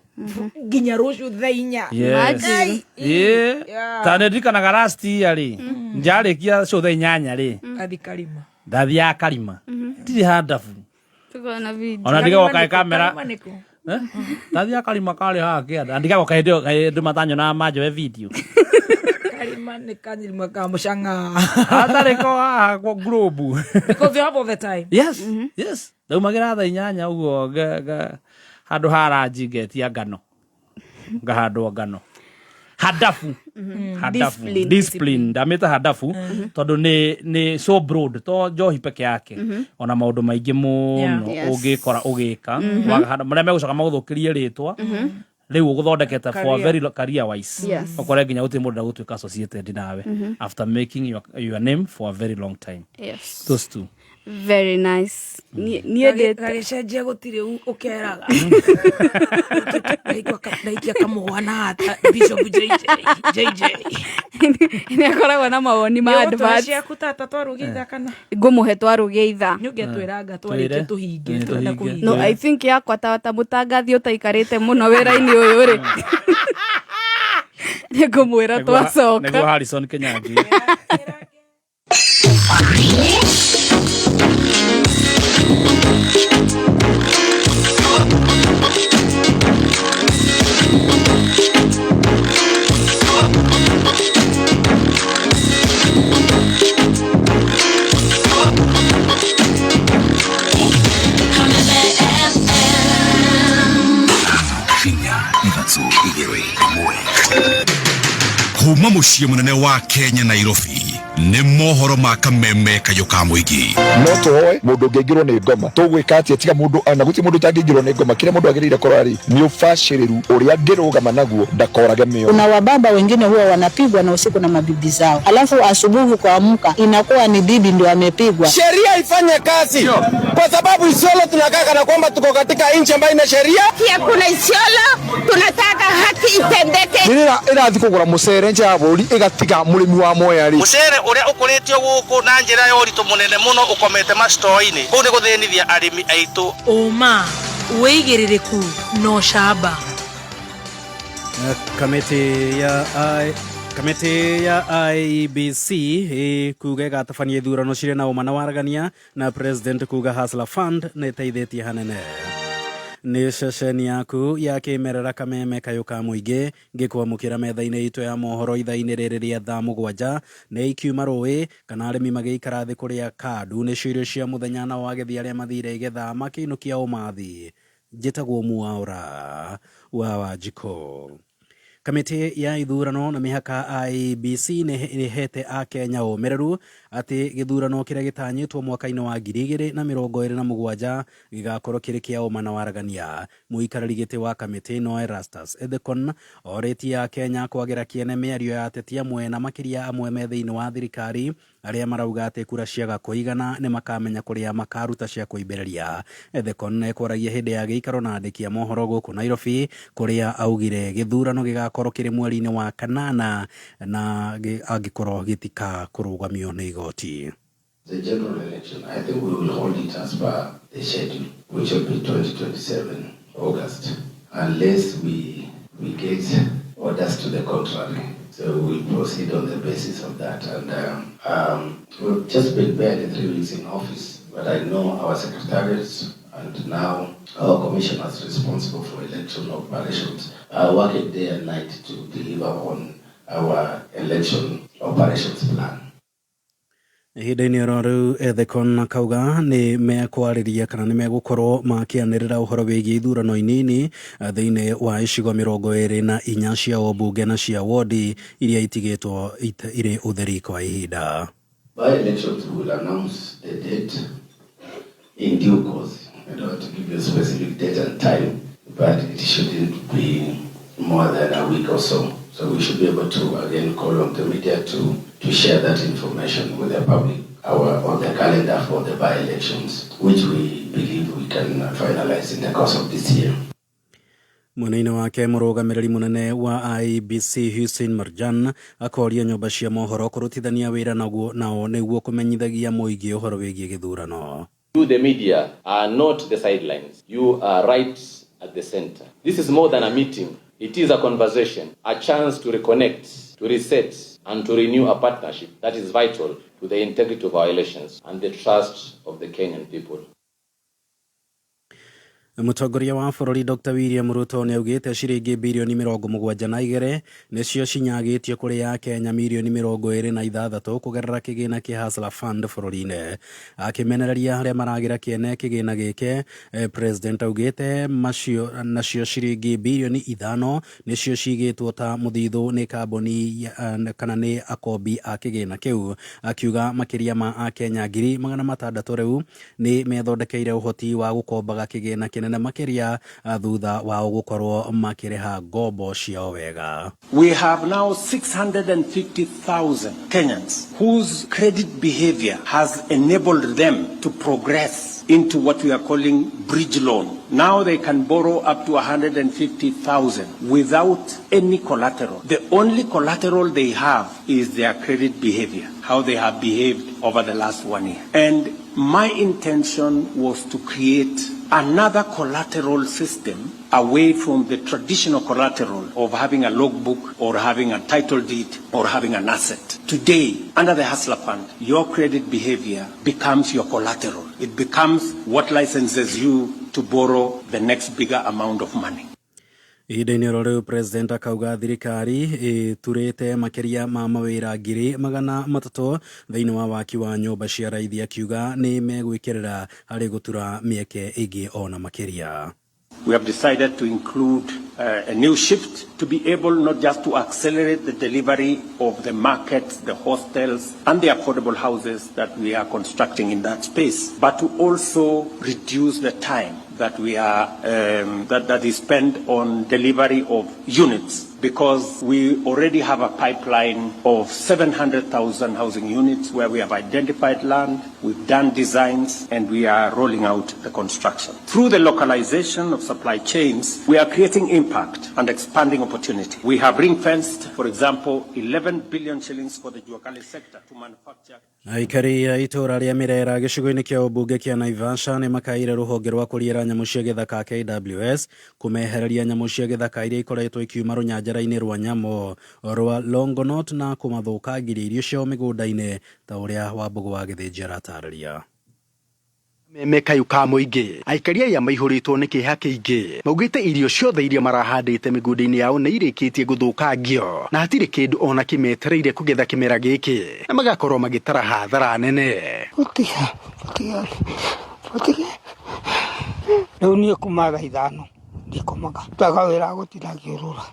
nginya rũciũ thaa 4. Yes. Ai, Ĩĩ. Yeah. Ta nĩ ndirikanaga last year rĩ, njarĩkia show thaa 8 rĩ, Athi karima. Ndathiaga karima ndirĩ handabu. Tukona video. Ona ndigagwo kaĩ kamera. Ndathia karima karĩ haha kĩanda. Ndigagwo kaĩ hĩndĩ matanyonaga manjoe video. Karima nĩ kanyirima ka mũcang'a. Hatarĩ ko haha kwa globe. Because you have all the time. Yes. Yes. Ndaumagĩra thaa 8 ũguo handũ ha ranji ngetia ngano. Ngahandwo ngano. Hadafu. Hadafu. Discipline. Discipline. Ndamĩta hadafu tondũ nĩ so broad to njohi peke yake. Ona maũndũ maingĩ mũno ũngĩkora ũgĩka. Marĩa megũcoka magũthũkĩrie rĩtwa. Rĩu ũgũthondekete for a Career. very career wise. Ũkore nginya gũtirĩ mũndũ ndagũtuĩka associated nawe after making your name for a very long time. Those two. Very nice. Niĩ ndĩte Gagĩcenjia gũtirĩ ũkeraga. Ndaikia kamũgwa na hata Bishop JJ. JJ. Nĩ akoragwo na mawoni ma Nĩ ũgũtũhe advert. ciaku tata twarũgĩitha kana Ngũmũhe twarũgĩitha. nĩ ũngĩatwĩranga twarĩkie tũhinge Twĩre. tũrenda Tũhinge. kũhinga. No, I think yakwa ta mũtangathi ũtaikarĩte mũno wĩra-inĩ ũyũ rĩ. Nĩ ngũmwĩra Nĩguo twacoka. Harrison Kinyanjui. Inya ithatũ igĩrĩ ĩmwe kuma mũciĩ mũnene wa Kenya Nairobi nĩ mohoro ma kameme kayũ ka mũingĩ. No tũhoe mũndũ ũngĩingĩrwo nĩ ngoma tũgwĩka atĩa tiga mũndũ ana gũtirĩ mũndũ ũtangĩingĩrwo nĩ ngoma kĩrĩa mũndũ agĩrĩire kũrora rĩ nĩ ũbacĩrĩru ũrĩa angĩrũgama naguo ndakorage mĩoyo. Kuna wababa wengine huwa wanapigwa na usiku na mabibi zao, alafu asubuhi kuamka inakuwa ni bibi ndio amepigwa. Sheria ifanye kazi, kwa sababu Isiolo tunakaa kana kwamba tuko katika nchi ambayo ina sheria. Hakuna Isiolo, tunataka haki itendeke. Rĩrĩa ĩrathiĩ kũgũra mũcere nja ya bũrũri ĩgatiga mũrĩmi wa Mwea rĩ. Mucere uria ukuritio guku na njira ya uritu munene muno ukomete mastoini kuu ni guthinithia arimi aitu. Ũma, wĩigĩrĩrĩku na ũcamba. Kamĩtĩ ya IEBC kuga ĩgatabania ithurano cirĩ na ũma na waragania na president kuga Hustler Fund nĩ ĩteithĩtie hanene. Nĩ ceceni yaku ya kĩmerera kameme kayũ ka mũingĩ ngĩkwamũkĩra metha-inĩ itũ ya mohoro ithaa-inĩ rĩrĩ rĩa thaa 7 nĩ ikiuma rũĩ kana arĩmi magĩikara thĩ kũrĩa kandu nĩcio irio cia mũthenya na wagethi arĩa mathire igetha makĩinũkia ũmathi. Njĩtagwo Mwaũra wa Wanjikũ. Kamĩtĩ ya ithurano na mĩhaka IEBC nĩ ĩhete akenya ũmĩrĩru atĩ gĩthurano kĩrĩa gĩtanyĩtwo mwaka-inĩ wa 2027 gĩgakorwo kĩrĩ kĩa ũma na waragania. Mũikarĩri gĩtĩ wa kamĩtĩ ĩno Erastus Ethekon orĩtie akenya kwagĩra kĩene mĩario ya ateti amwe na makĩria amwe me thĩinĩ wa thirikari arĩa marauga atĩ kura ciaga kũigana nĩ makamenya kũrĩa makaruta cia kũimbĩrĩria. Ethekon ekwaragia hĩndĩ ya gĩikaro na andĩki a mohoro gũkũ Nairobi kũrĩa augire gĩthurano gĩgakorwo kĩrĩ mweri-inĩ wa kanana na angĩkorwo gĩtikakũrũgamio nĩ igoti. The general election, I think we will hold it as per the schedule, which will be 2027 August, unless we get orders to the contrary. So we'll proceed on the basis of that. And we've just been barely 3 weeks in office, but I know our secretariats and now our commissioners responsible for election operations are working day and night to deliver on our election operations plan. Ihinda-inĩ oro rĩu Ethekon akauga nĩ mekwarĩria kana nĩ megũkorwo makĩanĩrĩra ũhoro wĩgiĩ ithurano inini thĩinĩ wa icigo 24 cia ũmbunge na cia wodi iria itigĩtwo irĩ ũtheri kwa ihinda. By elections we will announce the date in due course. I don't want to give you a specific date and time, but it shouldn't be more than a week or so. So we should be able to again call on the media to share that information with the public on the calendar for the by-elections, which we believe we can finalize in the course of this year. Mwena-inĩ wake mũrũgamĩrĩri mũnene wa IEBC Hussein Marjan akoria nyũmba cia mohoro kũrutithania wĩra nao nĩguo kũmenyithagia mũingĩ ũhoro wĩgiĩ gĩthurano. You, the media, are not the sidelines. You are right at the center. This is more than a meeting. It is a conversation, a chance to reconnect, to reset, and to renew a partnership that is vital to the integrity of our elections and the trust of the Kenyan people. Mũtongoria wa bũrũri Dr William Ruto nĩ augĩte ciringi birioni 72 nĩcio cinyagĩtio kũrĩ Akenya mirioni 26 kũgerera kĩgĩna kĩa Hustler Fund bũrũri-inĩ. Akĩmenereria arĩa maragĩra kĩene kĩgĩna gĩkĩ, President augĩte macio nacio ciringi birioni 5 nĩcio cigĩtwo ta mũthithũ nĩ kambuni kana nĩ akombi a kĩgĩna kĩu, akiuga makĩria ma Akenya 600,000 rĩu nĩ methondekeire ũhoti wa gũkombaga kĩgĩna kĩnene makĩria thutha wao gũkorwo makĩrĩha ngombo ciao wega. We have now 650,000 Kenyans whose credit behavior has enabled them to progress into what we are calling bridge loan. Now they can borrow up to 150,000 without any collateral. The only collateral they have is their credit behavior, how they have behaved over the last 1 year. And my intention was to create another collateral system away from the traditional collateral of having a logbook or having a title deed or having an asset. Today, under the Hustler Fund, your credit behavior becomes your collateral. It becomes what licenses you to borrow the next bigger amount of money. Ihinda-inĩ oro rĩu President akauga thirikari ĩturĩte makĩria ma mawĩra 300,000 thĩinĩ wa waki wa nyũmba cia raithi, akiuga nĩ megwĩkĩrĩra harĩ gũtura mĩeke ĩngĩ ona makĩria. We have decided to include a new shift to be able not just to accelerate the delivery of the markets, the hostels, and the affordable houses that we are constructing in that space, but to also reduce the time that we are that, that is spent on delivery of units, because we already have a pipeline of 700,000 housing units where we have identified land, we've done designs, and we are rolling out the construction. Through the localization of supply chains, we are creating impact and expanding opportunity. We have ring-fenced, for example, 11 billion shillings for the Juakali sector to manufacture. Aikari a itũra rĩa Mirera gĩcigo-inĩ kĩa ũmbunge kĩa Naivasha nĩ makaire rũhonge rwa kũriĩra nyamũ cia gĩthaka KWS kũmehereria nyamũ cia gĩthaka iria ikoretwo ikiuma rũnyanjara-inĩ rwa nyamũ rwa Longonot na kũmathũkangĩria irio ciao mĩgũnda-inĩ ta ũrĩa Wambũgũ wa Gĩthĩnji aratarĩria. Meme kayũ ka mũingĩ aikari aya maihũrĩtwo nĩ kĩeha kĩingĩ maugĩte irio ciothe iria marahandĩte mĩgũnda-inĩ yao nĩ irĩkĩtie gũthũkangio na hatirĩ kĩndũ ona kĩmetereire kũgetha kĩmera gĩkĩ na magakorwo magĩtara hathara nene. Gũtiga, gũtiga, gũtiga. Rĩu niĩ kuma thaa 5 ndikomaga. Ndutaga wĩra gũtinda ngĩũrũra.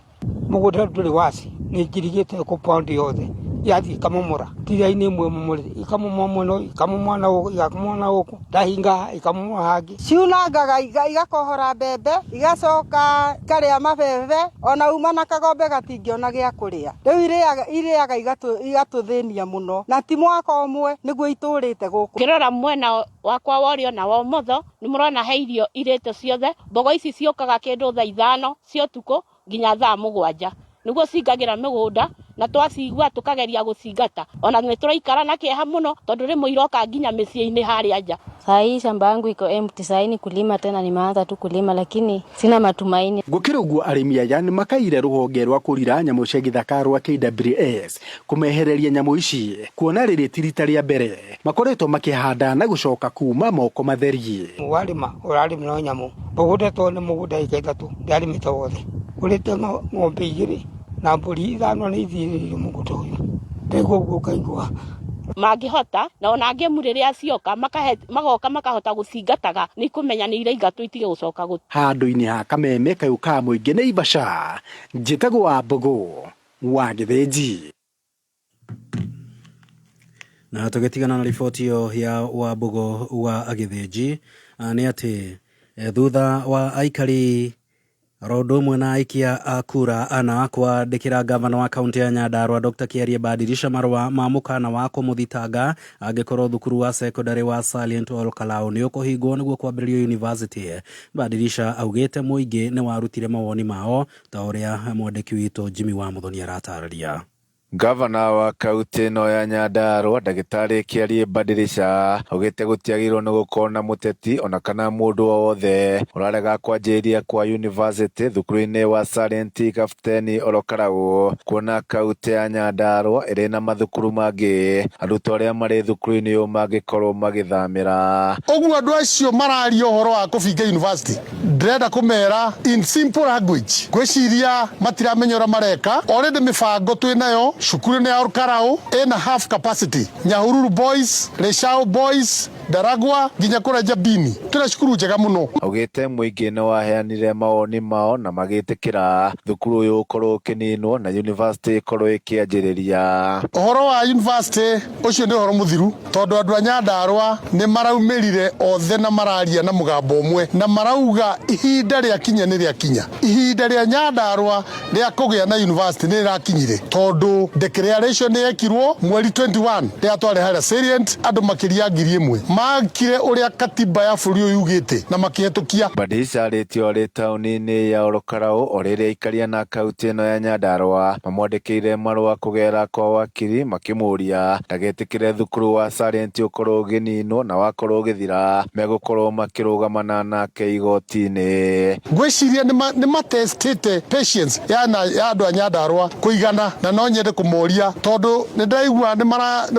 Mũgũnda ndũrĩ waci, nĩ njirigĩte compound yothe. Yathiĩ ikamomora. Tira-inĩ ĩmwe ĩmomorete, ikamomora mwena ũyũ, ikamomora na gũkũ, ikamomora na gũkũ, ndahinga, ikamomora hangĩ. Ciunangaga igakohora mbembe, igacoka ikarĩa mabebe, ona uma na kagombe gatingĩona gĩa kũrĩa. Rĩu irĩaga igatũthĩnia mũno, na ti mwaka ũmwe nĩguo itũrĩte gũkũ. Ngĩrora mwena wakwa wa ũrĩo na wa ũmotho, nĩ mũrona he irio irĩte ciothe. Mbogo ici ciũkaga kĩndũ thaa 5 cia ũtukũ nginya thaa 7 nĩguo cingagĩra mĩgũnda, na twacigua tũkageria gũcingata. Ona nĩ tũraikara na kĩeha mũno tondũ rĩmwe iroka nginya mĩciĩ-inĩ harĩa nja. Saa hii shamba yangu iko empty, saa hii ni kulima tena, nimeanza tu kulima lakini sina matumaini. Gũkĩrĩ ũguo arĩmi aya nĩ makaire rũhonge rwa kũrira nyamũ cia gĩthaka rwa KWS kũmehereria nyamũ ici kuona rĩrĩ ti rita rĩa mbere makoretwo makĩhanda na gũcoka kuma moko matheri. Warĩma ũrarĩma no nyamũ, mũgũnda to nĩ mũgũnda ĩka 3 ndarĩmĩte wothe, ngũrĩte ng'ombe 2 na mbũri 5 nĩ ithirĩire mũgũnda ũyũ, ndaigua ũguo ngaigua mangĩhota na ona ngemu rĩrĩa cioka magoka makahota gũcingataga nĩ ikũmenya nĩ iraingatwo itige gũcoka gũ- Handũ-inĩ ha kameme kayũ ka mũingĩ Naivasha, njĩtagwo Wambũgũ wa Gĩthĩnji. Na tũgĩtigana na riboti ĩyo ya Wambũgũ wa Gĩthĩnji, nĩ atĩ thutha wa aikari oro ũndũ ũmwe na aikia a kura ana kwandĩkĩra gavana wa kaunti ya Nyandarua Dr. Kiarie Badirisha marũa ma mũkana wa kũmũthitanga angĩkorwo thukuru wa secondary wa Salient Ol Kalou nĩ ũkũhingwo nĩguo kwambĩrĩrio university. Badirisha augĩte mũingĩ nĩ warutire mawoni mao ta ũrĩa mwandĩki witũ Jimmy wa Muthoni aratarĩria. Ngavana wa kaunti ĩno ya Nyandarua ndagĩtarĩ Kĩariĩ Badilisha augĩte gũtiagĩrĩirwo nĩ gũkorwo na mũteti ona kana mũndũ o wothe ũrarega kwanjĩrĩria kwa yunivasĩtĩ thukuru-inĩ wa Silent Kapteni Olokarau kuona kaunti ya Nyandarua ĩrĩ na mathukuru mangĩ arutwo arĩa marĩ thukuru-inĩ ũyũ mangĩkorwo magĩthamĩra. Ũguo andũ acio mararia ũhoro wa kũbinga university ndĩrenda kũmera in simple language ngwĩciria matiramenya ũrĩa mareka. Already mĩbango twĩ nayo cukuru-inĩ ya Olkarau ĩna half capacity, Nyahururu Boys, Leshau Boys, Ndaragwa nginya kũrĩa Njabini twĩna cukuru njega mũno. Augĩte mũingĩ nĩwaheanire mawoni mao na magĩtĩkĩra thukuru ũyũ ũkorwo ũkĩninwo na yunivasĩtĩ ĩkorwo ĩkĩanjĩrĩria. Ũhoro wa yunivasĩtĩ ũcio nĩ ũhoro mũthiru tondũ andũ a Nyandarua nĩ maraumĩrire othe na mararia na mũgambo ũmwe na marauga ihinda rĩakinya nĩ rĩakinya. Ihinda rĩa Nyandarua rĩa kũgĩa na yunivasĩtĩ nĩ rĩrakinyire tondũ declaration nĩ yekirwo mweri 21 rĩrĩa twarĩ harĩa Salient andũ makĩria 1000 makire ũrĩa katiba ya bũrũri ũyũ yugĩte na makĩhetũkia. Badilisha arĩtio arĩ taũni-inĩ ya Olokarau o rĩrĩa aikaria na kaunti ĩno ya Nyandarua mamwandĩkĩire marũa kũgerera kwa wakiri makĩmũria ndagetĩkĩre thukuru wa Salient ũkorwo ũgĩninwo na wakorwo ũgĩthira megũkorwo makĩrũgamana nake igoti-inĩ. Ngwĩciria nĩ matestĩte patience ya andũ a Nyandarua kũigana na no nyende kũmoria tondũ nĩ ndĩraigua nĩ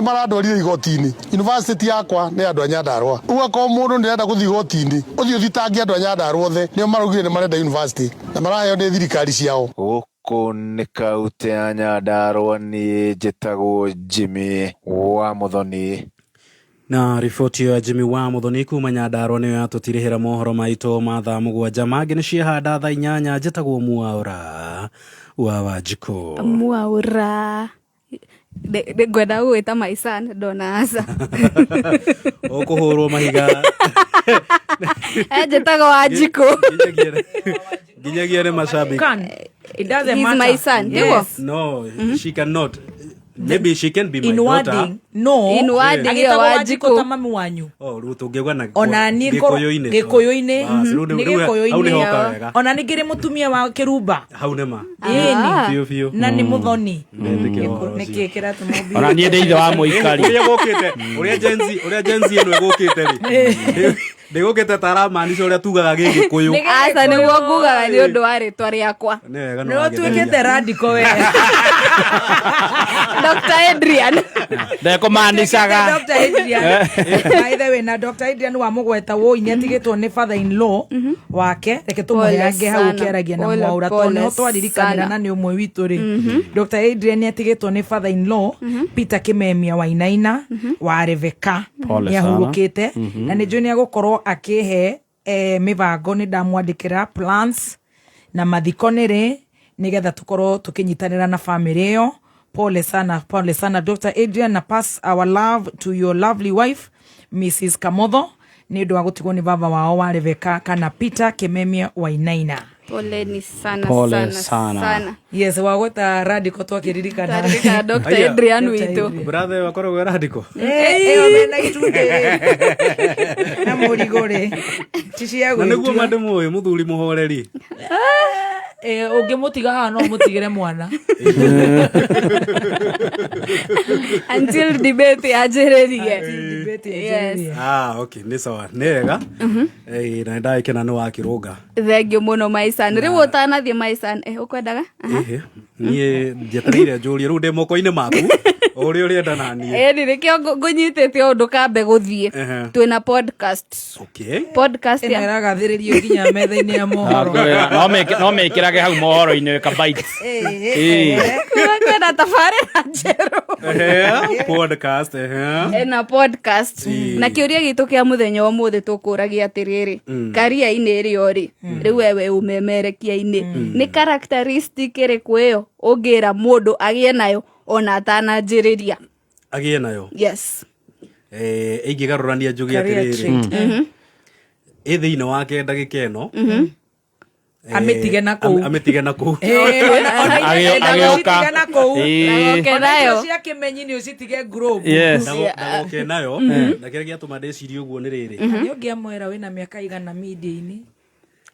marandwarire igoti-inĩ. University ti yakwa nĩ ya andũ a Nyandarua. Ũguo akorwo mũndũ nĩ arenda gũthiĩ igoti-inĩ, ũthiĩ ũthitange andũ a Nyandarua othe nĩo maraugire nĩ marenda university na maraheo nĩ thirikari ciao. Gũkũ nĩ kautĩ ya Nyandarua, niĩ njĩtagwo Jimmy wa Muthoni. Na riboti ĩyo ya Jimmy wa Muthoni kuma Nyandarua nĩyo yatũtirihĩra mohoro maitũ ma thaa 7, mangĩ nĩ ciehanda thaa 8. Njĩtagwo Mwaũra wa Wanjikũ. Mwaũra. Ngwenda gũgwĩta my son ndona aca. Ũkũhũrwo mahiga. Njĩtagwo Wanjikũ. Nginyagia nĩ mashabiki. Can. It doesn't He's matter. my son. Yes. No, she cannot. Maybe she can be my In daughter. wording, no. In wording, Agĩtagwo ĩyo Wanjikũ Wanjikũ. ta mami wanyu. Oh, rĩu tũngĩuga na Ona niĩ ngorwo- Gĩkũyũ-inĩ. Gĩkũyũ-inĩ. Bas, rĩu Nĩ rĩu hau nĩ Gĩkũyũ-inĩ. hoka wega. Ona nĩ ngĩrĩ mũtumia wa kĩrumba. Hau nĩ ma. Ĩni. Biũ biũ. Na nĩ mũthoni. Ndetĩkĩra ũhoro ũcio. Nĩkĩ kĩratũma ũmbi- Ona niĩ ndĩ ithe wa mũikari. Ũrĩa gũkĩte, ũrĩa Gen Z, ũrĩa Gen Z ĩno ĩgũkĩte rĩ. Ndĩgũkĩte ta aramaanisha ũrĩa tugaga gĩgĩkũyũ. Aca nĩguo ngugaga nĩ ũndũ wa rĩtwa rĩakwa. Nĩ wega Nĩ ũtuĩkĩte radical we. Dr. Adrian. Ndekũmanicaga. Dr. Adrian. By the way, na Dr. Adrian wa mũgweta woi nĩ atigĩtwo nĩ father in law wake reke tũmũheange hau sana. ũkĩaragia na Pole, mwaũra tondũ pole nĩho twaririkanĩra sana. na nĩ ũmwe witũ rĩ. Dr. Adrian nĩ atigĩtwo nĩ father in law Peter Kimemia Wainaina wa Rebecca Pole nĩ sana. ahurũkĩte na nĩ njũĩ nĩ agũkorwo akĩhe mĩbango nĩ ndamwandĩkĩra plans na mathiko nĩ rĩ nĩgetha tũkorwo tũkĩnyitanĩra na family ĩyo. Pole sana, pole sana Dr. Adrian, na pass our love to your lovely wife Mrs. Kamotho nĩ ũndũ wa gũtigwo nĩ baba wao wa Rebecca kana Peter Kimemia Wainaina. Poleni sana Pole sana sana. sana. Yes, wagweta radical twakĩririkana. Twaririkana Dr. Aya. Adrian Dr. witũ. Adrian. Brother wakoragwo e radical. Ĩyo mena itumbĩ na mũrigo rĩ ti cia Na nĩguo gwĩtua. ma ndĩmũĩ mũthuri mũhoreri. Ũngĩmũtiga haha no ũmũtigĩre mwana. Until debate yanjĩrĩrie. Debate Yes. yanjĩrĩrie. Ah, okay, nĩ sawa. Nĩ wega. Eh, na nĩndagĩkena nĩ wakĩrũnga. Thank you mũno my son. Rĩu ũtanathiĩ my son, ũkwendaga? Aha. Ĩhĩ, niĩ njetereire njũrie rĩu ndĩ moko-inĩ maku ũrĩa ũrĩenda na niĩ. Ĩni nĩkĩo ngũnyitĩte ũũ ndũkambe gũthiĩ. Ehe. Twĩna podcast. Okay. Podcast Ĩno ya ĩragathĩrĩrio nginya metha-inĩ ya mohoro. No mĩkĩrage hau mohoro-inĩ ka bites. Kwĩna tabarĩra njerũ. Ehe, podcast, ehe. Ĩna podcast. Na kĩũria gitũ kĩa mũthenya ũmũthĩ tũkũragia atĩrĩrĩ, karia-inĩ ĩrĩa ũrĩ, rĩu wewe ũmemerekia-inĩ, nĩ characteristic ĩrĩkũ ĩyo ũngĩra mũndũ agĩe nayo ona atananjĩrĩria? Agĩe nayo. Yes. Ingĩgarũrania njuge Career atĩrĩrĩ. trait. Ĩ thĩinĩ wake ndagĩka ĩno. Amĩtige na kũu. Amĩtige na kũu. Agĩũka. Amĩtige na kũu. Ndagoke Ona nayo. icio cia kĩmenyi nĩ ũcitige group. Yes. Ndagoke nayo. Na kĩrĩa gĩatũma ndĩcirie ũguo nĩ rĩrĩ. Nĩ ũngĩamwĩra wĩna mĩaka igana media-inĩ.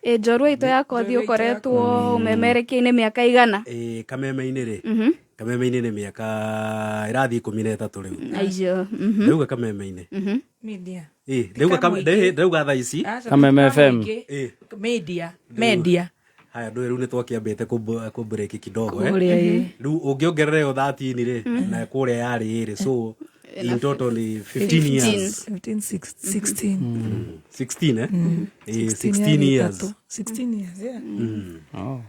Ĩ njorua itũ ya kothi ũkoretwo ũmemerekia-inĩ mĩaka igana. Kameme-inĩ rĩ. Kameme-inĩ nĩ mĩaka ĩrathiĩ 13 rĩu. Aijo. Ndauga Kameme-inĩ. Media. Ĩ, ndauga ndauga thaa ici. Aca, Kameme ti FM. mũingĩ. Ĩ. Media. Media. Haya, ndũĩ rĩu nĩ twakĩambĩte kũ break kidogo eh. Kũrĩa, ĩ. Rĩu ũngĩongerera ĩyo 13 rĩ, na kũrĩa yarĩ ĩrĩ, so in total ni 15 years. 15, 16. 16, eh? Ĩ, 16 16 yarĩ years. ĩtatũ. 16 years, yeah. Oh.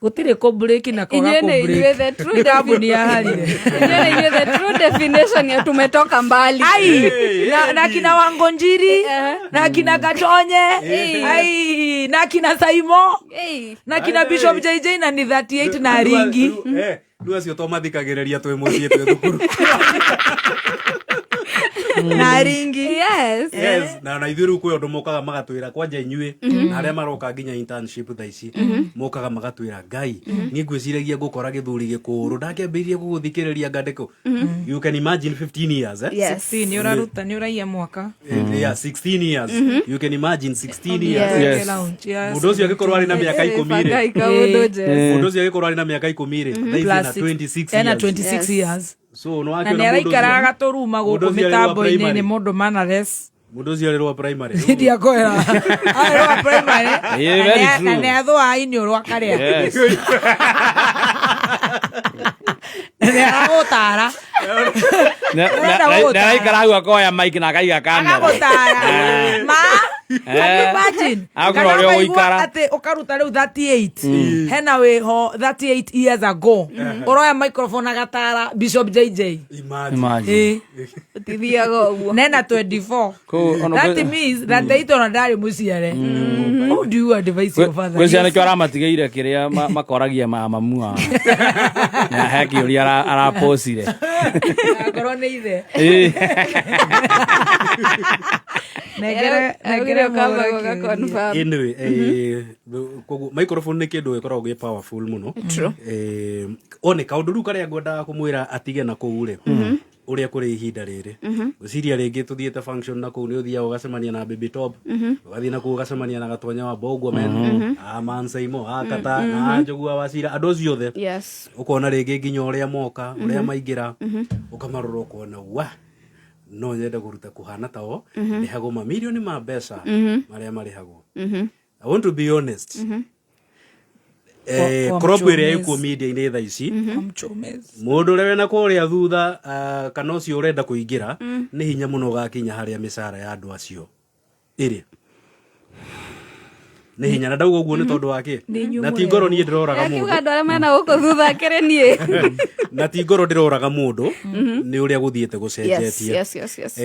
Gũtirĩ kũ-break na kwaga Inyuĩ nĩ kũ-break. inyuĩ the true Nĩ kambuni ya harire. Inyuĩ nĩ inyuĩ the true definition ya tumetoka mbali. Ai, na kina Wangonjiri, na kina Gatonye, ai, na kina Saimo, Ei. na kina Bishop JJ na ni 38 na ringi. Rĩu acio to mathikagĩrĩria twĩ mũciĩ twĩ thukuru. Na ringi. Yes. Yes, na ithuĩ rĩu kwĩ ũndũ mokaga magatwĩra kwanja inyuĩ na arĩa maroka nginya internship thaa ici mokaga magatwĩra ngai niĩ ngwĩciragia ngũkora gĩthuri gĩkũrũ ndakĩambĩrĩria gũgũthikĩrĩria ngandĩko. You can imagine 15 years, eh? Yes. 16 nĩ ũraruta nĩ ũraiya mwaka. Yeah, 16 years. You can imagine 16 years. Yes. Lounge, yes. Mũndũ ũcio angĩkorwo arĩ na mĩaka 10 rĩ, Ngai kaũndũ Jesu. mũndũ ũcio angĩkorwo arĩ na mĩaka 10 rĩ, thaa ici Plus ena 26 ena years. 26 years. So nĩ Na wakĩona nĩ mũndũ araikaraga ũcio- gatũruma mũndũ gũkũ ũcio arĩ wa mĩtambo-inĩ nĩ primary. mũndũ manales. Mũndũ ũcio arĩ rwa primary. Ndiakwĩra. Arĩ rwa primary. Yeah, Na very nĩ- true. Na nĩ athũa iniũrũ akarĩa. Yes. Na nĩ aragũtara. Ũrenda gũgũtara. Naraikara hau akoya mic na akaiga kamera. Agagũtara. Ma. Can you imagine? Agũra Kana ũrĩa ũkaigua ũgũikara. atĩ ũkaruta rĩu 38 hena wĩho 38 years ago ũroya microphone agatara Bishop JJ. Imagine. Imagine. Ĩ. Ũtithiaga ũguo. Nena 24. Kũu, ona That kwĩ- means that 38 ona ndarĩ mũciare. How do you advise your father? Gwĩ ciana nĩkĩo aramatigĩire kĩrĩa makoragia mamamu ao. Na he kĩũria arapocire. Akorwo nĩ ithe. Ĩ. Nengere nengere Augire ũkamba mũhũre gũga kĩũria. confirm. Anyway, koguo microphone nĩ kĩndũ gĩkoragwo gĩ powerful mũno. True. One kaũndũ rĩu karĩa ngwendaga kũmwĩra atige na kũu rĩ, ũrĩa kũrĩ ihinda rĩrĩ gwĩciria rĩngĩ tũthiĩte function na kũu nĩ ũthiaga ũgacemania na baby top, ũgathiĩ na kũu ũgacemania na gatonya wa mbogwo men, a mansaimo, a kata na a njogua wa cira, andũ acio othe. Yes. Ũkona rĩngĩ nginya ũrĩa moka, ũrĩa maingĩra, ũkamarora ũkona wa no nyende kũruta kũhana tao, ndĩhagwo mamirioni ma mbeca marĩa marĩhagwo. I want to be honest. Kwa Crop ĩrĩa mchomezi. ĩkuo media-inĩ thaa ici, Kwa mchomezi. mũndũ ũrĩa wĩna kũrĩa thutha, kana ũcio ũrenda kũingĩra, nĩ hinya mũno ũgakinya harĩa mĩcara ya andũ acio ĩrĩ. Nĩ hinya, na ndauga ũguo nĩ tondũ wa kĩ? Nĩ inyuĩ Na ti ngoro niĩ ndĩroraga Akiuga mũndũ. andũ arĩa mena gũkũ thutha akĩrĩ niĩ. Na ti ngoro ndĩroraga mũndũ, nĩ ũrĩa gũthiĩte gũcenjetie. Yes, yes, yes, yes.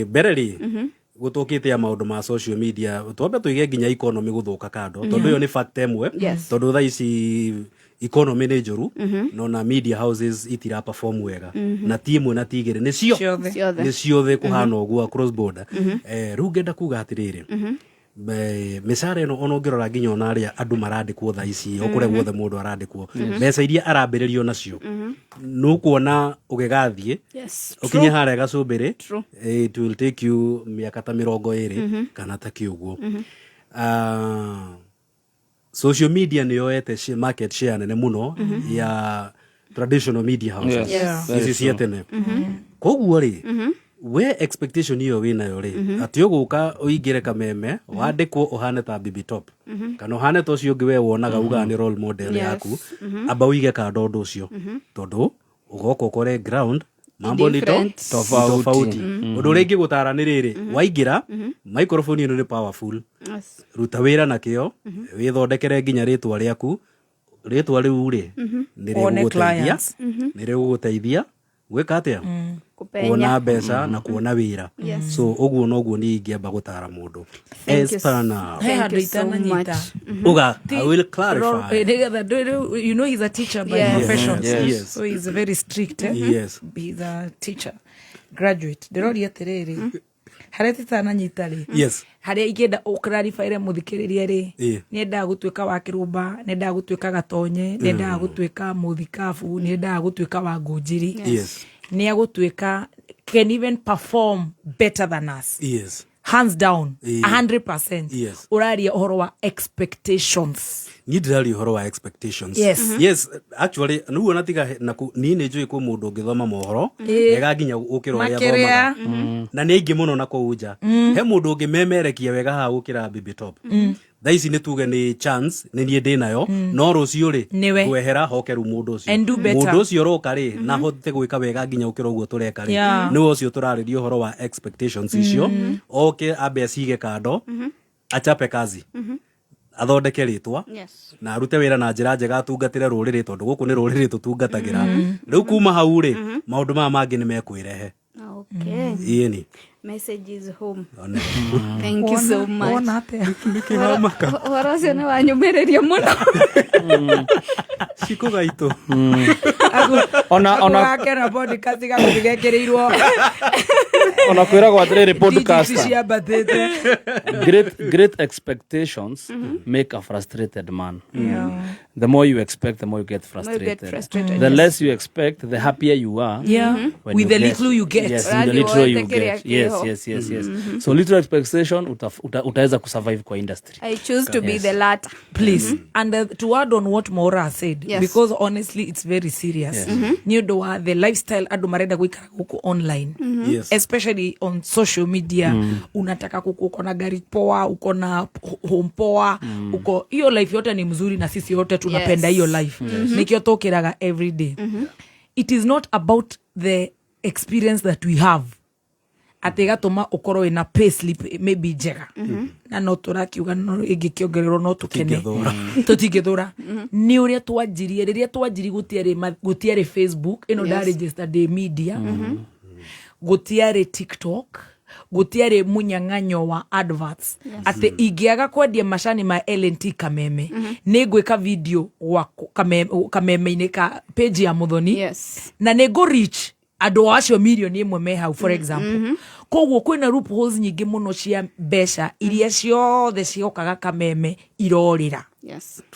Mbere rĩ, gũtũkĩte ya maũndũ ma social media, twambe tũige nginya economy gũthũka kando, tondũ ĩyo nĩ fact ĩmwe. Yes. Tondũ thaa ici economy nĩ njũru, no na media houses itira perform wega, na ti ĩmwe na ti igĩrĩ, nĩ cio Ciothe. Ciothe. nĩ ciothe kũhana ũguo across border. Rĩu ngenda kuga atĩrĩrĩ, mĩcara ĩno ona ũngĩrora nginya ona arĩa andũ marandĩkwo thaa ici, o kũrĩa guothe mũndũ arandĩkwo, mbeca iria arambĩrĩrio nacio nũkuona ũgĩgathiĩ Yes. ũkinye harĩa gacũmbĩrĩ, True. it will take you mĩaka ta 20 kana ta kĩũguo. Social media nĩ yoete market share nene mũno ya traditional media houses. Yes. Yes. Ici Very cia true. tene. Koguo rĩ, we expectation ĩyo wĩnayo rĩ, atĩ ũgũka ũingĩre Kameme wandĩkwo ũhane ta Bibi Top kana ũhane ta ũcio ũngĩ we wonaga ugaga nĩ role model Yes. yaku, amba ũige kando ũndũ ũcio, tondũ ũgoka ũkore ground mambo nĩ Different. Tofauti. tofauti. Ũndũ ũrĩa ingĩgũtara nĩ rĩrĩ, waingĩra microphone ĩno nĩ powerful, Yes. ruta wĩra na kĩo, wĩthondekere nginya rĩtwa rĩaku, rĩtwa rĩu rĩ nĩ One rĩgũgũteithia, clients. nĩ rĩgũgũteithia gwĩka atĩa, Kũpenya. kuona mbeca na kuona wĩra. Yes. So ũguo noguo niĩ ingĩamba gũtara mũndũ. Thank you As per now. He Thank handũ you so itananyita. much. Uga, I will clarify. Nĩgetha you know he's a teacher by Yes. profession. Yes. Yes. So he's very strict, eh? Yes. He's a teacher graduate. Ndĩroria atĩrĩrĩ, harĩa tũtananyita rĩ, Yes. harĩa ingĩenda ũclarifyre mũthikĩrĩria rĩ, Ĩĩ. nĩendaga gũtuĩka wa kĩrũmba, nĩendaga gũtuĩka gatonye, nĩendaga gũtuĩka mũthikabu, nĩendaga gũtuĩka wa ngũnjiri, Yes. nĩegũtuĩka can even perform better than us. Yes. Hands down. 100%. Ũraria ũhoro wa expectations. Niĩ ndĩraria ũhoro wa expectations. Yes. Yes, actually nĩguo na tiga na niĩ nĩ njũĩ kwĩ mũndũ ũngĩthoma mohoro wega nginya gũkĩra ũrĩa Makĩria. athomaga na nĩ aingĩ mũno na kũu nja. He mũndũ ũngĩmemerekia wega haha gũkĩra Baby Top. Thaa ici nĩ tuge nĩ chance nĩ niĩ ndĩ nayo, no rũciũ rĩ, Nĩwe. ngwehera hoke rĩu mũndũ ũcio. And do better. Mũndũ ũcio ũroka rĩ, na hote gwĩka wega nginya gũkĩra ũguo tũreka rĩ, nĩwe ũcio tũrarĩria ũhoro wa expectations icio. Oke ambe acige kando, achape kazi, athondeke rĩtwa na arute wĩra na njĩra njega, atungatĩre rũrĩrĩ, tondũ gũkũ nĩ rũrĩrĩ tũtungatagĩra. Rĩu kuma hau rĩ, maũndũ maya mangĩ nĩ mekwĩrehe. Ĩni. Message is home. Thank you so much. Wona atĩa? Ũhoro ũcio nĩ wanyũmĩrĩria mũno. Cikũ gaitũ. Ona Gakena podcast gakuthi gekĩrĩirwo ona kwĩragwo atĩrĩrĩ, digits podcaster, ciambatĩte. Great expectations make a frustrated man. The more you expect, the more you get more you get frustrated. Frustrated, The yes. less you expect, the happier you are. When With you the get- little you get. Yes, with the Rali little you wote kĩrĩa get. Yes, kĩho. yes. So little expectation utaweza kusurvive kwa industry. I choose to be the latter. Please. And to add on what Maura said, because honestly it's very serious, nĩ ũndũ wa the lifestyle andũ marenda gũikara gũkũ online, especially on social media. Unataka kuku uko na gari poa, uko na home poa, uko hiyo life yote ni mzuri, na sisi yote tunapenda hiyo life. Nikio tũkĩraga every day. It is not about the experience that we have atä gatå ũkorwo wĩna pay slip maybe njega, na no tũrakiuga no ĩngĩkĩongererwo no tũkene, tũtingĩthũra. Nĩ ũrĩa twanjirie, rĩrĩa twanjiri gũtiarĩ Facebook ĩno ndaregister ndĩ media, gũtiarĩ TikTok, gũtiarĩ mũnyang'anyo wa adverts, atĩ ingĩaga kwendia macani ma LNT Kameme, nĩ ngwĩka video gwa Kameme-inĩ ka page ya Mũthoni na nĩ ngũ reach andũ acio mirioni 1 me hau, for example. Koguo kwĩna loopholes nyingĩ mũno cia mbeca iria ciothe ciokaga Kameme irorĩra.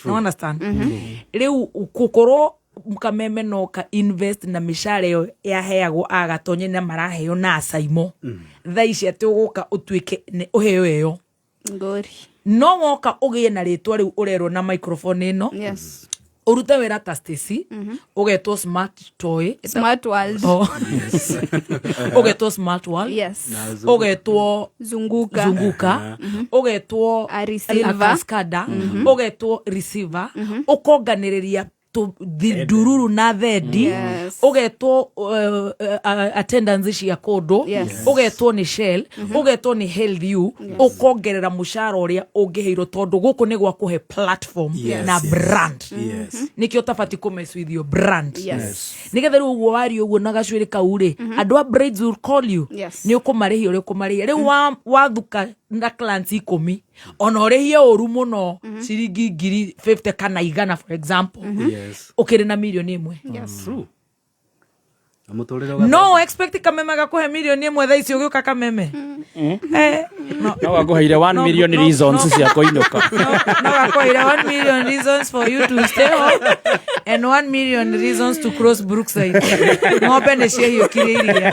No understand rĩu gũkorwo Kameme no ka invest na mĩcara ĩyo yaheagwo agatonye na maraheo na acaimo thaa ici, atĩ ũgũka ũtuĩke ũheo ĩyo. Ngori. No woka ũgĩe na rĩtwa rĩu ũrerwo na microphone ĩno, ũrute wĩra ta Stacy, ũgetwo Smart Toy. Smart World. Oh. Ũgetwo Smart World. Ũgetwo Zunguka. Zunguka, ũgetwo Ari La Silva. Cascada, ũgetwo Receiver, ũkonganĩrĩria ndururu na thendi. Ũgetwo attendance cia kũndũ. Ũgetwo nĩ Shell, ũgetwo nĩ Health U, ũkongerera mũcara ũrĩa ũngĩheirwo, tondũ gũkũ nĩ gwa kũhe platform na brand. Nĩkĩo ũtabati kũmess with your brand. Nĩgetha rĩu ũguo waria ũguo na gacuĩrĩ kau rĩ, andũ a braids will call you. Nĩ ũkũmarĩhia ũrĩa ũkũmarĩhia. Rĩu wathuka na clients 10, ona ũrĩhie ũru mũno ciringi 50,000 kana 100, for example, ũkĩrĩ na mirioni 1. True. Na mũtũrĩre No expect Kameme gakũhe mirioni 1 thaa ici ũgĩũka Kameme. No. No gakũheire 1 million reasons cia kũinũka. No gakũheire 1 million reasons for you to stay home and 1 million reasons to cross Brookside. Ng'ombe nĩ ciahiũkire iria.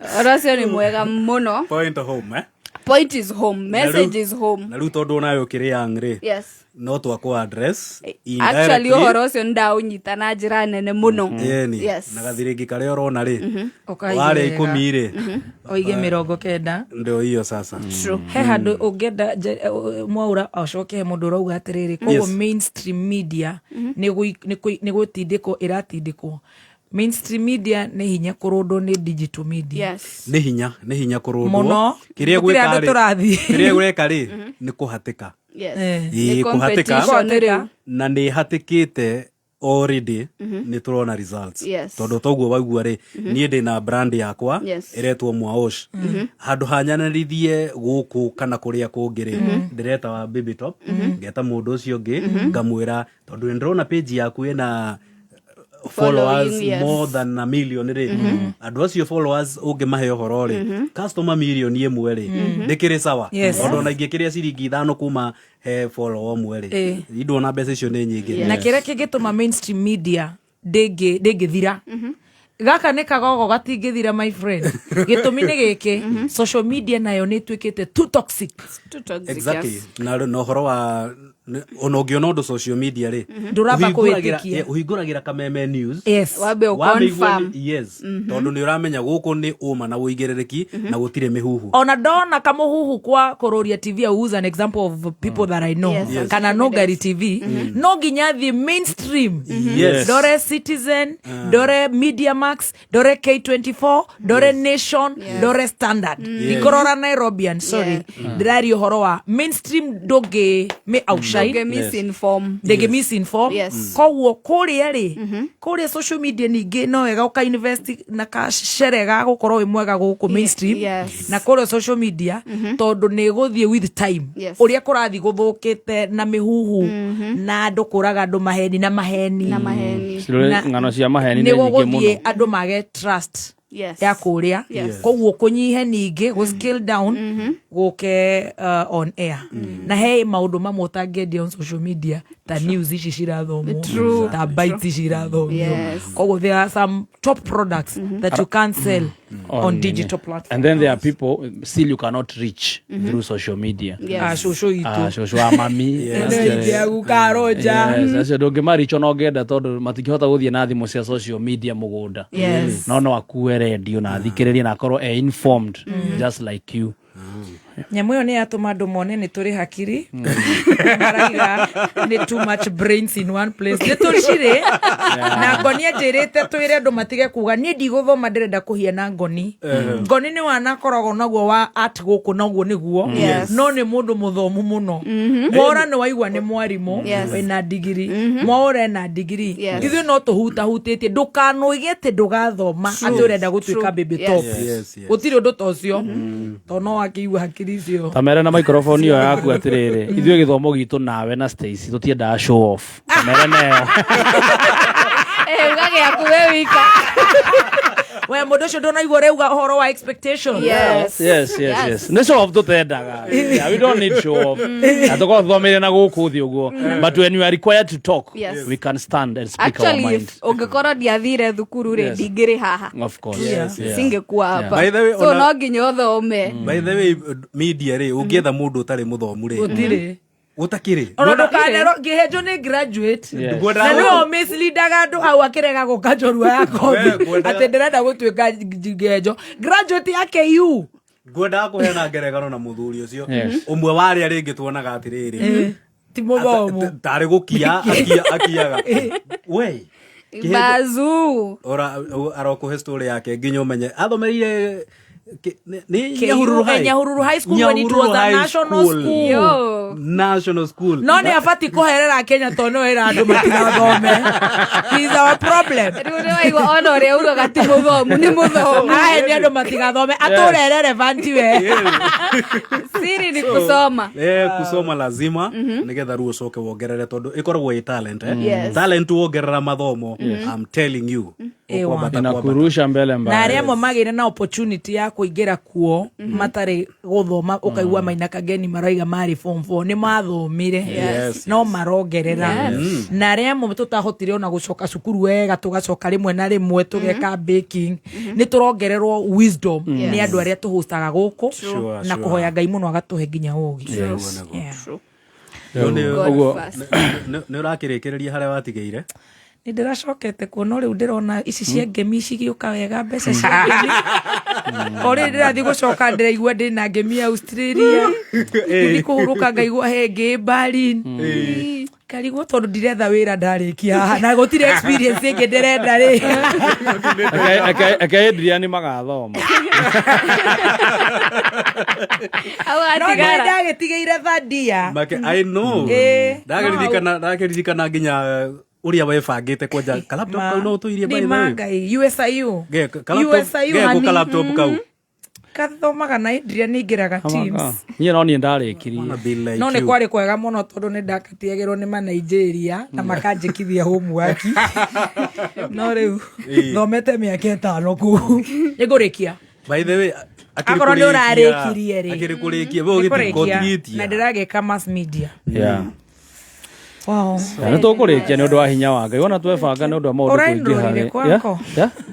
Ũhoro ũcio nĩ mwega mũno. Point home, eh? Point is home. Message is home. Na rĩu tondũ onawe ũkĩrĩ young rĩ, no twakũ address Actually indirectly. ũhoro ũcio nĩ ndaũnyita na njĩra nene mũno. Ĩni. Na gathiringi karĩa ũrona rĩ, Ũkaige warĩa wega. 10 rĩ, Oige 90. ndio hiyo sasa. He handũ ũngĩenda Mwaura acoke he mũndũ ũrauga atĩrĩrĩ, koguo mainstream media nĩ gũtindĩkwo ĩratindĩkwo. Mainstream media nĩ hinya kũrũndwo nĩ digital media. Nĩ hinya kũrũndwo. Mũno. Kĩrĩa Gũtirĩ gwĩka handũ rĩ, tũrathiĩ. kĩrĩa gwĩka rĩ, nĩ kũhatĩka. Nĩ Ĩĩ, kũhatĩka. Competition rĩu. Na nĩ hatĩkĩte already, nĩ tũrona results. Tondũ toguo waigua rĩ, niĩ ndĩ na brand yakwa ĩretwo Mwaosh. Handũ hanyanĩrithie gũkũ kana kũrĩa kũngĩ rĩ, ndĩreta wa Baby Top, ngeta mũndũ ũcio ũngĩ, ngamwĩra tondũ nĩ ndĩrona page yaku ĩna followers Following, yes. more than a million rĩ, andũ acio followers ũngĩmahe ũhoro rĩ, customer mirioni 1 rĩ, ndĩkĩrĩ sawa. Tondũ ona ingĩkĩrĩa ciringi 5 kuma he follower ũmwe rĩ, indona mbeca icio nĩ nyingĩ. Na kĩrĩa kĩngĩtũma mainstream media ndĩngĩthira Gaka nĩ kagogo gatingĩthira, my friend. Gĩtũmi nĩ gĩkĩ, social media nayo nĩ ĩtuĩkĩte too toxic. Too toxic, Exactly. yes. Na ũhoro wa ona ũngĩona ũndũ social media rĩ, Ndũramba kũwĩtĩkia. Ũhingũragĩra Kameme News. Yes. Wambe Wamĩigua ũconfirm. Yes, tondũ nĩ ũramenya gũkũ nĩ ũma na ũigĩrĩrĩki na gũtirĩ mĩhuhu. Ona ndona kamũhuhu kwa Kũrũria TV, I use an example of people that I know. Yes, Yes. Kana Nũngari TV, no nginya thiĩ mainstream. Yes. Ndore Citizen, ndore Media Max, ndore K24, ndore Nation, ndore Standard. Ndikũrora Nairobian, sorry. Ndĩraria ũhoro wa mainstream, ndũngĩ mĩ outshine. Ndũngĩ misinform. Ndĩngĩ misinform. Yes. Koguo kũrĩa rĩ, kũrĩa social media ningĩ no wega ũka invest na kacere ga gũkorwo wĩ mwega gũkũ mainstream Yes. na kũrĩa social media, tondũ nĩ gũthiĩ with time. Yes. Ũrĩa kũrathiĩ gũthũkĩte na mĩhuhu na andũ kũraga andũ maheni na maheni. Na maheni. Cirore ng'ano cia maheni nĩ nĩ nyingĩ gũgũthiĩ mũno. Andũ mage trust Yes. ya kũrĩa. Yes. Koguo kũnyihe ningĩ gũ scale down gũke on air, na he maũndũ mamwe ũtangĩendia on social media ta news ici cirathomwo, True. ta bites ici irathomwo. Yes. Koguo there are some top products that you can't sell on nini. Digital platforms. And then there are people still you cannot reach through social media. Yes. Ah, cũcũ Ah, itũ. cũcũ wa mami. Gukaronja. Yes, acio ndũngĩmaricho no ngenda tondũ matingĩhota gũthiĩ na thimũ cia social media mũgũnda. Yes. No no akue redio na athikĩrĩrie na akorwo e informed just like you. Nyamũ ĩyo nĩ yatũma andũ mone nĩ tũrĩ hakiri. Maraiga nĩ too much brains in one place. Nĩ tũcirĩ na ngoni anjĩrĩte twĩre andũ matige kuga niĩ ndigũthoma, ndĩrenda kũhiana ngoni. Ngoni nĩ wana akoragwo naguo wa art gũkũ naguo nĩguo. Yes. No nĩ mũndũ mũthomu mũno. Mwaũra nĩ waigua nĩ mwarimũ. Yes. Wĩna ndigiri, mwaũra ena ndigiri. Yes. Ithuĩ no tũhutahutĩtie. Ndũkanoige atĩ ndũgathoma atĩ ũrenda gũtuĩka True. baby Yes. top. Yes. Gũtirĩ ũndũ ta ũcio, tondũ no wakĩigua hakiri icio. Tamere na microphone ĩyo yaku atĩrĩrĩ, ithuĩ gĩthomo gitũ nawe na Stacy tũtiendaga show off. Tamere nayo. Eh, uga gĩaku we wika. We mũndũ ũcio ndũnaigua ũrauga ũhoro wa expectation. Yes. Yes, nĩ show off tũtendaga. Yeah, we don't need show off na tũkorwo tũthomeire na gũkũ thĩ ũguo, but when you are required to talk, Yes. we can stand and speak our Actually, mind. if ũngĩkorwo ndiathire thukuru rĩ, Yes. ndingĩrĩ haha. Of course. Yes. Yeah. Singĩkuwa hapa. By the way, So no nginya ũthome. By the way, media rĩ, ũngĩetha mũndũ ũtarĩ mũthomu rĩ, Gũtirĩ. Gũtakĩrĩ. Ona ndũkanerwo ngĩhenjwo nĩ graduate. Yes. Na nĩwe misleadaga andũ hau akĩrega gũka njorua ya kothi. We, atĩ ndĩrenda gũtuĩka ngenjo graduate ya KU. Ngwendaga kũheana ngerekano na mũthuri ũcio Yes. ũmwe wa arĩa rĩngĩ tuonaga atĩrĩrĩ, Ti mũthomu. Tarĩ gũkia akiaga we. Bazuu. Ora arokũhe story yake nginya ũmenye athomeire nĩ KU, Nyahururu High? Nyahururu High School when it Nyahururu was a High national school. Yo. National school. No nĩ abati kũherera Kenya tondũ nĩwe ĩra andũ matigathome. He is our problem. Rĩu nĩ waigua ona ũrĩa ugaga ti mũthomu nĩ mũthomu. Ahe nĩ andũ matigathome atũre relevant we. Siri ni kusoma. Eh, kusoma lazima nigetha rĩu ũcoke wongerere tondũ ĩkoragwo ĩ talent, eh? Yes. Talent wongerera mathomo, I'm telling you, Ewa. ũkwambata kwambata. Inakurusha mbele Na mbaya. arĩa amwe magĩire na opportunity ya kũingĩra kuo matarĩ gũthoma, ũkaigua Maina Kageni maraiga marĩ form 4 nĩ mathomire. Yes. No marongerera. Na arĩa amwe tũtahotire ona gũcoka cukuru wega, tũgacoka rĩmwe na rĩmwe tũgeka baking, nĩ tũrongererwo wisdom nĩ andũ arĩa tũhostaga gũkũ Sure, na sure. kũhoya Ngai mũno agatũhe nginya ũgĩ. Yeah. Rĩu Ũguo. God first. Nĩ ũrakĩrĩkĩrĩria harĩa watigĩire. Nĩ ndĩracokete kuona rĩu ndĩrona ici cia ngemi cigĩũka wega, mbeca cia ngemi. O rĩrĩ ndĩrathiĩ gũcoka ndĩraigua ndĩna ngemi ya Australia, gũthiĩ kũhurũka ngaigua he ngĩ Berlin, ngarigwo tondũ ndiretha wĩra ndarĩkia haha na gũtirĩ experience ĩngĩ ndĩrenda rĩ. Eke Adrian magathoma. Au No nĩ atigara. ndagĩtigĩire thandia. Make, I know. Eh. Ndakĩririkana nginya ũrĩa webangĩte kwanja kalaptop kau no ũtũirie, by nĩ the ma way. Ngai USIU. Ge- USIU geko hani kalaptop kau. Kathomaga na Adrian nĩ aingĩraga Teams. Niĩ no niĩ ndarĩkirie. Wanna be like No nä you. kwarä kwega må no tondå nä ndakatiagä rwo nä manigeria na makanjä homework, no rä u thomete mä aka ĩtano kuu nä ngå rä kia. By the way, akĩrĩ Akorwo nĩ kũrĩkia- ũrarĩkirie rĩ. akĩrĩ kũrĩkia we Nĩ kũrĩkia. ũgĩtigĩtie. Na ndä ragä ka mass media. Yeah. Wow. Nä tå kå rä kia nä å ndå wa hinya wa Ngai wona twebanga nä å ndå wa maå ndå Ũraenrolire kwako?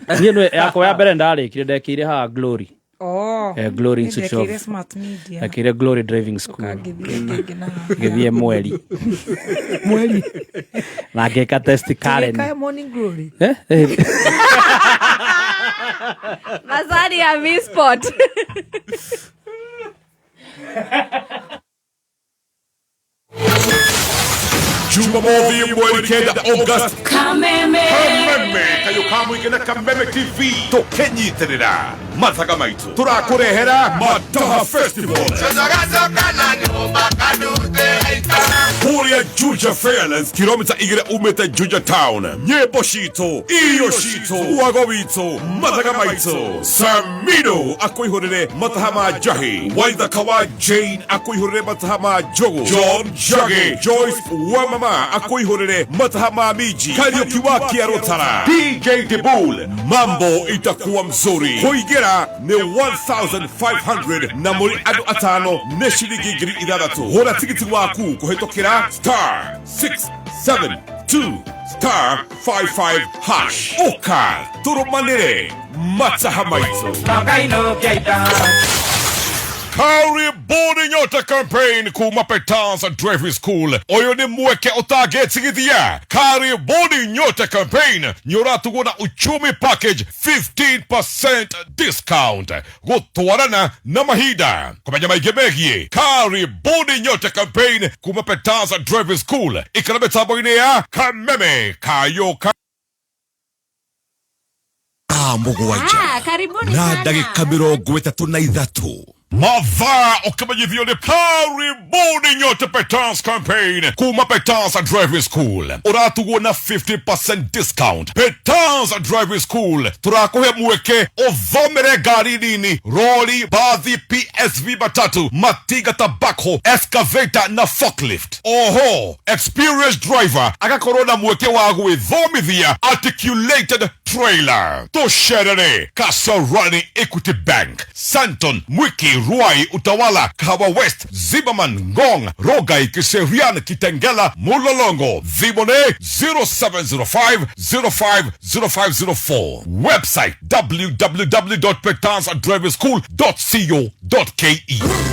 niä nä yakwa ya mbere ndarä kire ndekä ire haha Glory. Oh. Glory Institute Nĩndekĩire of Smart Media. Ndekĩire Glory Driving School. Ngĩthiĩ kĩngĩ na haha. Ngĩthiĩ mweri. Mweri. Na ngĩka test Karen. Tũgĩka Morning Glory. Eh? Eh. Masari ya V-Sport. Jumamothi mweri 9 August Kameme. Kameme kayo kamũingĩ na Kameme TV tũkĩnyitĩrĩra mathaga maitũ tũrakũrehera Mataha Festival kũrĩa Juja Fairlands kilomita 2 umĩte Juja Town. Nyĩmbo citũ, irio citũ, wago witũ, mathaga maitũ. Samino akũihũrĩre mataha ma njahi, Waithaka wa Jane akũihũrĩre mataha ma njũgũ, John Njagi, Joyce Wamama akũihũrĩre mataha ma minji, Kariuki wa Kĩarũtara, DJ Dibul, mambo itakuwa mzuri. Kũingĩra nĩ 1500 na mũrĩ andũ atano nĩ ciringi 6000. Hũra tigiti waku kũhĩtũkĩra star 672 star 55 hash. Ũka tũrũmanĩre mataha maitũ. Karibuni Nyota campaign kuma Petans Driving School. Ũyũ nĩ mweke ũtangĩtigithia. Karibuni Nyota campaign nĩ ũratugwo na uchumi package 15% discount gũtwarana na mahinda. Kũmenya maingĩ megiĩ Karibuni Nyota campaign kuma Petans Driving School, ikara mĩtambo-inĩ ya Kameme Kayoka thaa mũgwanja Karibuni na sana. ndagĩka 33 mathaa ũkĩmenyithio nĩ karibuni nyote Petans campaign kuma Petans Driving School ũratugwo na 50% discount. Petans Driving School tũrakũhe mweke ũthomere ngari nini, rori, bathi, PSV, matatu, matinga, tabako, excavator na forklift. Oho experienced driver agakorwo na mweke wa gwĩthomithia articulated trailer. Tũcerere Kasarani, Equity Bank, Santon, Mwiki, Ruai, Utawala, Kahawa West, Zimmerman, Ngong, Rogai, Kiserian, Kitengela, Mulolongo. Thimũ 0705 05 0504. Website www.petansdrivingschool.co.ke.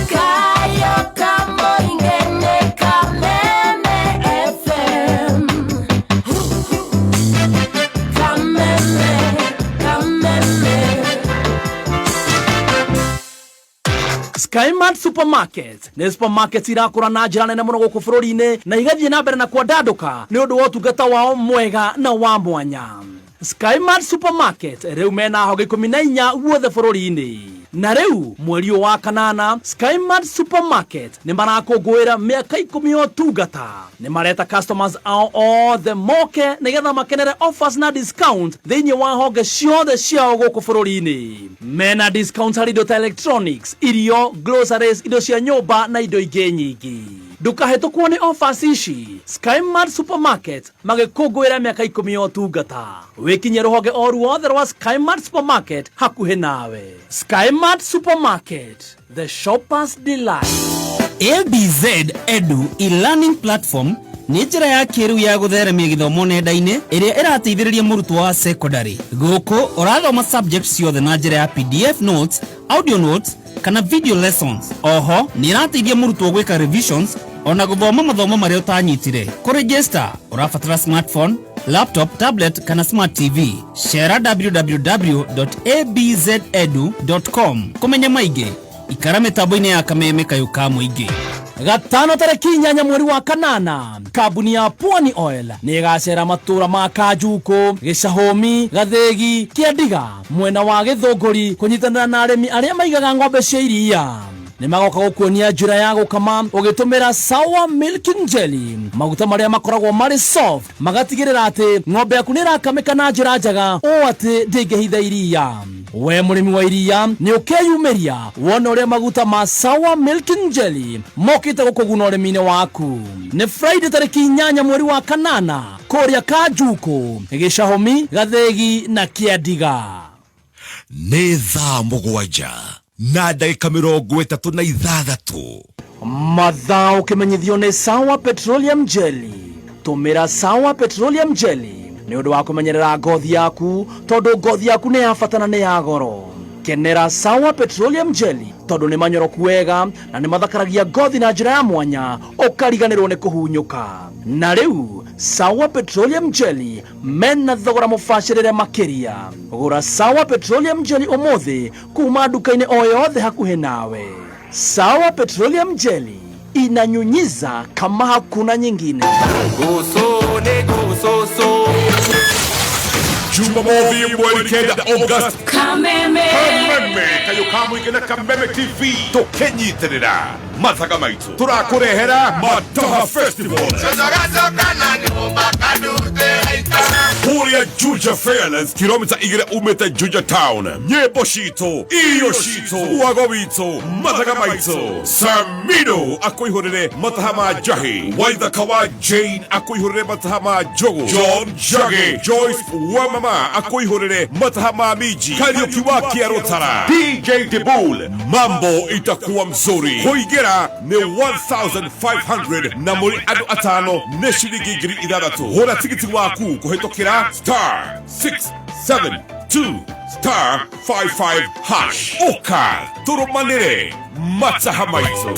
Kayo kamoingene Kameme FM. Kameme, Kameme. Skymart Supermarket nĩ supermarket irakũra na njĩra nene mũno gũkũ bũrũri-inĩ na igathiĩ na mbere na kwandandũka nĩ ũndũ wa ũtungata wao mwega na wa mwanya. Skymart Supermarket rĩu mena honge 14 guothe bũrũri-inĩ, na rĩu mweri ũyũ wa kanana Skymart Supermarket nĩ marakũngũĩra mĩaka 10 ya ũtungata. Nĩ mareta customers ao othe moke nĩgetha makenere offers na discount thĩinĩ wa honge ciothe ciao gũkũ bũrũri-inĩ. Mena discount harĩ indo ta electronics, irio, groceries, indo cia nyũmba na indo ingĩ nyingĩ. Ndũkahĩtũkwo nĩ offers ici. Skymart Supermarket magĩkũngũĩra mĩaka 10 ya ũtungata. Wĩkinyie rũhonge o ruothe rwa Skymart Supermarket hakuhĩ nawe. Skymart Supermarket, the shoppers delight. ABZ Edu e-learning platform nĩ njĩra ya kĩrĩu ya gũtheremia gĩthomo nenda-inĩ ĩrĩa ĩrateithĩrĩria mũrutwo wa secondary. Gũkũ ũrathoma subject ciothe na njĩra ya PDF notes, audio notes kana video lessons. Oho nĩ ĩrateithia mũrutwo gwĩka revisions ona gũthoma mathomo marĩa ũtanyitire. Kũregister ũrabatara smartphone, laptop, tablet kana smart TV. Cera www.abzedu.com kũmenya maingĩ. Ikara mĩtambo-inĩ ya Kameme kayũ ka mũingĩ. Gatano tarĩki 8 mweri wa kanana, kambuni ya Pwani Oil nĩ ĩgacera matũra ma Kanjukũ, Gĩcahũmi, Gathĩgi, Kĩandiga mwena wa Gĩthũngũri kũnyitanĩra na arĩmi arĩa maigaga ng'ombe cia iria. Nĩ magoka gũkuonia njĩra ya gũkama ũgĩtũmĩra Sour Milking Jelly, maguta marĩa makoragwo marĩ soft magatigĩrĩra atĩ ng'ombe yaku nĩ ĩrakamĩka na njĩra njega ũũ atĩ ndĩngĩhitha iria. We mũrĩmi wa iria nĩ ũkeyumĩria wone ũrĩa maguta ma Sour Milking Jelly mokĩte gũkũguna ũrĩmi-inĩ waku. Nĩ Friday tarĩki 8 mweri wa kanana kũrĩa Kanjukũ, Gĩcahũmi, Gathĩgi na Kĩandiga. Nĩ thaa 7 na ndagĩka 36. Mathaa ũkĩmenyithio nĩ Sawa Petroleum Jelly. Tũmĩra Sawa Petroleum Jelly nĩ ũndũ wa kũmenyerera ngothi yaku, tondũ ngothi yaku nĩ ya bata na nĩ ya goro. Kenera Sawa Petroleum Jelly tondũ nĩ manyoroku wega na nĩ mathakaragia ngothi na njĩra ya mwanya, ũkariganĩrwo nĩ kũhunyũka. Na rĩu Sawa Petroleum Jelly mena thogora mũbacĩrĩre makĩria. Gũra Sawa Petroleum Jelly ũmũthĩ kuma nduka-inĩ o yothe hakuhĩ nawe. Sawa Petroleum Jelly inanyunyiza kama hakuna nyingine. Jumamothi mweri 9 August, Kameme. Kameme kayo ka mũingĩ na Kameme TV tũkĩnyitĩrĩra mathaga maitũ, tũrakũrehera Mataha Festival kũrĩa Juja Fairlands, kilomita 2 umĩte Juja Town. Nyĩmbo citũ, irio citũ, wago witũ, mathaga maitũ. Samido akũihũrĩre mataha ma njahi, Waithaka wa Jane akũihũrĩre mataha ma njogu, John Njagi, Joyce Wamama akũihũrĩre mataha ma minji, Kariuki wa Kĩarũtara, DJ Dibul. Mambo itakuwa mzuri. Kũingĩra nĩ 1500 na mũrĩ andũ 5 nĩ ciringi 6,000. Hũra tigiti waku kũhĩtũkĩra star 672 star 55 hash. Ũka tũrũmanĩre mataha maitũ.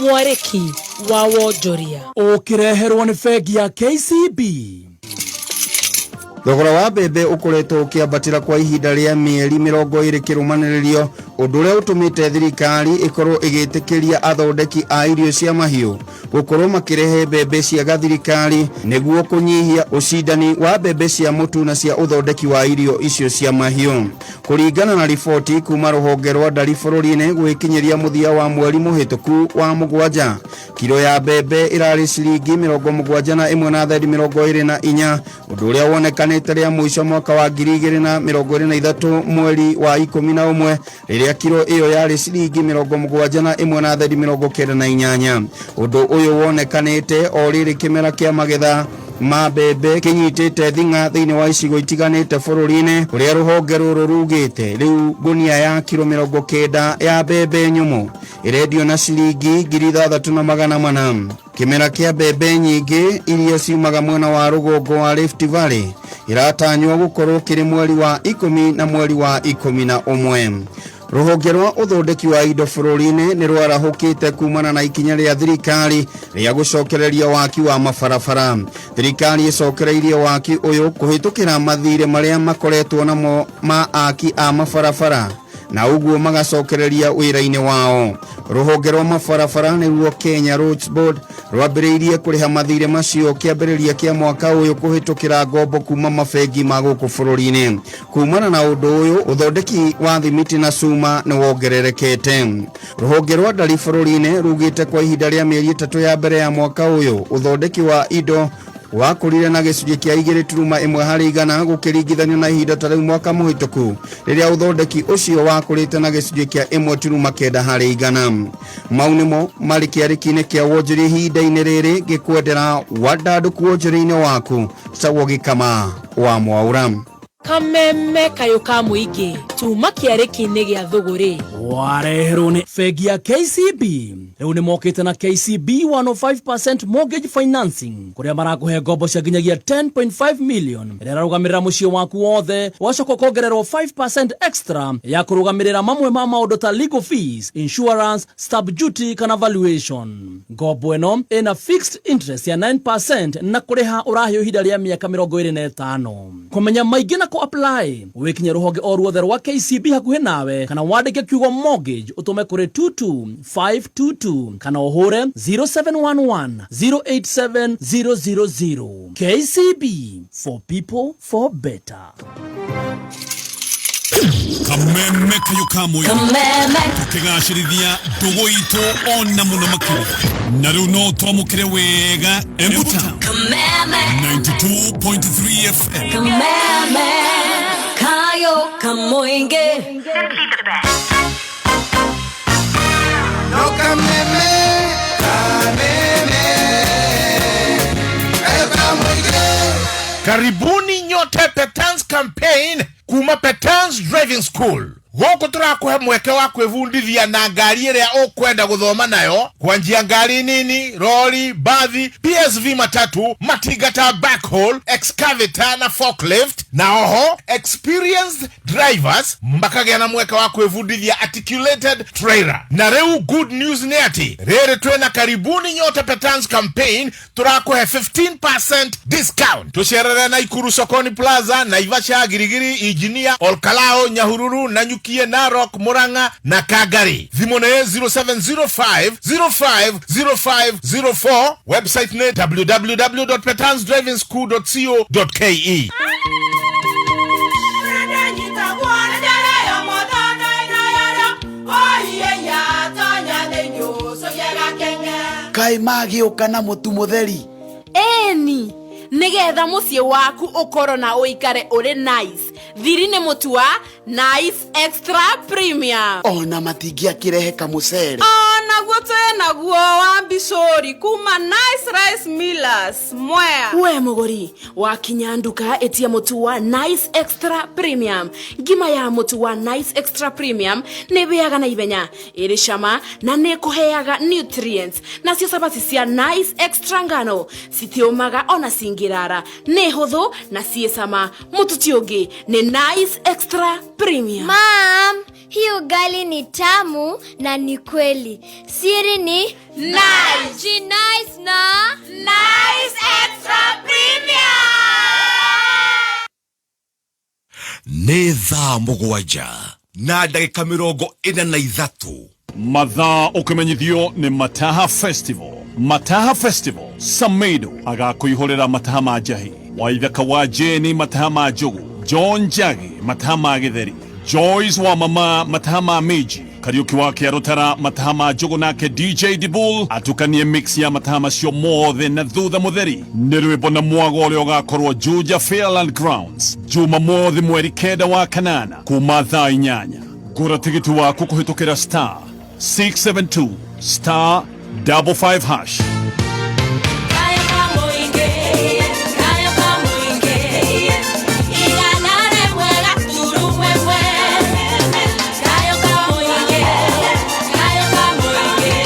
Mwarĩki wa wonjoria ũkĩreherwo nĩ bengi ya KCB. Thogora wa mbembe ũkoretwo ũkĩambatĩra kwa ihinda rĩa mĩeri 20 kĩrũmanĩrĩrio, ũndũ ũrĩa ũtũmĩte thirikari ĩkorwo ĩgĩtĩkĩria athondeki a irio cia mahiũ gũkorwo makĩrehe mbembe cia gathirikari nĩguo kũnyihia ũcindani wa mbembe cia mũtu na cia ũthondeki wa irio icio cia mahiũ. Kũringana na riboti kuma rũhonge rwa ndari bũrũri-inĩ, gwĩkinyĩria mũthia wa mweri mũhĩtũku wa 7, kiro ya mbembe ĩrarĩ ciringi 71 na thendi 24, ũndũ ũrĩa wonekanĩte rĩa mũico mwaka wa 2023 mweri wa 11, rĩrĩa kiro ĩyo yarĩ ciringi 71 na thendi 98. Ũndũ ũyũ wonekanĩte o rĩrĩ kĩmera kĩa magetha ma mbembe kĩnyitĩte thing'a thĩinĩ wa icigo itiganĩte bũrũri-inĩ, kũrĩa rũhonge rũrũ rugĩte rĩu ngunia ya kiro 90 ya mbembe nyũmũ ĩrendio na ciringi 6,400. Kĩmera kĩa mbembe nyingĩ iria ciumaga mwena wa rũgongo wa Rift Valley iratanywo gũkorwo kĩrĩ mweri wa 10 na mweri wa 11. Rũhonge rwa ũthondeki wa indo bũrũri-inĩ nĩ rwarahũkĩte kumana na ikinya rĩa thirikari rĩa gũcokereria waki wa mabarabara. Thirikari ĩcokereirie waki ũyũ kũhĩtũkĩra mathirĩ marĩa makoretwo namo ma aki a mabarabara, na ũguo magacokereria wĩra-inĩ wao. Rũhonge rwa mabarabara nĩruo Kenya Roads Board rwambĩrĩirie kũrĩha mathirĩ macio kĩambĩrĩria kĩa mwaka ũyũ kũhĩtũkĩra ngombo kuma mabengi ma gũkũ bũrũri-inĩ. Kumana na ũndũ ũyũ, ũthondeki wa thimiti na cuma nĩ wongererekete. Rũhonge rwa ndari bũrũri-inĩ rugĩte kwa ihinda rĩa mĩeri 3 ya mbere ya mwaka ũyũ, ũthondeki wa indo wakũrire na gĩcunjĩ kĩa 2.1 harĩ igana gũkĩringithanio na ihinda ta rĩu mwaka mũhĩtũku, rĩrĩa ũthondeki ũcio wakũrĩte na gĩcunjĩ kĩa 1.9 harĩ igana. Mau nĩmo marĩ kĩarĩki-inĩ kĩa wonjoria ihinda-inĩ rĩrĩ, ngĩkwendera wandandũku wonjoria-inĩ waku. Cagwo Gĩkama wa Mwaũra. Kameme kayũ ka mũingĩ tuma kĩarĩki-inĩ gĩa thũgũrĩ. Wareherwo nĩ bengi ya KCB. Rĩu nĩ mokĩte na KCB 105% mortgage financing, kũrĩa marakũhe ngombo cia nginyagia 10.5 million ĩrĩa ĩrarũgamĩrĩra mũciĩ waku wothe, ũgacoka ũkongererwo 5% extra ya kũrũgamĩrĩra mamwe ma maũndũ ta legal fees, insurance, stamp duty kana valuation. Ngombo ĩno ĩna fixed interest ya 9% na kũrĩha ũraheo ihinda rĩa mĩaka 25. Kũmenya maingĩ na kũ-apply, wĩkinye rũhonge o ruothe rwa KCB hakuhĩ nawe, kana wandĩke kiugo mortgage ũtũme kũrĩ 22522 kana ũhũre 0711 087 000. KCB, for people for better. Kameme kayo ka mũingĩ. Kameme. Tũkĩgacĩrithia ndũgũ itũ ona mũno makĩria, na rĩu no twamũkĩre wega Embu Town. Kameme. 92.3 FM. Kameme kayo kamoinge. No kameme, kameme, kayo kamoinge. Karibuni nyote Petans Campaign kuma Petans Driving School. Gũkũ tũrakũhe mweke wa kwĩbundithia na ngari ĩrĩa ũkwenda gũthoma nayo, kwanjia ngari nini, rori, bathi, PSV, matatu, matinga ta backhoe, excavator na forklift. Na oho experienced drivers makagĩa na mweke wa kwĩbundithia articulated trailer. Na rĩu good news nĩ atĩ rĩrĩ twĩna Karibuni Nyote Petans campaign, tũrakũhe 15% discount. Tũcerere Naikuru Sokoni Plaza, Naivasha, Girigiri, Injinia, Olkalao, Nyahururu, Nanyukie, Narok, Murang'a na Kangari. Thimũ nĩ 0705 050504, website nĩ www.petansdrivingschool.co.ke. Kaĩ magĩũka na mũtu mũtheri? Ĩni, nĩgetha mũciĩ waku ũkorwo na ũikare ũrĩ nice, thiri nĩ mũtu wa Nice Extra Premium. Ona matingĩakĩrehe kamũcere? Onaguo twĩ naguo wa mbicũri kuma Nice Rice Millers Mwea. We mũgũri, wakinya nduka ĩtia mũtu wa Nice Extra Premium. Ngima ya mũtu wa Nice Extra Premium nĩ ĩhĩaga na ihenya, ĩrĩ cama na nĩ ĩkũheaga nutrients. Nacio cabaci cia Nice Extra ngano citiũmaga ona cingĩrara, nĩ hũthũ na ciĩ cama. Mũtu ti ũngĩ, nĩ Nice Extra Premium. Mom, hii ugali ni tamu na ni kweli. Siri ni Nice. Ji nice na Nice Extra Premium. Nĩ thaa 7:43. Mathaa ũkĩmenyithio nĩ Mataha Festival. Mataha Festival, Samedo agakũihũrĩra mataha ma njahi, Waithaka wa Jeni mataha ma njugu, John Njagi mataha ma gĩtheri, Joyce wa mama mataha ma minji, Kariuki wa Kĩarũtara mataha ma njugu, nake DJ Dibul atukanie mix ya mataha macio mothe. Na thutha mũtheri nĩ rwĩmbo na mwago ũrĩa ũgakorwo Juja Fairland Grounds Jumamothi mweri 9 wa kanana kuma thaa 8. Gũra tigiti waku kũhĩtũkĩra *672*55#. Kayo kamũingĩ, kayo kamũingĩ, 100 1.1. Kayo kamũingĩ, kayo kamũingĩ,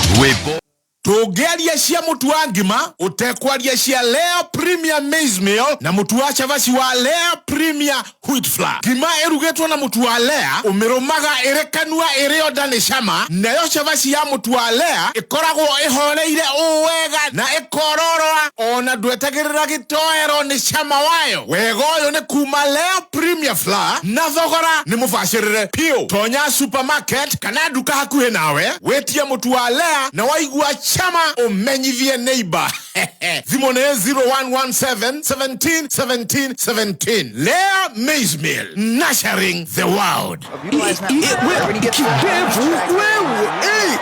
101.1. Rwĩmbo Tũngĩaria cia mũtu wa ngima ũtekwaria cia Lea Premier Maize Meal na mũtu wa cabaci wa Lea Premier Wheat Flour. Ngima ĩrugĩtwo na mũtu wa Lea ũmĩrũmaga ĩrĩ kanua, ĩrĩ onda nĩ cama. Nayo cabaci ya mũtu wa Lea ĩkoragwo ĩhoreire ũũ wega na ĩkororoa, ona ndwetagĩrĩra gĩtoero nĩ cama wayo. Wega ũyũ nĩ kuma Lea Premier Flour na thogora nĩ mũbacĩrĩre piũ. Tonya supermarket kana nduka hakuhĩ nawe wĩtie mũtu wa Lea, na waigua chama ũmenyithie neighbor. Thimũ nĩ 0117 17 17 17. Lea Maize Meal, nurturing the world. Kidevu wewe, eh!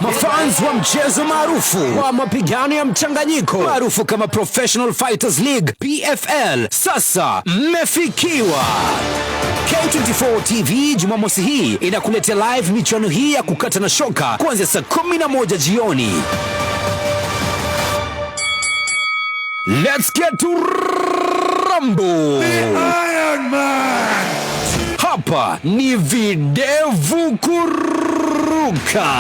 Mafans wa mchezo maarufu wa mapigano ya mchanganyiko maarufu kama Professional Fighters League, PFL, sasa mmefikiwa. K24 TV Jumamosi hii inakuletea live michuano hii ya kukata na shoka kuanzia saa 11 jioni. Let's get to rumble! The Iron Man! Hapa ni videvu kuruka.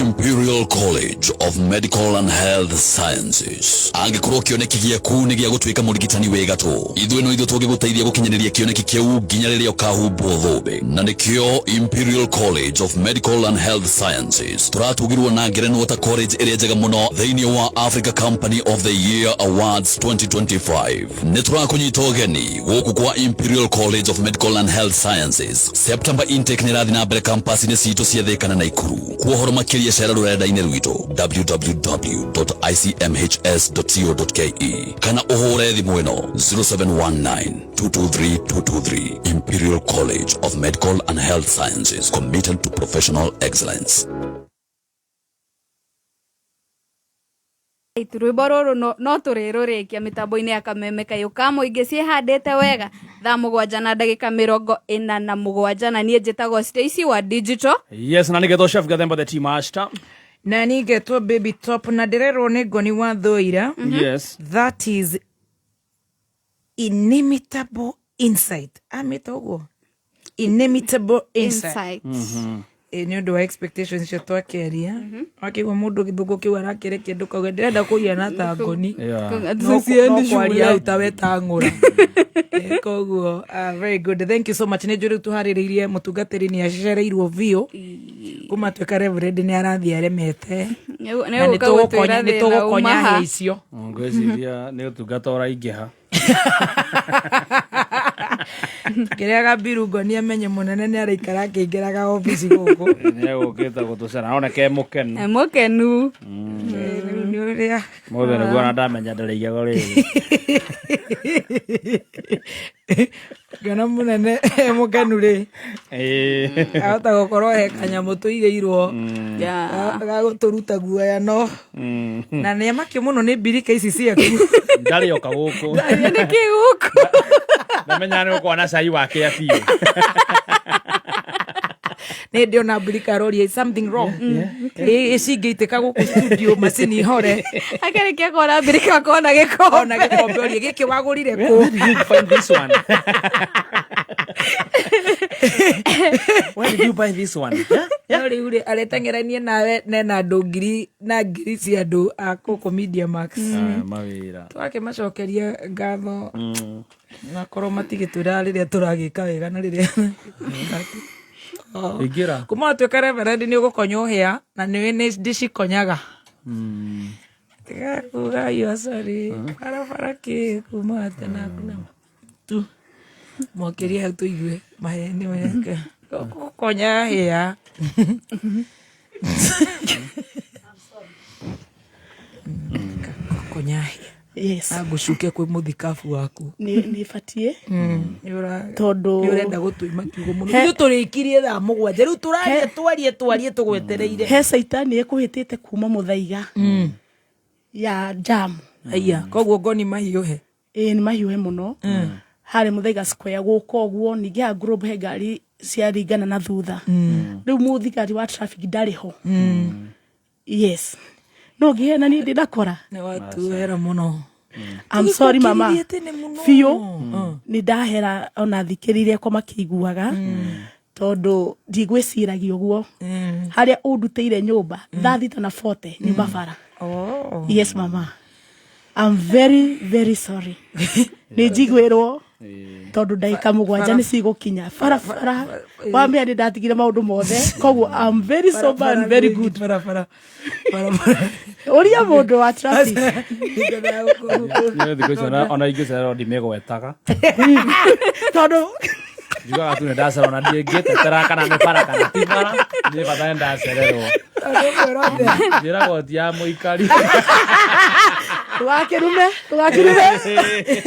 Imperial College of Medical and Health Sciences. Angĩkorwo kĩoneki gĩaku nĩ gĩa gũtuĩka mũrigitani wĩ gatũ, ithuĩ no ithuĩ tũngĩgũteithia gũkinyanĩria kĩoneki kĩu nginya rĩrĩa ũkahumbwo thũmbĩ. Na nĩkĩo Imperial College of Medical and Health Sciences tũratugirwo na ngerenwa ta college ĩrĩa njega mũno thĩinĩ wa Africa Company of the Year Awards 2025. Nĩ tũrakũnyita ũgeni gũkũ kwa Imperial College of Medical and Health Sciences. September intake nĩ ĩrathiĩ na mbere campus-inĩ citũ cia Thĩka na Naikuru. Kwa ũhoro makĩria cera rũrenda-inĩ rwitũ www.icmhs.co.ke kana ũhũre thimũ ĩno 0719 223 223. Imperial College of Medical and Health Sciences, committed to professional excellence. Rwĩmbo rũrũ no tũrĩrũrĩkia mĩtambo-inĩ ya Kameme Kayũ ka Mũingĩ. Ciĩhandĩte wega thaa 7:47, na niĩ njĩtagwo Stacy wa Digital. Yes, na nĩgetwo Chef Gathemba the Tea Master. Na ningetwo Baby Top na ndĩrerwo nĩ ngoni wa thũira. Yes. That is inimitable insight. Amĩta ũguo, inimitable insight. Insight. Ĩ, nĩ ũndũ wa expectations icio twakĩaria, wakĩigua mũndũ gĩthũngũ kĩu arakĩrekia ndũkauge ndĩrenda kũhiana ta ngoni. Yeah. No Siendi no kwaria shule. hau ta we ta ng'ũra. Koguo very good, thank you so much. Nĩ njũĩ rĩu tũharĩrĩirie mũtungatĩri nĩ acereirwo biũ kuma tuĩka reverend, nĩ arathiĩ aremete. Na nĩ Nĩgũka gũtwĩra nĩ thĩna tũgũkonya uma ha. hĩa icio. Ngwĩciria nĩ ũtungata ũraingĩha. Kĩrĩa gambiru ngoni amenye mũnene nĩ araikara akĩingĩraga obici gũkũ. Nĩ egũkĩte gũtũcera oneke e mũkenu. E mũkenu. Rĩu nĩ ũrĩa Mũthĩ nĩguo ona ndamenya ndarĩigaga rĩrĩ. Ngĩona mũnene e mũkenu rĩ, ahota gũkorwo he kanyamũ tũigĩirwo Yeah. gagũtũruta guoya, no na nĩ amakio mũno nĩ mbirika ici ciaku. Ndarĩ oka gũkũ. Nĩkĩ gũkũ? Ndamenya nĩ gũkorwo na cai wake ya biũ. Nĩ ndĩona mbirika aroria, "Is something wrong?" Ĩcingĩitĩka gũkũ studio macini hore. Akarĩkia kuona mbirika akona gĩkombe. Ona gĩkombe orie, gĩkĩ wagũrire kũ? Where did you find this one? Where did you buy this one? Yeah? No rĩu rĩ areteng'eranie nawe nena andũ ngiri na ngiri cia andũ a gũkũ Media Max. Ah, mawĩra. Twakĩmacokeria ngatho na korwo matigĩtwĩra rĩrĩa tũragĩka wega na rĩrĩa. Oh. Ingĩra. Kuma watuĩka reverend nĩ ũgũkonywo hĩa na nĩ nĩ ndĩcikonyaga. Tiga kuga you are sorry, barabara kĩ kuma tena hakuna tu mwakĩria hau tũigue maheni meke gũkonya hĩa. Gũkonya hĩa. Yes. Angũcuke kwĩ mũthikabu waku. Nĩ batiĩ tondũ nĩ ũrenda gũtũima kiugo mũno. Ithuĩ tũrĩkirie thaa 7 rĩu, tũraria twarie twarie tũgwetereire. He caitani ĩkũhĩtĩte kuma mũthaiga ya jam. Aya, koguo ngoni mahiũhe. Ĩĩ, nĩ mahiũhe mũno harĩ Mũthaiga Square gũka ũguo, ningĩ ha Globe he ngari ciaringana na thutha. Rĩu mũthigari wa traffic ndarĩ ho. Yes, no ngĩhena niĩ ndĩnakora. Nĩ watuhera mũno. I'm sorry mama. Tũgĩkũkĩrĩrie tene mũno. Biũ nĩ ndahera ona thikĩrĩrie kwa makĩiguaga, tondũ ndigwĩciragia ũguo harĩa ũndutĩire nyũmba 6:40 na nyuma bara. Oh. Yes mama, I'm very very sorry, nĩ njiguĩrwo tondũ ndagĩka 7 nĩ cigũkinya barabara wamea nĩ ndatigire maũndũ mothe, koguo I'm very sober and very good. Barabara. Ũria mũndũ wa traffic. Niĩ thikũ ici ona ingĩcererwo ndimĩgwetaga. Tondũ Njugaga tu nĩ ndacererwo na ndingĩtetera kana nĩ bara kana ti bara, niĩ bata nĩ ndacererwo. Njĩragwo ti ya mũikari. Ndũgakĩrume, ndũgakĩrume,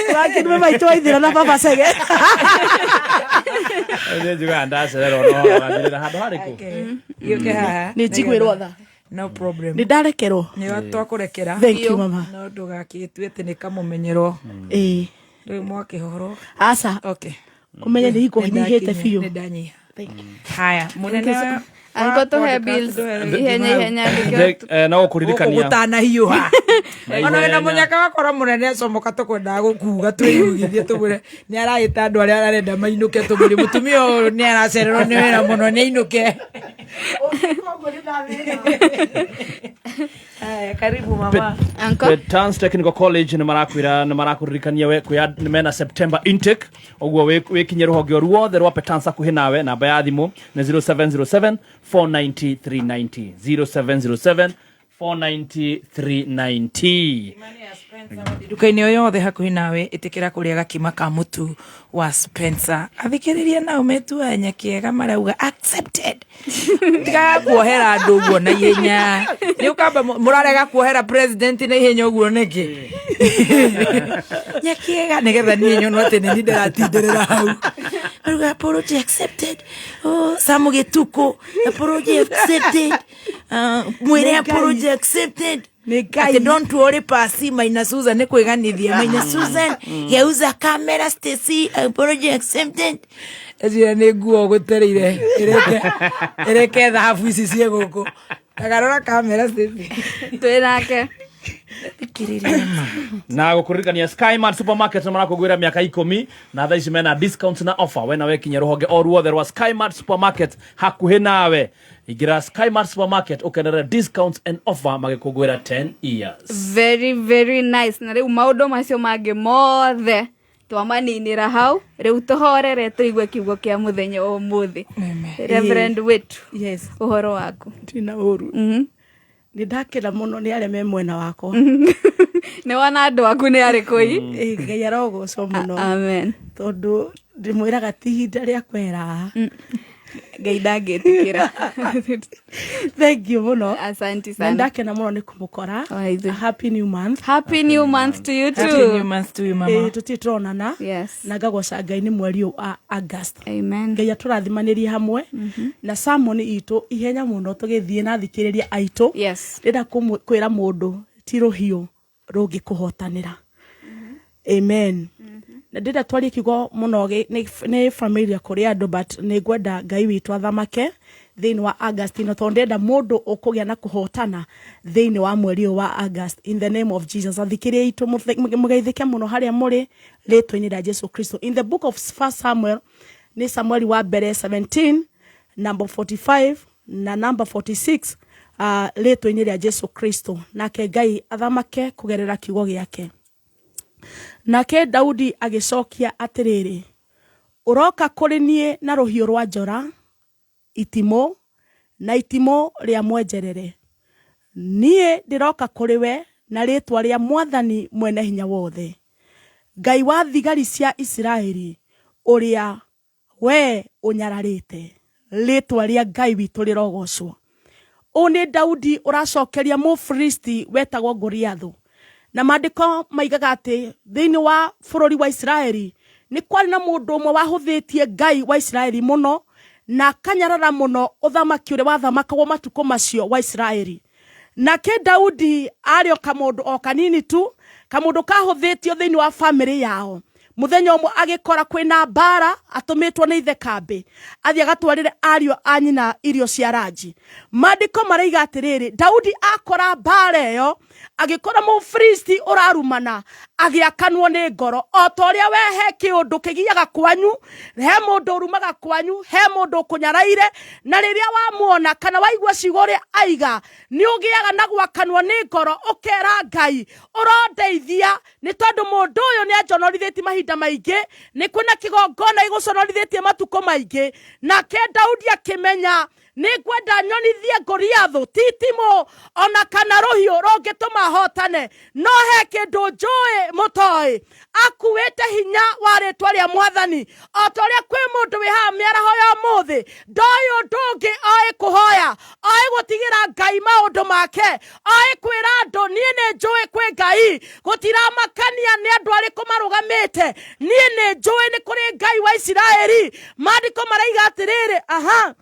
ndũgakĩrume maitũ waithĩra na baba cege. Niĩ njugaga ndacererwo no wanjĩrĩra handũ harĩkũ. Gĩũke haha. Nĩ njiguĩrwo tha. No problem. Nĩ ndarekerwo. Nĩ twakũrekera. Thank you, mama. No ndũgakĩtue atĩ nĩ kamũmenyero. Ĩĩ. Rĩu mwakĩhoro. Aca. Okay. Ũmenye nĩ hingo nyihĩte biũ. Nĩ ndanyiha. Haya, mũnene wa Anko tũhe bills ihenya ihenya nĩkĩo. No gũkũririkania. Gũkũ gũtanahiũha. Na Ona wĩna ihenya. mũnyaka wakora mũnene acomoka tũkwendaga gũkuga twĩyugithie tũmwĩre nĩ arahĩta andũ arĩa arenda mainũke, tũmwĩre mũtumia ũyũ nĩ aracererwo nĩ wĩra mũno, nĩ ainũke. Haya, karibu mama. Petans Technical College nĩ marakwĩra, nĩ marakũririkania we kwĩ nĩ mena September intake, ũguo wĩkinye rũhonge o ruothe rwa Petans hakuhĩ nawe. Namba ya thimũ nĩ 0707 490 390, 0707 490 390. Nduka-inĩ o yothe hakuhĩ nawe, ĩtĩkĩra kũrĩa gakima ka mũtu wa Spencer. Athikĩrĩria nao metua nyakiega marauga accepted. Tigaga kuohera andũ ũguo na ihenya, nĩ ũkamba mũrarega kuohera president na ihenya ũguo nĩkĩ? Nyakiega nĩgetha niĩ nyonwo atĩ nĩ niĩ ndĩratindĩrĩra hau. Marauga apology accepted. Oh, Samu Gĩtukũ, apology accepted. Mwĩre apology accepted. Ati don't worry pasi Maina Susan nĩ kwĩganithia Maina Susan geuza kamera Stacy, apology accepted. Ecira nĩ nguo gũtereire ĩreke ĩreke thahabu ici ciĩ gũkũ. Tagarora kamera Stephen. Twĩ nake. Na gũkũririkania Skyman Supermarket nĩ marakũgwĩra mĩaka 10 na thaa ici mena discounts na offer. We nawe kinya rũhonge o ruothe rwa Skymart Supermarket hakuhĩ nawe. Ingĩra Skymart Supermarket ũkenere discounts and offer magĩkũngũĩra 10 years. Very very nice. Na rĩu maũndũ macio mangĩ mothe twamaninĩra hau, rĩu tũhorere tũigue kiugo kĩa mũthenya ũmũthĩ. Reverend wetu. Yes. Ũhoro waku? Ndina ũru. Nĩ ndakena mũno nĩ arĩa me mwena wakwa. Nĩ wona andũ aku nĩ arĩkũ ii? Ngai arogocwo mũno. Amen. Tondũ ndĩmwĩraga ti ihinda rĩa kwehera haha. Ngai ndangĩtĩkĩra. Thank you mũno. Asante Na sana. ndakena mũno nĩ kũmũkora. Happy new month. Happy new month to you too. Happy new month to you, mama. Tũtirĩ tũronana. Yes. Na ngagoca Ngai nĩ mweri ũyũ wa August. Amen. Ngai atũrathimanĩrie hamwe na sermon itũ ihenya mũno tũgĩthiĩ na athikĩrĩria aitũ. Yes. Ndĩrenda kwĩra mũndũ ti rũhiũ rũngĩkũhotanĩra. Amen. Na ndĩrenda twarie kiugo mũno nĩ familiar kũrĩ andũ, but nĩ ngwenda Ngai witũ athamake thĩinĩ wa August ĩno, tondũ ndĩrenda mũndũ ũkũgĩa na kũhotana thĩinĩ wa mweri ũyũ wa August, in the name of Jesus. Athikĩrĩria aitũ, mũgeithĩke mũno harĩa mũrĩ rĩtwa-inĩ rĩa Jesu Kristo. In the book of First Samuel, nĩ Samueli wa mbere 17 number 45 na number 46, rĩtwa-inĩ rĩa Jesu Kristo. Nake Ngai athamake kũgerera kiugo gĩake. Nake Daudi agĩcokia atĩrĩrĩ, ũroka kũrĩ niĩ na rũhiũ rwa njora, itimũ, na itimũ rĩa mwenjerere. Niĩ ndĩroka kũrĩ we na rĩtwa rĩa Mwathani Mwene Hinya Wothe, Ngai wa thigari cia Isiraeli, ũrĩa we ũnyararĩte. Rĩtwa rĩa Ngai witũ rĩrogocwo. Ũũ nĩ Daudi ũracokeria Mũfilisti wetagwo Goliathũ. Na maandĩko maigaga atĩ thĩinĩ wa bũrũri wa Isiraeli nĩ kwarĩ na mũndũ ũmwe wahũthĩtie Ngai wa Isiraeli mũno na akanyarara mũno ũthamaki ũrĩa wathamakagwo matukũ macio wa Isiraeli. Nake Daudi arĩ o kamũndũ o kanini tu, kamũndũ kahũthĩtio thĩinĩ wa famĩlĩ yao. Mũthenya ũmwe agĩkora kwĩna mbara atũmĩtwo nĩ ithe kambĩ, athiĩ agatwarĩre ariũ a nyina irio cia ranji. Maandĩko maraiga atĩrĩrĩ, Daudi akora mbara ĩyo, agĩkora Mũfilisti ũrarumana, agĩakanwo nĩ ngoro. O ta ũrĩa we he kĩũndũ kĩgiaga kwanyu, he mũndũ ũrumaga kwanyu, he mũndũ ũkũnyaraire, na rĩrĩa wamuona kana waigua ciugo ũrĩa aiga, nĩ ũgĩaga na gwakanwo nĩ ngoro, ũkera Ngai ũrondeithia, nĩ tondũ mũndũ ũyũ nĩ anjonorithĩtie mahinda maingĩ, nĩ kwĩna kĩgongona gĩgũconorithĩtie matukũ maingĩ. Nake Daudi akĩmenya, nĩ ngwenda nyonithie Goliathũ ti itimũ ona kana rũhiũ rũngĩtũma hotane, no he kĩndũ njũĩ mũtoĩ. Akuĩte hinya wa rĩtwa rĩa Mwathani. O ta ũrĩa kwĩ mũndũ wĩ haha mĩaraho ya ũmũthĩ ndoĩ ũndũ ũngĩ, oĩ kũhoya, oĩ gũtigĩra Ngai maũndũ make, oĩ kwĩra andũ niĩ nĩ njũĩ kwĩ Ngai, gũtiramakania nĩ andũ arĩkũ marũgamĩte, niĩ nĩ njũĩ nĩ kũrĩ Ngai wa Isiraeli. Maandĩko maraiga atĩrĩrĩ, aha,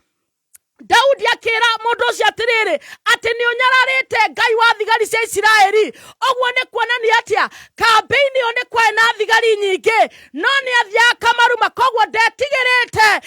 Daudi akĩra mũndũ ũcio atĩrĩrĩ, atĩ nĩ ũnyararĩte Ngai wa thigari cia Isiraeli. Ũguo nĩ kuonania atĩa? Kambĩ-inĩ ĩyo nĩ kwarĩ na thigari nyingĩ, no nĩ athiaga akamaruma, koguo ndetigĩrĩte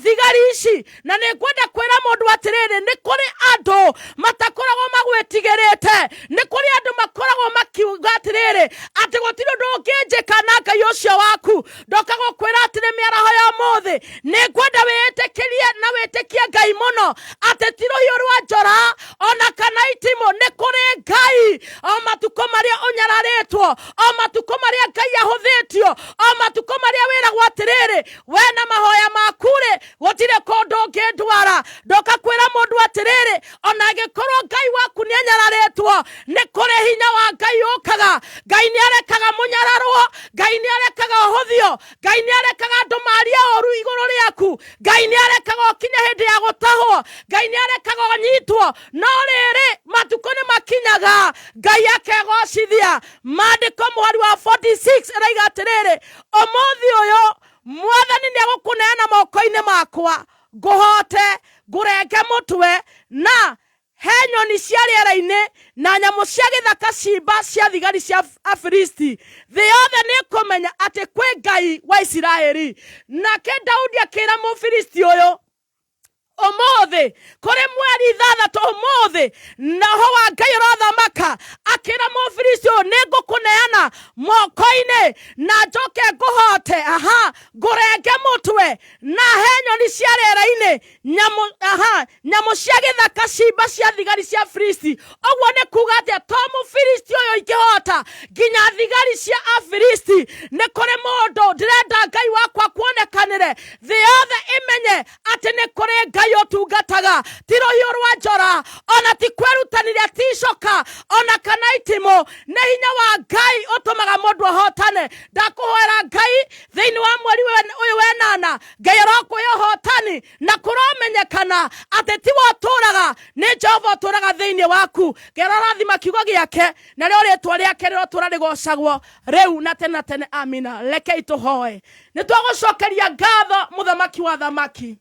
thigari ici. Na nĩ ngwenda kwĩra mũndũ atĩrĩrĩ, nĩ kũrĩ andũ matakoragwo magwĩtigĩrĩte, nĩ kũrĩ andũ makoragwo makiuga atĩrĩrĩ, atĩ gũtirĩ ũndũ ũngĩnjĩka na Ngai ũcio waku. Ndoka gũkwĩra atĩrĩ mĩaraho ya ũmũthĩ, nĩ ngwenda wĩĩtĩkĩrie na wĩtĩkie Ngai mũno, atĩ ti rũhiũ rwa njora ona kana itimũ, nĩ kũrĩ Ngai. O matukũ marĩa ũnyararĩtwo, o matukũ marĩa Ngai ahũthĩtio, o matukũ marĩa wĩragwo atĩrĩrĩ, we na mahoya maku-rĩ, gũtirĩ kũndũ ũngĩndwara. Ndoka kwĩra mũndũ atĩrĩrĩ, ona angĩkorwo Ngai waku nĩ anyararĩtwo, nĩ kũrĩ hinya wa Ngai ũkaga. Ngai nĩ arekaga mũnyararwo, Ngai nĩ arekaga ũhũthio, Ngai nĩ arekaga andũ marie ũru igũrũ rĩaku, Ngai nĩ arekaga ũkinye hĩndĩ ya gũtahwo, Ngai nĩ arekaga ũnyitwo, no rĩrĩ matukũ nĩ makinyaga Ngai akegocithia. Maandĩko mũhari wa 46 ĩraiga atĩrĩrĩ, ũmũthĩ ũyũ Mwathani nĩ egũkũneana moko-inĩ makwa, ngũhote, ngũrenge mũtwe, na he nyoni cia rĩera-inĩ na nyamũ cia gĩthaka ciimba cia thigari cia Afilisti. Thĩ yothe nĩ ĩkũmenya atĩ kwĩ Ngai wa Isiraeli. Nake Daudi akĩra Mũfilisti ũyũ, ũmũthĩ Ũmũthĩ kũrĩ mweri 6 ũmũthĩ, na roho wa Ngai ũrothamaka akĩra Mũfilisti ũyũ, nĩ ngũkũneana moko-inĩ na njoke ngũhote, aha, ngũrenge mũtwe na he nyoni cia rĩera-inĩ, nyamũ, aha, nyamũ cia gĩthaka, cimba cia thigari cia Filisti. Ũguo nĩ kuga atĩa? To Mũfilisti ũyũ ingĩhota, nginya thigari cia Afilisti. Nĩ kũrĩ mũndũ ndĩrenda Ngai wakwa kuonekanĩre, thĩ yothe ĩmenye atĩ nĩ kũrĩ Ngai ũtungataga, ti rũhiũ rwa njora, ona ti kwĩrutanĩria, ti icoka, ona kana itimũ, nĩ hinya wa Ngai ũtũmaga mũndũ ahotane. Ndakũhoera Ngai thĩinĩ wa mweri ũyũ wenana, Ngai arokũhe ũhotani, na kũromenyekana atĩ tiwe ũtũraga, nĩ Jehova ũtũraga thĩinĩ waku. Ngai arorathima kiugo gĩake, narĩo rĩtwa rĩake rĩrotũra rĩgocagwo rĩu na tene na tene. Amina. Rekei tũhoe. Nĩ twagũcokeria ngatho, mũthamaki wa thamaki.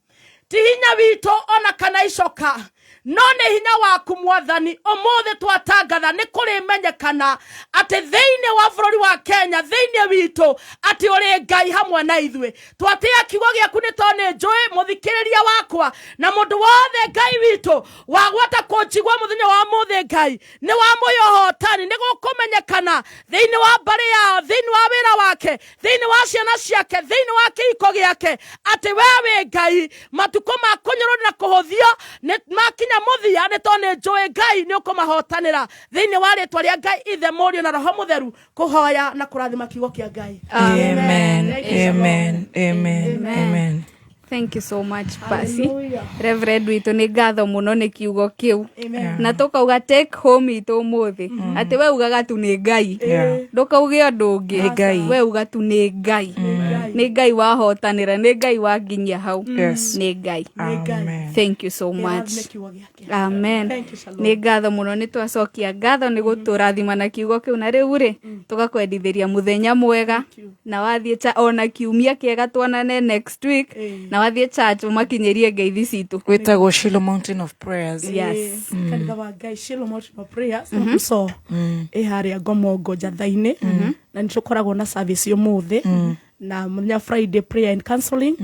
Ti hinya witũ ona kana icoka, no nĩ hinya waku Mwathani. Ũmũthĩ twatangatha nĩ kũrĩmenyekana atĩ thĩinĩ wa bũrũri wa Kenya, thĩinĩ witũ, atĩ ũrĩ Ngai hamwe na ithuĩ. Twatĩĩa kiugo gĩaku nĩ tondũ nĩ njũĩ mũthikĩrĩria wakwa na mũndũ wothe, Ngai witũ, wagwata kũnjigua mũthenya wa mũthĩ. Ngai nĩ wamũhe ũhotani, nĩ gũkũmenyekana thĩinĩ wa mbarĩ yao, thĩinĩ wa wĩra wake, thĩinĩ wa ciana ciake, thĩinĩ wa kĩhiko gĩake, atĩ we wĩ Ngai. Matukũ ma kũnyũrũri na kũhũthio nĩ makinya mũthia, nĩ tondũ nĩ njũĩ Ngai nĩ ũkũmahotanĩra. Thĩinĩ wa rĩtwa rĩa Ngai Ithe, Mũriũ na Roho Mũtheru, kũhoya na kũrathima kiugo kĩa Ngai. Amen. Amen. Amen. Amen. Thank you so much, Pasi. Reverend witũ, nĩ ngatho mũno nĩ kiugo kĩu. Na tũkauga take home itũ ũmũthĩ atĩ we ugaga tu nĩ Ngai. Ndũkauge ũndũ ũngĩ. Nĩ Ngai. We uga tu nĩ Ngai. Nĩ Ngai wahotanĩra, nĩ Ngai wanginyia hau. Nĩ Ngai. Amen. Thank you so much. Kiugo gĩake. Amen. Thank you, Shalom. Nĩ ngatho mũno, nĩ twacokia ngatho nĩ gũtũrathima na kiugo kĩu, na rĩu rĩ tũgakwendithĩria mũthenya mwega na wathiĩ ona kiumia kĩega, tuonane next week, na wathiĩ church ũmakinyĩrie ngeithi citũ. Wĩtagwo Shiloh Mountain of Prayers. Yes. Kanitha wa Ngai Shiloh Mountain of Prayers so ĩ harĩa Ngomongo Njatha-inĩ, na nĩ tũkoragwo na service ũmũthĩ na mũthenya Friday prayer and counseling,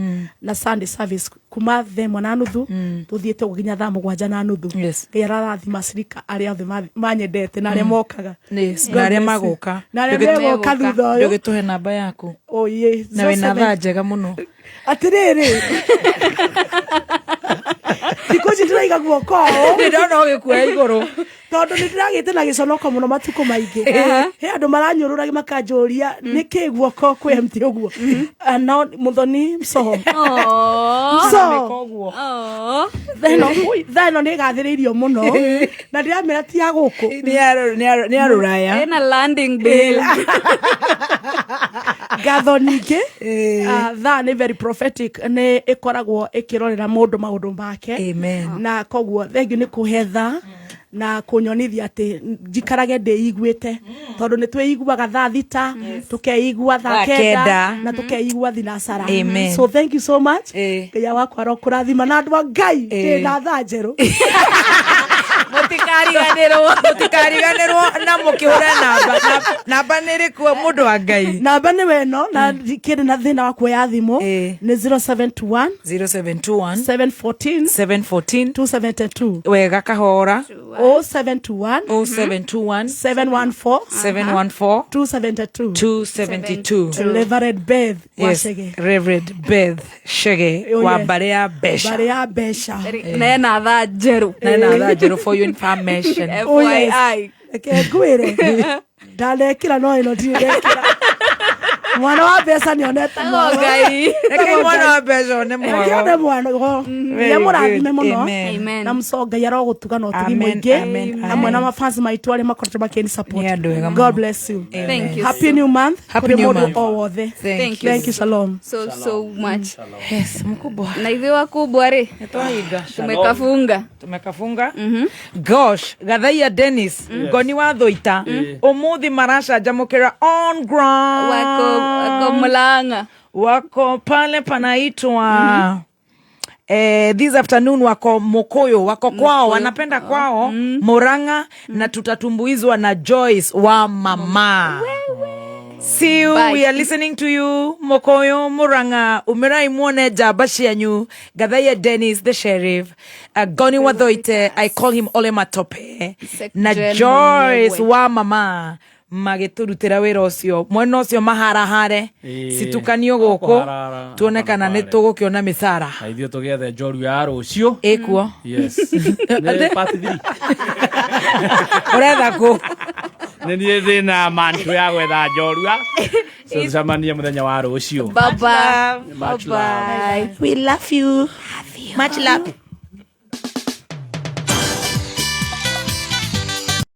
na Sunday service kuma 1:30 tũthiĩte ũguo nginya 7:30. Ngai ararathima cirika arĩa othe manyendete na arĩa mokaga. Yes, God na arĩa bless you. magũka. Na arĩa megũka thutha ũyũ. Ndũgĩtũhe namba yaku. Oh, yeah. Na wĩna thaa njega mũno. Atĩrĩrĩ, thikũ ici ndĩraiga guoko ũũ. Ndĩrona ũgĩkuoya igũrũ. Tondũ nĩ ndĩragĩte na gĩconoko mũno matukũ maingĩ. He andũ maranyũrũra makanjũria nĩkĩ guoko kwĩ empty ũguo. Ah, no Mũthoni msoho msoho thaa ĩno nĩ ĩgathĩrĩirio mũno na ndĩramĩra ti ya gũkũ. Nĩ ya rũraya. Ĩna landing bill. Ngatho ningĩ. Ah, thaa nĩ very prophetic, nĩ ĩkoragwo ĩkĩrorera mũndũ maũndũ make. Amen. Na koguo thengiũ nĩ kũhe thaa na kũnyonithia atĩ njikarage ndĩiguĩte, tondũ nĩ twĩiguaga 6:00, tũkeigua thaa Thaa 9 9. na tũkeigua thinacara. Amen. So thank you so much. Ngai wakwa arokũrathima, na andũ a Ngai, ndĩ na thaa njerũ. Mũtikariganĩrwo, mũtikariganĩrwo na mũkĩhũra namba. Namba nĩ ĩrĩkũ, mũndũ wa Ngai? Namba nĩ weno, na kĩrĩ na thĩna wa kuoya thimũ nĩ 0721 0721 714 714 272. Wega kahora. 0721 0721 714 714 272. 272. Reverend Beth Yes, Wachege. Reverend Beth Chege Oh, wa yes. mbarĩ ya mbeca. Mbarĩ ya mbeca. Na ena thaa njerũ. Na ena thaa njerũ, for your information. Oh, yes. FYI. Reke ngwĩre, ndanekĩra no ĩno ndirĩ ndekĩra. Mwana wa mbeca nĩ onete Oh, Ngai. Reke mwana wa mbeca one Reke one mwago. mwana Very nĩ mũrathime good. mũno. Amen. Amen. Na mũco Ngai arogũtuga na ũtugi Amen, mũingĩ amen, hamwe na amen. mafans maitũ arĩa makoretwo makĩni support. Nĩ andũ ega mũno. God bless you. Thank you. Happy new month. Happy kũrĩ new mũndũ month. o wothe. Thank you. Thank you, shalom. So so much. Yes, mkubwa. Na ithuĩ wakubwa rĩ Nĩtwahinga. tumekafunga. Tumekafunga. Gosh, Gathaia Dennis, ngoni wa Thũita, ũmũthĩ maracanjamũkĩra on ground. Wako Mlang'a. Wako pale panaitwa this afternoon wako Mokoyo, wako kwao, wanapenda kwao Murang'a, na tutatumbuizwa na Joyce wa mama. See you. Bye. We are listening to you. Mokoyo Muranga, umirai muone njamba cianyu. Gathaiya Dennis the sheriff. Goni Wathoite, I call him Ole Matope. Na Jen Joyce mwenyewe. wa mama magĩtũrutĩra wĩra ũcio mwena ũcio maharahare Ĩĩ. citukanio gũkũ Kũharahara, tuone kana nĩ tũgũkĩona mĩcara Na ithuĩ tũgĩethe njorua ya rũciũ. Ĩkuo. Yes. Nĩ part 3. Ũretha kũ? Nĩ niĩ ndĩna mantu ya gwetha njorua. So tũcemanie mũthenya wa rũciũ. Bye bye. Much Bye bye. We love you. Much love.